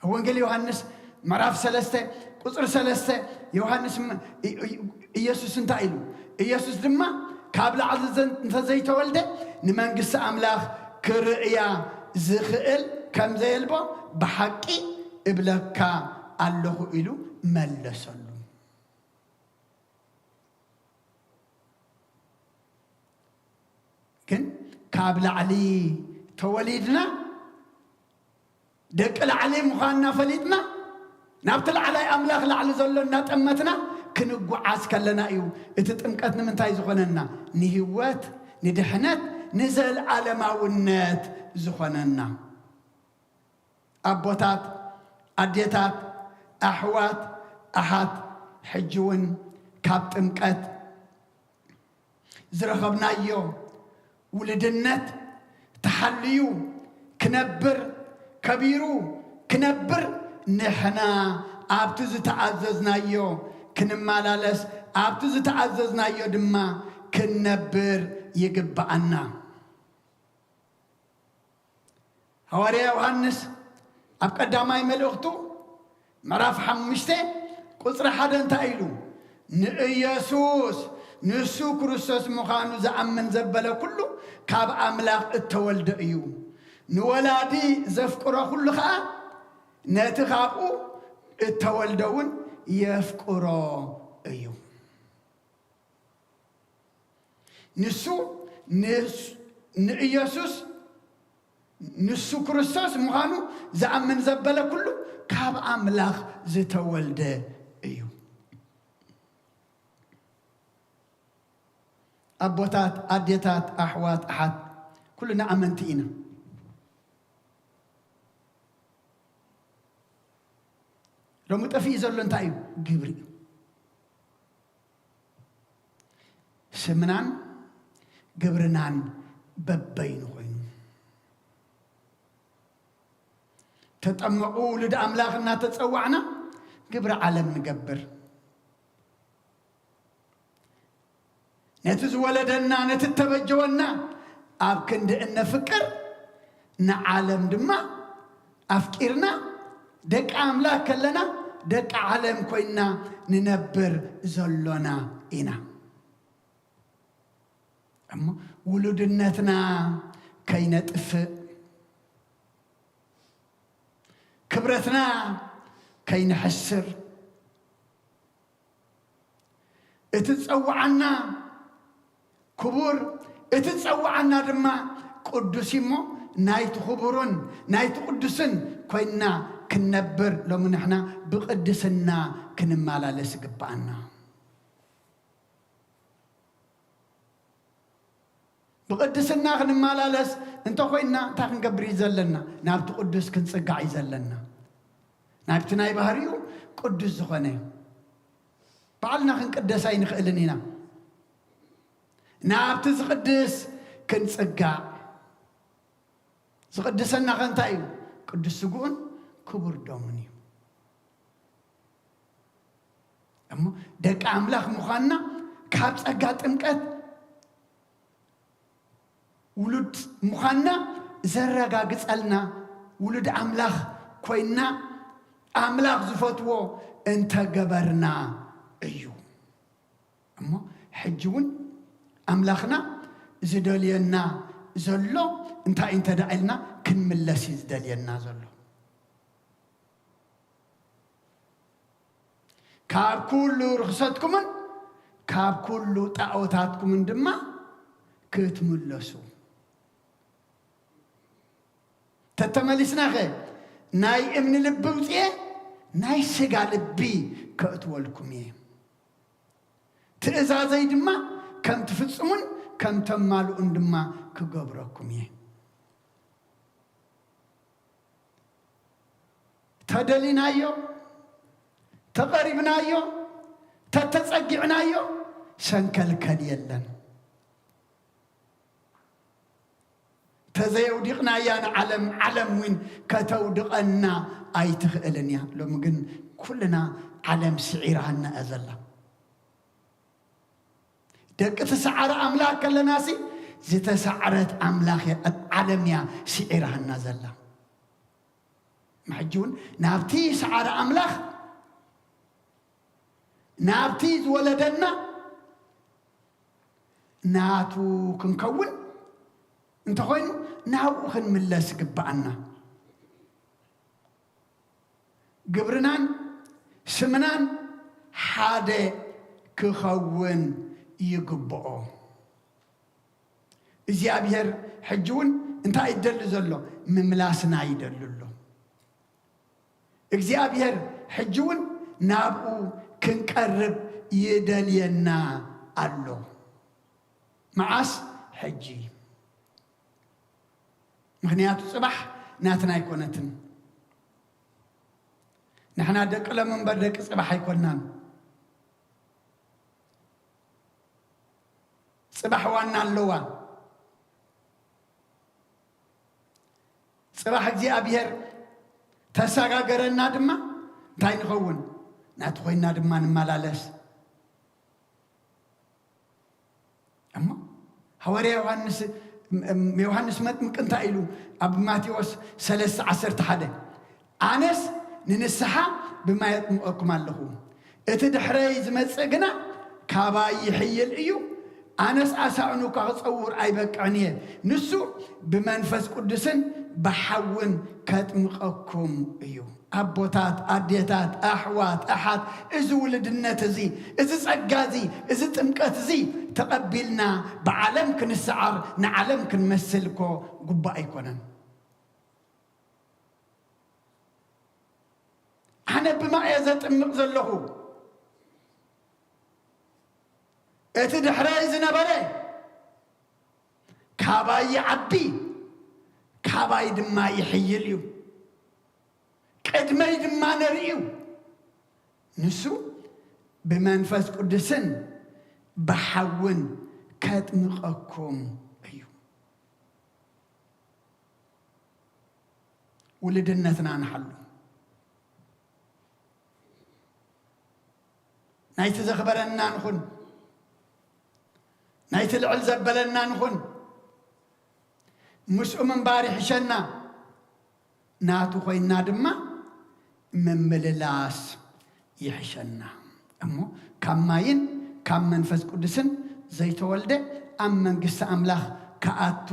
ወንጌል ዮሃንስ ምዕራፍ ሰለስተ ቁፅሪ ሰለስተ፣ ዮሃንስ ም- ኢ- ኢ- ኢየሱስ እንታይ ኢሉ? ኢየሱስ ድማ ካብ ላዕሊ ዘን- እንተዘይተወልደ ንመንግስቲ ኣምላኽ ክርእያ ዝኽእል ከም ዘየልቦ ብሓቂ እብለካ ኣለኹ ኢሉ መለሰሉ። ግን ካብ ላዕሊ ተወሊድና ደቂ ላዕሊ ምዃንና ፈሊጥና ናብቲ ላዕላይ ኣምላኽ ላዕሊ ዘሎ እናጠመትና ክንጓዓዝ ከለና እዩ እቲ ጥምቀት ንምንታይ ዝኾነና? ንህይወት፣ ንድሕነት፣ ንዘለኣለማውነት ዝኾነና። ኣቦታት፣ ኣዴታት፣ ኣሕዋት፣ ኣሓት፣ ሕጂ እውን ካብ ጥምቀት ዝረኸብናዮ ውልድነት ተሓልዩ ክነብር፣ ከቢሩ ክነብር፣ ንሕና ኣብቲ ዝተኣዘዝናዮ ክንመላለስ፣ ኣብቲ ዝተኣዘዝናዮ ድማ ክንነብር ይግብኣና። ሃዋርያ ዮሃንስ ኣብ ቀዳማይ መልእኽቱ ምዕራፍ ሓሙሽተ ቁጽሪ ሓደ እንታይ ኢሉ? ንኢየሱስ ንሱ ክርስቶስ ምዃኑ ዝኣምን ዘበለ ኩሉ ካብ ኣምላኽ እተወልደ እዩ። ንወላዲ ዘፍቅሮ ኩሉ ኸኣ ነቲ ካብኡ እተወልደ እውን የፍቅሮ እዩ። ንሱ ንስ- ንኢየሱስ ንሱ ክርስቶስ ምዃኑ ዝኣምን ዘበለ ኩሉ ካብ ኣምላኽ ዝተወልደ እዩ። ኣቦታት፣ ኣዴታት፣ ኣሕዋት፣ ኣሓት፣ ኩልና ኣመንቲ ኢና። ሎሚ ጠፊኡ ዘሎ እንታይ እዩ? ግብሪ እዩ። ስምናን ግብርናን በበይኑ ኮይኑ። ተጠመቑ ውሉድ ኣምላኽ እናተጸዋዕና ግብረ ዓለም ንገብር። ነቲ ዝወለደና፣ ነቲ እተበጀወና ኣብ ክንዲ እነፍቅር፣ ንዓለም ድማ ኣፍቂርና፣ ደቂ ኣምላኽ ከለና፣ ደቂ ዓለም ኮይንና ንነብር ዘሎና ኢና። እሞ ውሉድነትና ከይነጥፍእ፣ ክብረትና ከይንሕስር፣ እቲ ዝጸውዓና ክቡር፣ እቲ ዝጸውዓና ድማ ቅዱስ እሞ፣ ናይቲ ክቡርን ናይቲ ቅዱስን ኮይንና ክንነብር፣ ሎሚ ንሕና ብቕድስና ክንመላለስ ይግብኣና። ብቕድስና ክንመላለስ እንተኾይንና፣ እንታይ ክንገብር እዩ ዘለና? ናብቲ ቅዱስ ክንጽጋዕ እዩ ዘለና። ናብቲ ናይ ባህሪኡ ቅዱስ ዝኾነ። ባዕልና ክንቅደስ ኣይንኽእልን ኢና። ናብቲ ዝቕድስ ክንጽጋዕ። ዝቕድሰና ከ እንታይ እዩ? ቅዱስ ስግኡን ክቡር ደሙን እዩ። እሞ ደቂ ኣምላኽ ምዃንና ካብ ጸጋ ጥምቀት ውሉድ ምዃንና ዘረጋግጸልና፣ ውሉድ ኣምላኽ ኮይንና፣ ኣምላኽ ዝፈትዎ እንተገበርና እዩ። እሞ ሕጂ እውን ኣምላኽና ዝደልየና ዘሎ እንታይ እንተ ደኣ ኢልና ክንምለስ እዩ ዝደልየና ዘሎ። ካብ ኩሉ ርኽሰትኩምን ካብ ኩሉ ጣዖታትኩምን ድማ ክትምለሱ። ተተመሊስናኸ ናይ እምኒ ልቢ ውፅኤ ናይ ስጋ ልቢ ከእትወልኩም እየ። ትእዛዘይ ድማ ከም ትፍጽሙን ከም ተማልኡን ድማ ክገብረኩም እየ። ተደሊናዮ፣ ተቐሪብናዮ፣ ተተጸጊዕናዮ ሰንከልከል የለን። ተዘየውዲቕናያ ንዓለም፣ ዓለም እውን ከተውድቐና ኣይትኽእልን እያ። ሎሚ ግን ኩልና ዓለም ስዒራና እያ ዘላ። ደቂ ተሰዓረ ኣምላኽ ከለናሲ ዝተሰዓረት ኣምላኽ እያ፣ ዓለም እያ ስዒራና ዘላ። ሕጂ እውን ናብቲ ሰዓረ ኣምላኽ፣ ናብቲ ዝወለደና ናቱ ክንከውን እንተኾይኑ ናብኡ ክንምለስ ይግብኣና። ግብርናን ስምናን ሓደ ክኸውን ይግብኦ። እግዚኣብሔር ሕጂ እውን እንታይ ይደሊ ዘሎ? ምምላስና ይደሊ ኣሎ። እግዚኣብሔር ሕጂ እውን ናብኡ ክንቀርብ ይደልየና ኣሎ። መዓስ? ሕጂ። ምኽንያቱ ጽባሕ ናትና ኣይኮነትን። ንሕና ደቂ ሎም እምበር ደቂ ጽባሕ ኣይኮናን። ጽባሕ ዋና ኣለዋ። ጽባሕ እግዚኣብሔር ተሰጋገረና ድማ እንታይ ንኸውን? ናቱ ኮይንና ድማ ንመላለስ። እሞ ሃዋርያ ዮሃንስ፣ ም-፣ ም-፣ ዮሃንስ መጥምቅ እንታይ ኢሉ ኣብ ማቴዎስ ሰለስተ ዓሰርተ ሓደ? ኣነስ ንንስሓ ብማይ ኣጥምቐኩም ኣለኹ፣ እቲ ድሕረይ ዝመጽእ ግና ካባይ ይሕይል እዩ፣ ኣነስ ኣሳእኑ እኳ ክጸውር ኣይበቅዕን እየ፣ ንሱ ብመንፈስ ቅዱስን ብሓውን ከጥምቐኩም እዩ። ኣቦታት፣ ኣዴታት፣ ኣሕዋት፣ ኣሓት፣ እዚ ውልድነት እዚ፣ እዚ ጸጋ እዚ፣ እዚ ጥምቀት እዚ ተቐቢልና ብዓለም ክንሰዓር፣ ንዓለም ክንመስል እኮ ግቡእ ኣይኮነን። ኣነ ብማይ እየ ዘጥምቕ ዘለኹ። እቲ ድሕረይ ዝነበረ ካባይ ይዓቢ፣ ካባይ ድማ ይሕይል እዩ። ቅድመይ ድማ ነርእዩ። ንሱ ብመንፈስ ቅዱስን ብሓውን ከጥምቐኩም እዩ። ውልድነትና ንሓሉ። ናይቲ ዘኽበረና ንኹን፣ ናይቲ ልዕል ዘበለና ንኹን። ምስኡ ምንባር ይሕሸና፣ ናቱ ኮይንና ድማ ምምልላስ ይሕሸና። እሞ ካብ ማይን ካብ መንፈስ ቅዱስን ዘይተወልደ ኣብ መንግስቲ ኣምላኽ ክኣቱ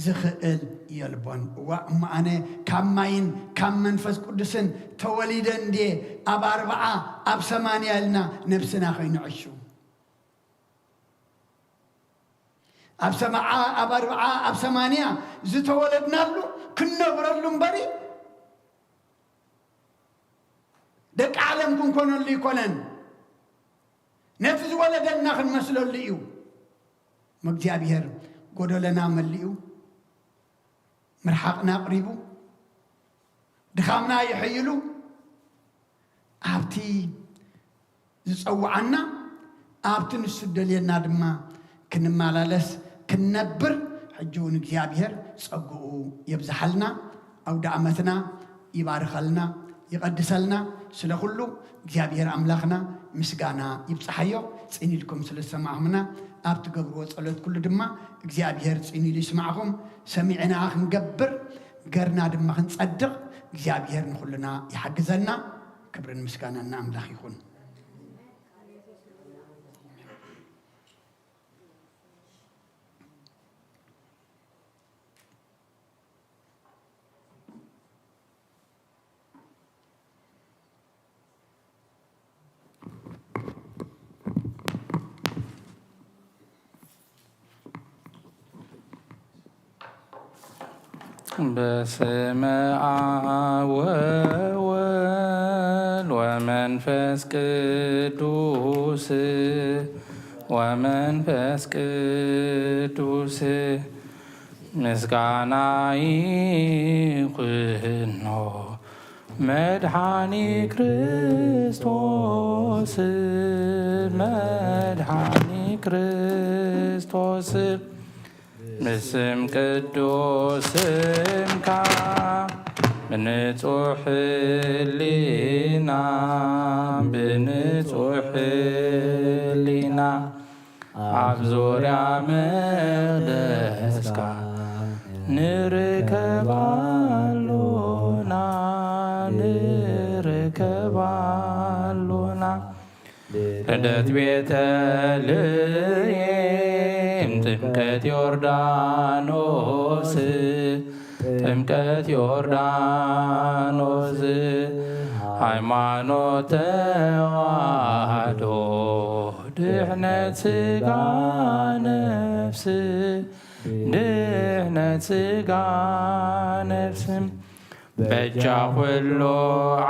ዝኽእል የልቦን። እዋ እሞ ኣነ ካብ ማይን ካብ መንፈስ ቅዱስን ተወሊደ እንድየ ኣብ ኣርብዓ ኣብ ሰማንያ ኢልና ነብስና ከይንዕሹ። ኣብ ሰብዓ፣ ኣብ ኣርብዓ፣ ኣብ ሰማንያ ዝተወለድናሉ ክንነብረሉ እምበሪ ደቂ ዓለም ክንኮነሉ ይኮነን። ነቲ ዝወለደና ክንመስለሉ እዩ። እሞ እግዚኣብሔር ጎደለና መሊኡ፣ ምርሓቕና ኣቕሪቡ፣ ድኻምና የሐይሉ፣ ኣብቲ ዝጸውዓና፣ ኣብቲ ንሱ ደልየና ድማ ክንመላለስ ክንነብር፣ ሕጂ እውን እግዚኣብሔር ጸግኡ የብዝሓልና፣ ኣውደ ዓመትና ይባርኸልና፣ ይቐድሰልና። ስለ ኩሉ እግዚኣብሔር ኣምላኽና ምስጋና ይብጽሓዮ። ጽን ኢልኩም ስለ ዝሰማዕኹምና፣ ኣብ ትገብርዎ ጸሎት ኩሉ ድማ እግዚኣብሔር ጽን ኢሉ ይስማዕኹም። ሰሚዕና ክንገብር፣ ገርና ድማ ክንጸድቕ እግዚኣብሔር ንኹልና ይሓግዘና። ክብርን ምስጋናን ንኣምላኽ ይኹን። በስመ አብ ወወልድ ወመንፈስ ቅዱስ፣ ወመንፈስ ቅዱስ ምስጋና ይኹኖ መድኃኒ ክርስቶስ፣ መድኃኒ ክርስቶስ። ብስም ቅዱስ ስምካ ብንጹሕ ህሊና፣ ብንጹሕ ህሊና ኣብ ዙርያ መቕደስካ ንርከብ ኣሎና፣ ንርከብ ኣሎና። ልደት ቤተልሔም፣ ጥምቀት ዮርዳኖስ፣ ጥምቀት ዮርዳኖስ፣ ሃይማኖት ተዋህዶ፣ ድሕነት ሥጋ ነፍስ፣ ድሕነት ሥጋ ነፍስ። በጃ ኩሉ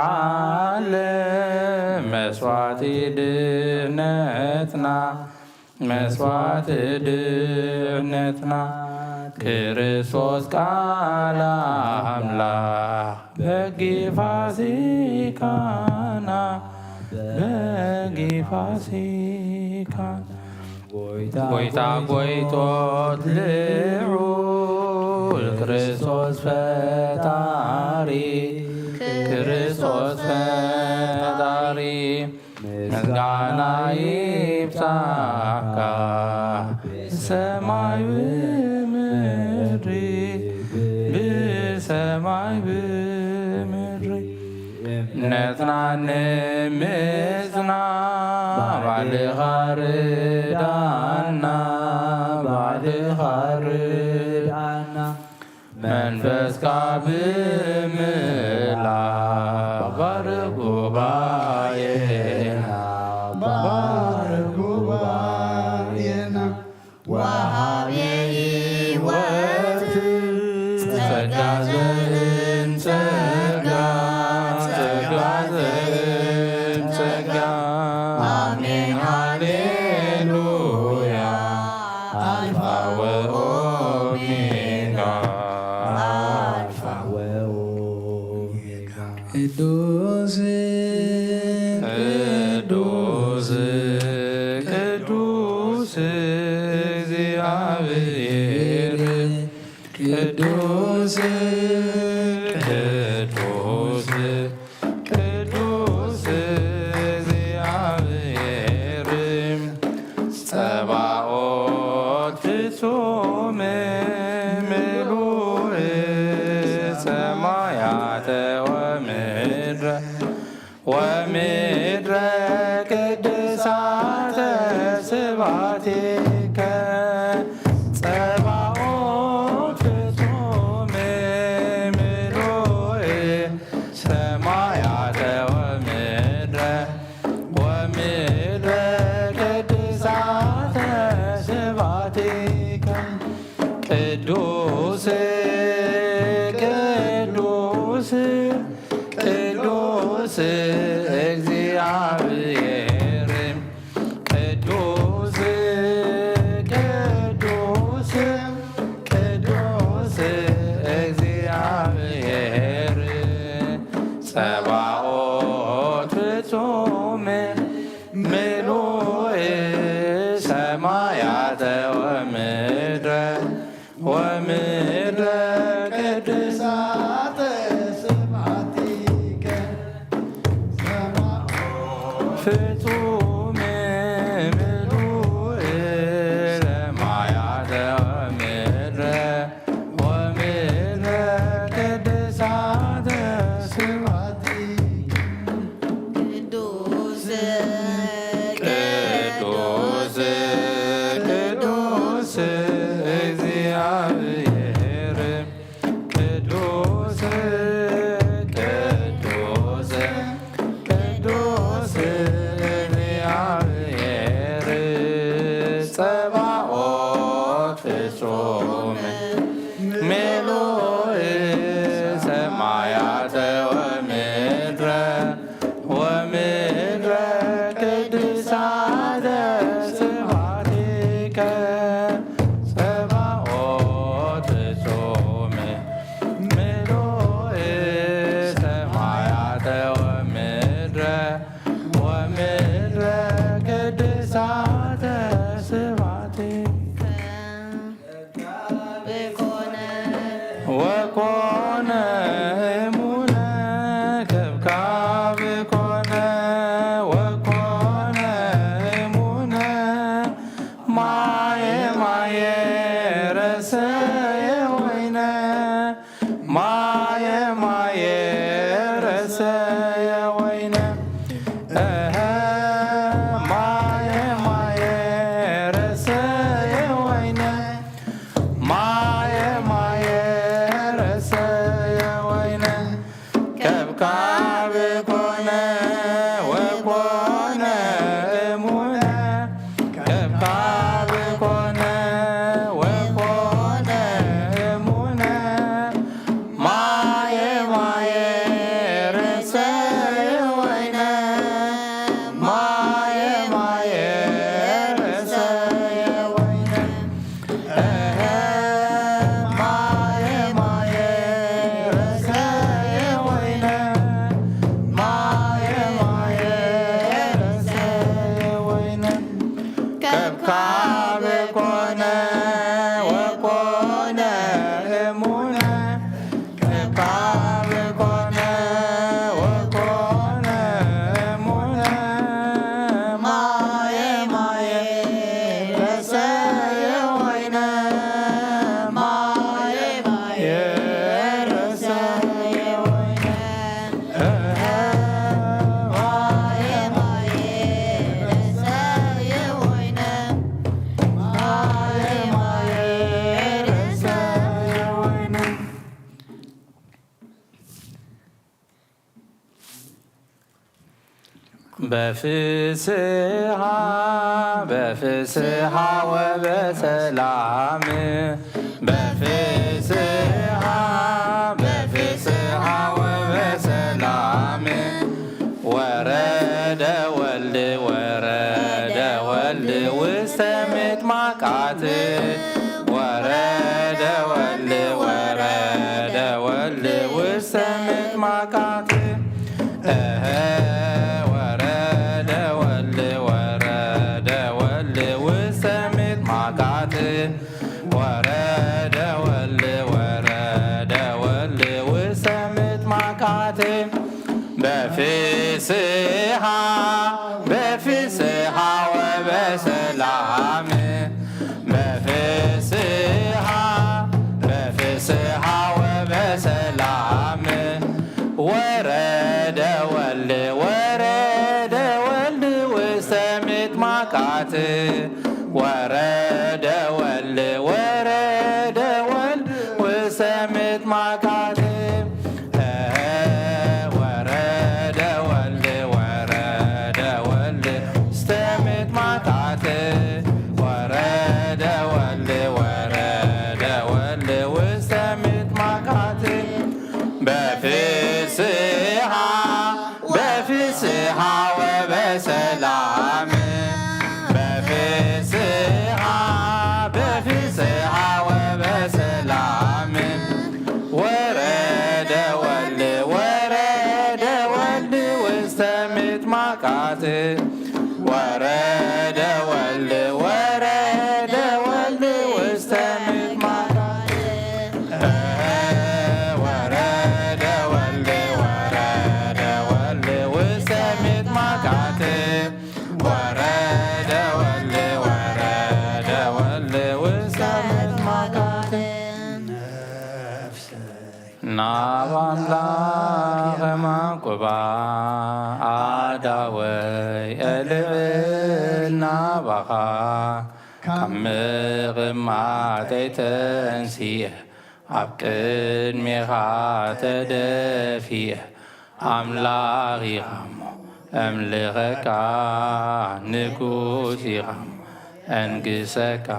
ዓለም መስዋዕቲ ድህነትና፣ መስዋዕቲ ድህነትና፣ ክርስቶስ ቃል ኣምላኽ በጊ ፋሲካና፣ በጊ ፋሲካና። ጎይታ ጎይቶት ልዑል ክርስቶስ ፈጣሪ፣ ክርስቶስ ፈጣሪ፣ ምስጋና ይብጻሕካ ብሰማይ ብምድሪ፣ ብሰማይ ብምድሪ። እምነትና ንምጽና ባዕልኻ ርዳና፣ ባዕልኻ ርዳና። መንፈስካ ብምልኣኽ ባርኽ ጉባኤና፣ ባርኽ ጉባኤና። ወሃቤ ሕይወት ጸጋ ዘእም ጸጋ፣ ጸጋ ዘእም ጸጋ። ኣሜን ሃሌሉያ። ኣልፋ ወኦሜጋ፣ ኣልፋ ወኦሜጋ። ቅዱስ፣ ቅዱስ፣ ቅዱስ እግዚኣብሔር፣ ቅዱስ፣ ወምድረ ቅድሳተ ስብሐቲከ። ጸባኦት ፍጹም ምሉእ ሰማያተ ወምድረ ወምድረ ቅድሳተ ስብሐቲከ። ቅዱስ ቅዱስ ቅዱስ እግዚአብሔር ቅዱስ ቅዱስ ቅዱስ እግዚአብሔር ጸባኦት ፍጹም ምሉእ ሰማያተ ወምድረ ወምድረ ቅድሳተ ስብሐቲከ። ፍጹም ምሉእ ሰማያተ ወምድረ ወምድረ ቅድሳተ ስብሐቲከ። ቅዱስ ቅዱስ ቅዱስ እግዚአብሔር ቅዱስ ቅዱስ ቅዱስ እግዚአብሔር ጸባኦት ፍጹም ምሉእ ሰማያተ ወምድረ ወምድረ ቅድሳተ ስብሐቲከ። ጸባኦት ፍጹም ምሉእ ሰማያተ ወምድረ ወምድረ ቅድሳተ ስብሐቲከ። ወኮነ እሙነ ከብካብ ኮነ ወኮነ እሙነ ማየ ማየ ረሰየ ወይነ ማየ ማየ ረሰየ ወይነ እህ ማየ ማየ ረሰየ ወይነ ማየ ማየ ረሰየ ወይነ ከብካብ ኮነ ወኮነ እሙነ ከብካብ ኮነ ወኮነ እሙነ ማየ ማየ ረሰየ ወይነ ማየ ማየ ረሰየ ወይነ እህ ማየ ማየ ረሰየ ወይነ ማየ ማየ ረሰየ ወይነ ከብካብ ኮነ ወኮነ እሙነ ከብካብ ኮነ ወኮነ እሙነ ማየ ማየ ረሰየ ወይነ ማየ ማየ ረሰየ ወይነ እህ ማየ ማየ ረሰየ ወይነ ማየ ማየ ረሰየ ወይነ በፍስሃ በፍስሃ ወበሰላም በፍስሃ በፍስሃ ወበሰላም ወረደ ወልድ ወረደ ወልድ ውስተ ምጥማቃት ወረደ ወልድ ወረደ ወልድ ውስተ ምጥማቃት እህ ወረደ ወልድ ወረደ ወልድ ውስተ ምጥማቃት ወረደ ወልድ ወረደ ወልድ ውስተ ምጥማቃት በፍስሃ በፍስሃ ወበሰላም በፍስሃ በፍስሃ ወበሰላም ወረደ ወረደ ወልድ ውስተ ምጥማቃት፣ ወረደ ወልድ፣ ወረደ ወልድ ውስተ ምጥማቃት። ወረደ ወልድ፣ ወረደ ወልድ ውስተ ምጥማቃት። ወረደ ወልድ፣ ወረደ ወልድ ውስተ ምጥማቃት። በፍስሃ በፍስሃ ወበሰላም። በፍስሃ በፍስሃ ወበሰላም። ወረደ ወልድ፣ ወረደ ወልድ ውስተ ምጥማቃት። ወረደ ወልድ፣ ወረደ ወልድ ውስተ ምጥማቃት። ወረደ ወልድ፣ ወረደ ወልድ ውስተ ምጥማቃት። ወረደ ወልድ፣ ወረደ ወልድ ውስተ ምጥማቃት። ናብ ኣምላኽ ማቁባ ኣዳወይ እልዕል ናባኻ፣ ካብ ምቕማጠይ ተንሲእ ኣብ ቅድሜኻ ተደፊእ። ኣምላኽ ኢኻ እሞ እምልኸካ፣ ንጉስ ኢኻ እሞ እንግሰካ።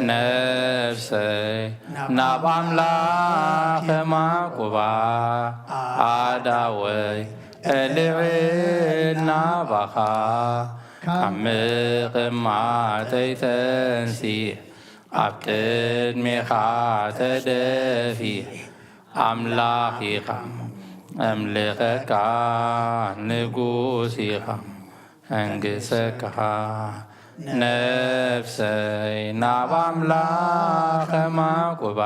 ነፍሰይ ናብ ኣምላኽ ማቁባ ኣዳወይ እልዕል ናባኻ፣ ካብ ምቕማጠይ ተንሲእ ኣብ ቅድሜኻ ተደፊእ። ኣምላኽ ኢኻ እምልኸካ፣ ንጉስ ኢኻ እንግሰካ። ነፍሰይ ናብ ኣምላኽ ማቁባ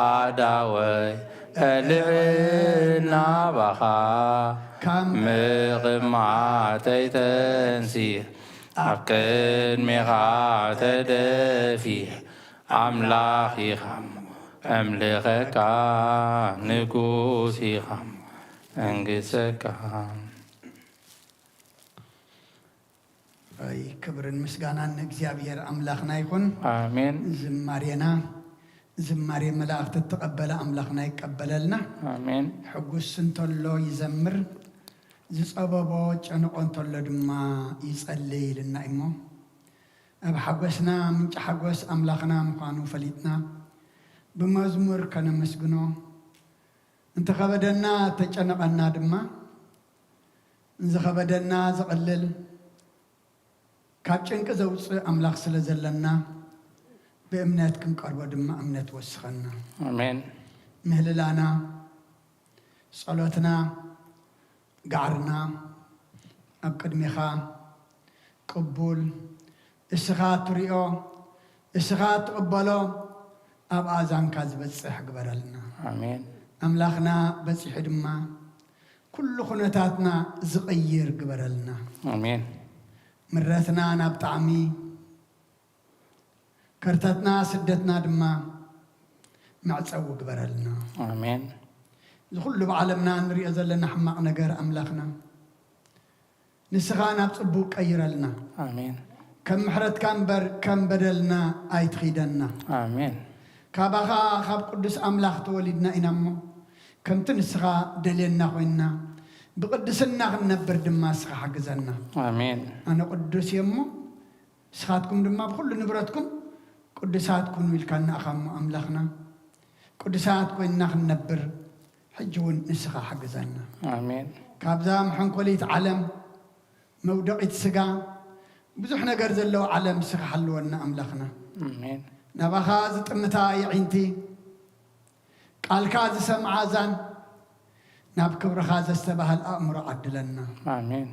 ኣዳወይ እልዕል ናባኻ፣ ካብ ምቕማጠይ ተንሲእ ኣብ ቅድሜኻ ተደፊእ። ኣምላኽ ኢኻ እምልኸካ፣ ንጉስ ኢኻ እንግሰካ። ኣይ፣ ክብርን ምስጋናን ንእግዚኣብሔር ኣምላኽና ይኹን። ኣሜን። ዝማሬና ዝማሬ መላእኽቲ እተቐበለ ኣምላኽና ይቀበለልና። ኣሜን። ሕጉስ እንተሎ ይዘምር፣ ዝጸበቦ ጨንቆ እንተሎ ድማ ይጸልይ ኢልና እሞ፣ ኣብ ሓጎስና ምንጪ ሓጎስ ኣምላኽና ምዃኑ ፈሊጥና፣ ብመዝሙር ከነመስግኖ፣ እንተኸበደና፣ እንተጨነቐና ድማ፣ ንዝኸበደና ዘቕልል፣ ካብ ጭንቂ ዘውጽእ ኣምላኽ ስለ ዘለና፣ ብእምነት ክንቀርቦ ድማ እምነት ወስኸና። ኣሜን። ምህልላና፣ ጸሎትና፣ ጋዕርና ኣብ ቅድሜኻ ቅቡል፣ እስኻ እትሪኦ፣ እስኻ እትቕበሎ፣ ኣብ ኣእዛንካ ዝበጽሕ ግበረልና። ኣሜን። ኣምላኽና በጺሑ ድማ ኩሉ ኩነታትና ዝቕይር ግበረልና። ኣሜን። ምረትና ናብ ጣዕሚ፣ ከርተትና ስደትና ድማ መዕጸዊ ግበረልና። ኣሜን። እዚ ኩሉ ብዓለምና እንሪኦ ዘለና ሕማቕ ነገር ኣምላኽና፣ ንስኻ ናብ ጽቡቕ ቀይረልና። ኣሜን። ከም ምሕረትካ እምበር ከም በደልና ኣይትኺደና። ኣሜን። ካባኻ ካብ ቅዱስ ኣምላኽ ተወሊድና ኢና እሞ፣ ከምቲ ንስኻ ደልየና ኮይንና፣ ብቕድስና ክንነብር ድማ ንስኻ ሓግዘና። ኣሜን። ኣነ ቅዱስ እየ እሞ፣ ንስኻትኩም ድማ ብኹሉ ንብረትኩም ቅዱሳት ኩኑ ኢልካና ኢኻ እሞ ኣምላኽና። ቅዱሳት ኮይንና ክንነብር ሕጂ እውን ንስኻ ሓግዘና። ኣሜን። ካብዛ መሐንኮሊት ዓለም፣ መውደቒት ስጋ፣ ብዙሕ ነገር ዘለዎ ዓለም ንስኻ ሓልወና ኣምላኽና። ኣሜን። ናባኻ ዝጥምታ የዒንቲ፣ ቃልካ ዝሰምዓ ኣዛን፣ ናብ ክብርኻ ዘስተባህል ኣእምሮ ዓድለና። ኣሜን።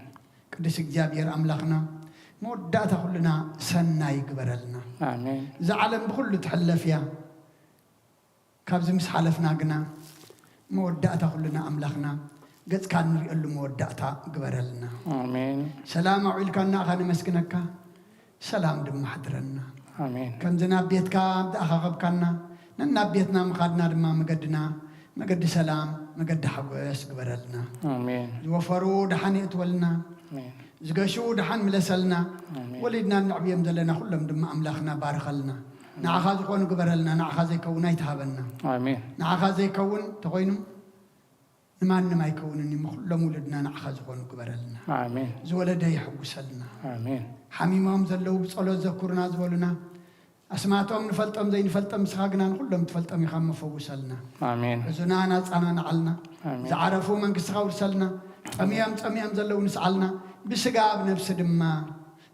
ቅዱስ እግዚኣብሔር ኣምላኽና፣ መወዳእታ ኩልና ሰናይ ግበረልና። ኣሜን። እዛ ዓለም ብኹሉ ትሕለፍ እያ። ካብዚ ምስ ሓለፍና ግና፣ መወዳእታ ኩልና ኣምላኽና፣ ገጽካ እንሪአሉ መወዳእታ ግበረልና። ኣሜን። ሰላም ኣውዒልካና ኢኻ ነመስግነካ፣ ሰላም ድማ ኣሕድረና። ኣሜን። ከምዚ ናብ ቤትካ ዝኣኻኸብካና፣ ነናብ ቤትና ምኻድና ድማ መገድና፣ መገዲ ሰላም፣ መገዲ ሓጎስ ግበረልና። ኣሜን። ዝወፈሩ ደሓን የእትወልና፣ ኣሜን። ዝገሹ ደሓን ምለሰልና። ኣሜን። ወሊድና ንዕብዮም ዘለና ኩሎም ድማ ኣምላኽና ባርኸልና። ንዓኻ ዝኾኑ ግበረልና፣ ንዓኻ ዘይከውን ኣይትሃበና። ኣሜን። ንዓኻ ዘይከውን ተኾይኑ ንማንም ኣይከውንን እዩ። ኩሎም ውሉድና ንዓኻ ዝኾኑ ግበረልና። ኣሜን። ዝወለደ ይሕጉሰልና። ኣሜን። ሓሚሞም ዘለዉ ብጸሎት ዘኩርና ዝበሉና ኣስማቶም ንፈልጦም ዘይንፈልጦም ንስኻ ግና ንኹሎም ትፈልጦም ኢኻ እሞ ፈውሰልና። ኣሜን። እዙና ናጻና ንዓልና ኣሜን። ዝዓረፉ መንግስትኻ ውርሰልና። ጠሚዮም ጸሚዮም ዘለዉ ንስዓልና። ብስጋ ኣብ ነብሲ ድማ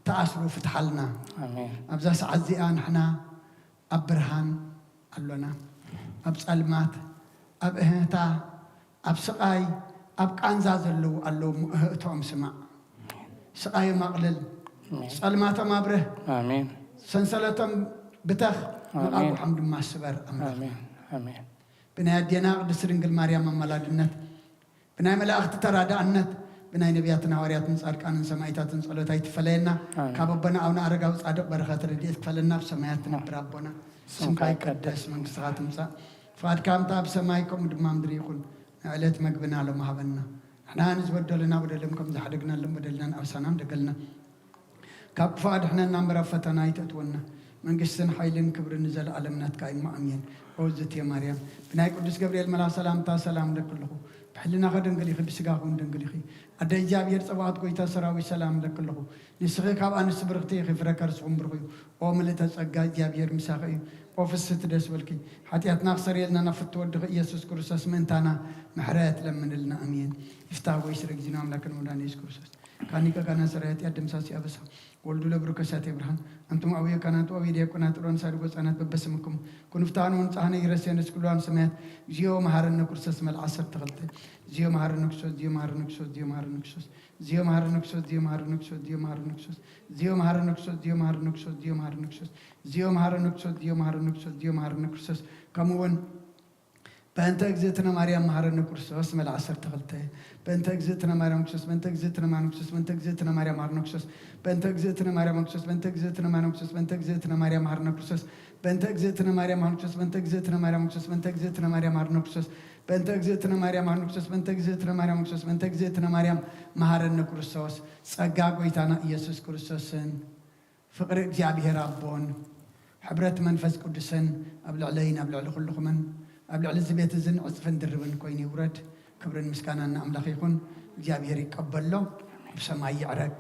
ተኣስሩ ፍትሓልና። ኣሜን። ኣብዛ ሰዓት እዚኣ ንሕና ኣብ ብርሃን ኣሎና። ኣብ ጸልማት፣ ኣብ እህህታ፣ ኣብ ስቓይ፣ ኣብ ቃንዛ ዘለዉ ኣለዉ እሞ እህእትኦም ስማዕ። ስቓዮም ኣቕልል። ኣሜን። ጸልማቶም ኣብርህ። ኣሜን። ሰንሰለቶም ብተኽ። ኣሜን። መቓብሖም ድማ ስበር ኣምላኽ። ኣሜን። ኣሜን። ብናይ ኣዴና ቅድስቲ ድንግል ማርያም ኣማላድነት፣ ብናይ መላእኽቲ ተራዳእነት፣ ብናይ ነቢያትን ሃዋርያትን ጻድቃንን ሰማይታትን ጸሎት ኣይትፈለየና። ኣሜን። ካብ ኣቦና ኣቡነ ኣረጋዊ ጻድቕ በረኸት ረድኤት ክፈለና። ኣብ ሰማያት ትነብር ኣቦና፣ ስምካ ይቀደስ፣ መንግስትኻ ትምጻእ፣ ፍቓድካ ከምታ ኣብ ሰማይ ከምኡ ድማ ምድሪ ይኹን። ንዕለት መግብና ሎም ሃበና። ንሕና ንዝበደሉና በደሎም ከም ዝሓደግናሎም በደልናን ኣበሳናን ደገልና። ካብ ክፉእ ኣድሕነና እምበር ኣብ ፈተና ኣይተእትወና። መንግስትን ሓይልን ክብርን ንዘለኣለም ናትካ እዩ እሞ ኣሜን። ኦ ዝትየ ማርያም፣ ብናይ ቅዱስ ገብርኤል መልኣኽ ሰላምታ ሰላም እለኪ ኣለኹ። ብሕልናኺ ድንግል ኢኺ፣ ብስጋኺ እውን ድንግል ኢኺ። ኣደ እግዚኣብሔር ጸባኦት፣ ጎይታ ሰራዊት፣ ሰላም እለኪ ኣለኹ። ንስኺ ካብ ኣንስቲ ብርኽቲ ኢኺ፣ ፍረ ከርስኹም ብሩኽ እዩ። ኦ ምልእተ ጸጋ፣ እግዚኣብሔር ምሳኺ እዩ። ኦ ፍስህቲ ደስ በልኪ፣ ሓጢኣትና ክሰርየልና ናብ ፍትወ ወድኺ ኢየሱስ ክርስቶስ ምእንታና ምሕረት ለምንልና። ኣሜን። ይፍታህ ወይ ስረ ጊዜና ኣምላክን መድኃኒነ ኢየሱስ ክርስቶስ ካኒቀ ካና ሰራይ ኃጢአት ደምሳሲ አበሳ ወልዱ ለብሩ ከሳቴ ብርሃን። አንትሙ አብዮ ካናቱ አብዮ ዲያቆናት ሮን ሳድጎ ህጻናት በበስምኩም ኩንፍታን ወንጻህነ ይረሴንስ ኩሉ አም ሰማያት። እግዚኦ መሐረነ ክርስቶስ መልዓ ዓሰርተ ክልተ። እግዚኦ መሐረነ ክርስቶስ፣ እግዚኦ መሐረነ ክርስቶስ፣ እግዚኦ መሐረነ ክርስቶስ፣ እግዚኦ መሐረነ ክርስቶስ፣ እግዚኦ መሐረነ ክርስቶስ፣ እግዚኦ መሐረነ ክርስቶስ፣ እግዚኦ መሐረነ ክርስቶስ፣ እግዚኦ መሐረነ ክርስቶስ፣ እግዚኦ መሐረነ ክርስቶስ፣ እግዚኦ መሐረነ ክርስቶስ፣ እግዚኦ መሐረነ ክርስቶስ። ከምኡ እውን በእንተ እግዝእትነ ማርያም መሐረነ ክርስቶስ መልዓ ዓሰርተ ክልተ። በእንተ እግዝእትነ ማርያም ክርስቶስ፣ በእንተ እግዝእትነ ማርያም ክርስቶስ፣ በእንተ እግዝእትነ ማርያም መሐረነ ክርስቶስ፣ በእንተ እግዝእትነ ማርያም ክርስቶስ፣ በእንተ እግዝእትነ ማርያም ክርስቶስ፣ በእንተ እግዝእትነ ማርያም መሐረነ ክርስቶስ፣ በእንተ እግዝእትነ ማርያም ክርስቶስ፣ በእንተ እግዝእትነ ማርያም ክርስቶስ፣ በእንተ እግዝእትነ ማርያም መሐረነ ክርስቶስ፣ በእንተ እግዝእትነ ማርያም መሐረነ ክርስቶስ፣ በእንተ እግዝእትነ ማርያም ክርስቶስ፣ በእንተ እግዝእትነ ማርያም መሐረነ ክርስቶስ። ጸጋ ጎይታና ኢየሱስ ክርስቶስን ፍቕሪ እግዚኣብሔር ኣቦን ሕብረት መንፈስ ቅዱስን ኣብ ልዕለይን ኣብ ልዕሊ ኩልኹምን ኣብ ልዕሊ እዚ ቤት እዝን ዕጽፍን ድርብን ኮይኑ ይውረድ። ክብርን ምስጋናን ንኣምላኽ ይኹን። እግዚኣብሔር ይቀበሎ፣ ኣብ ሰማይ ይዕረግ።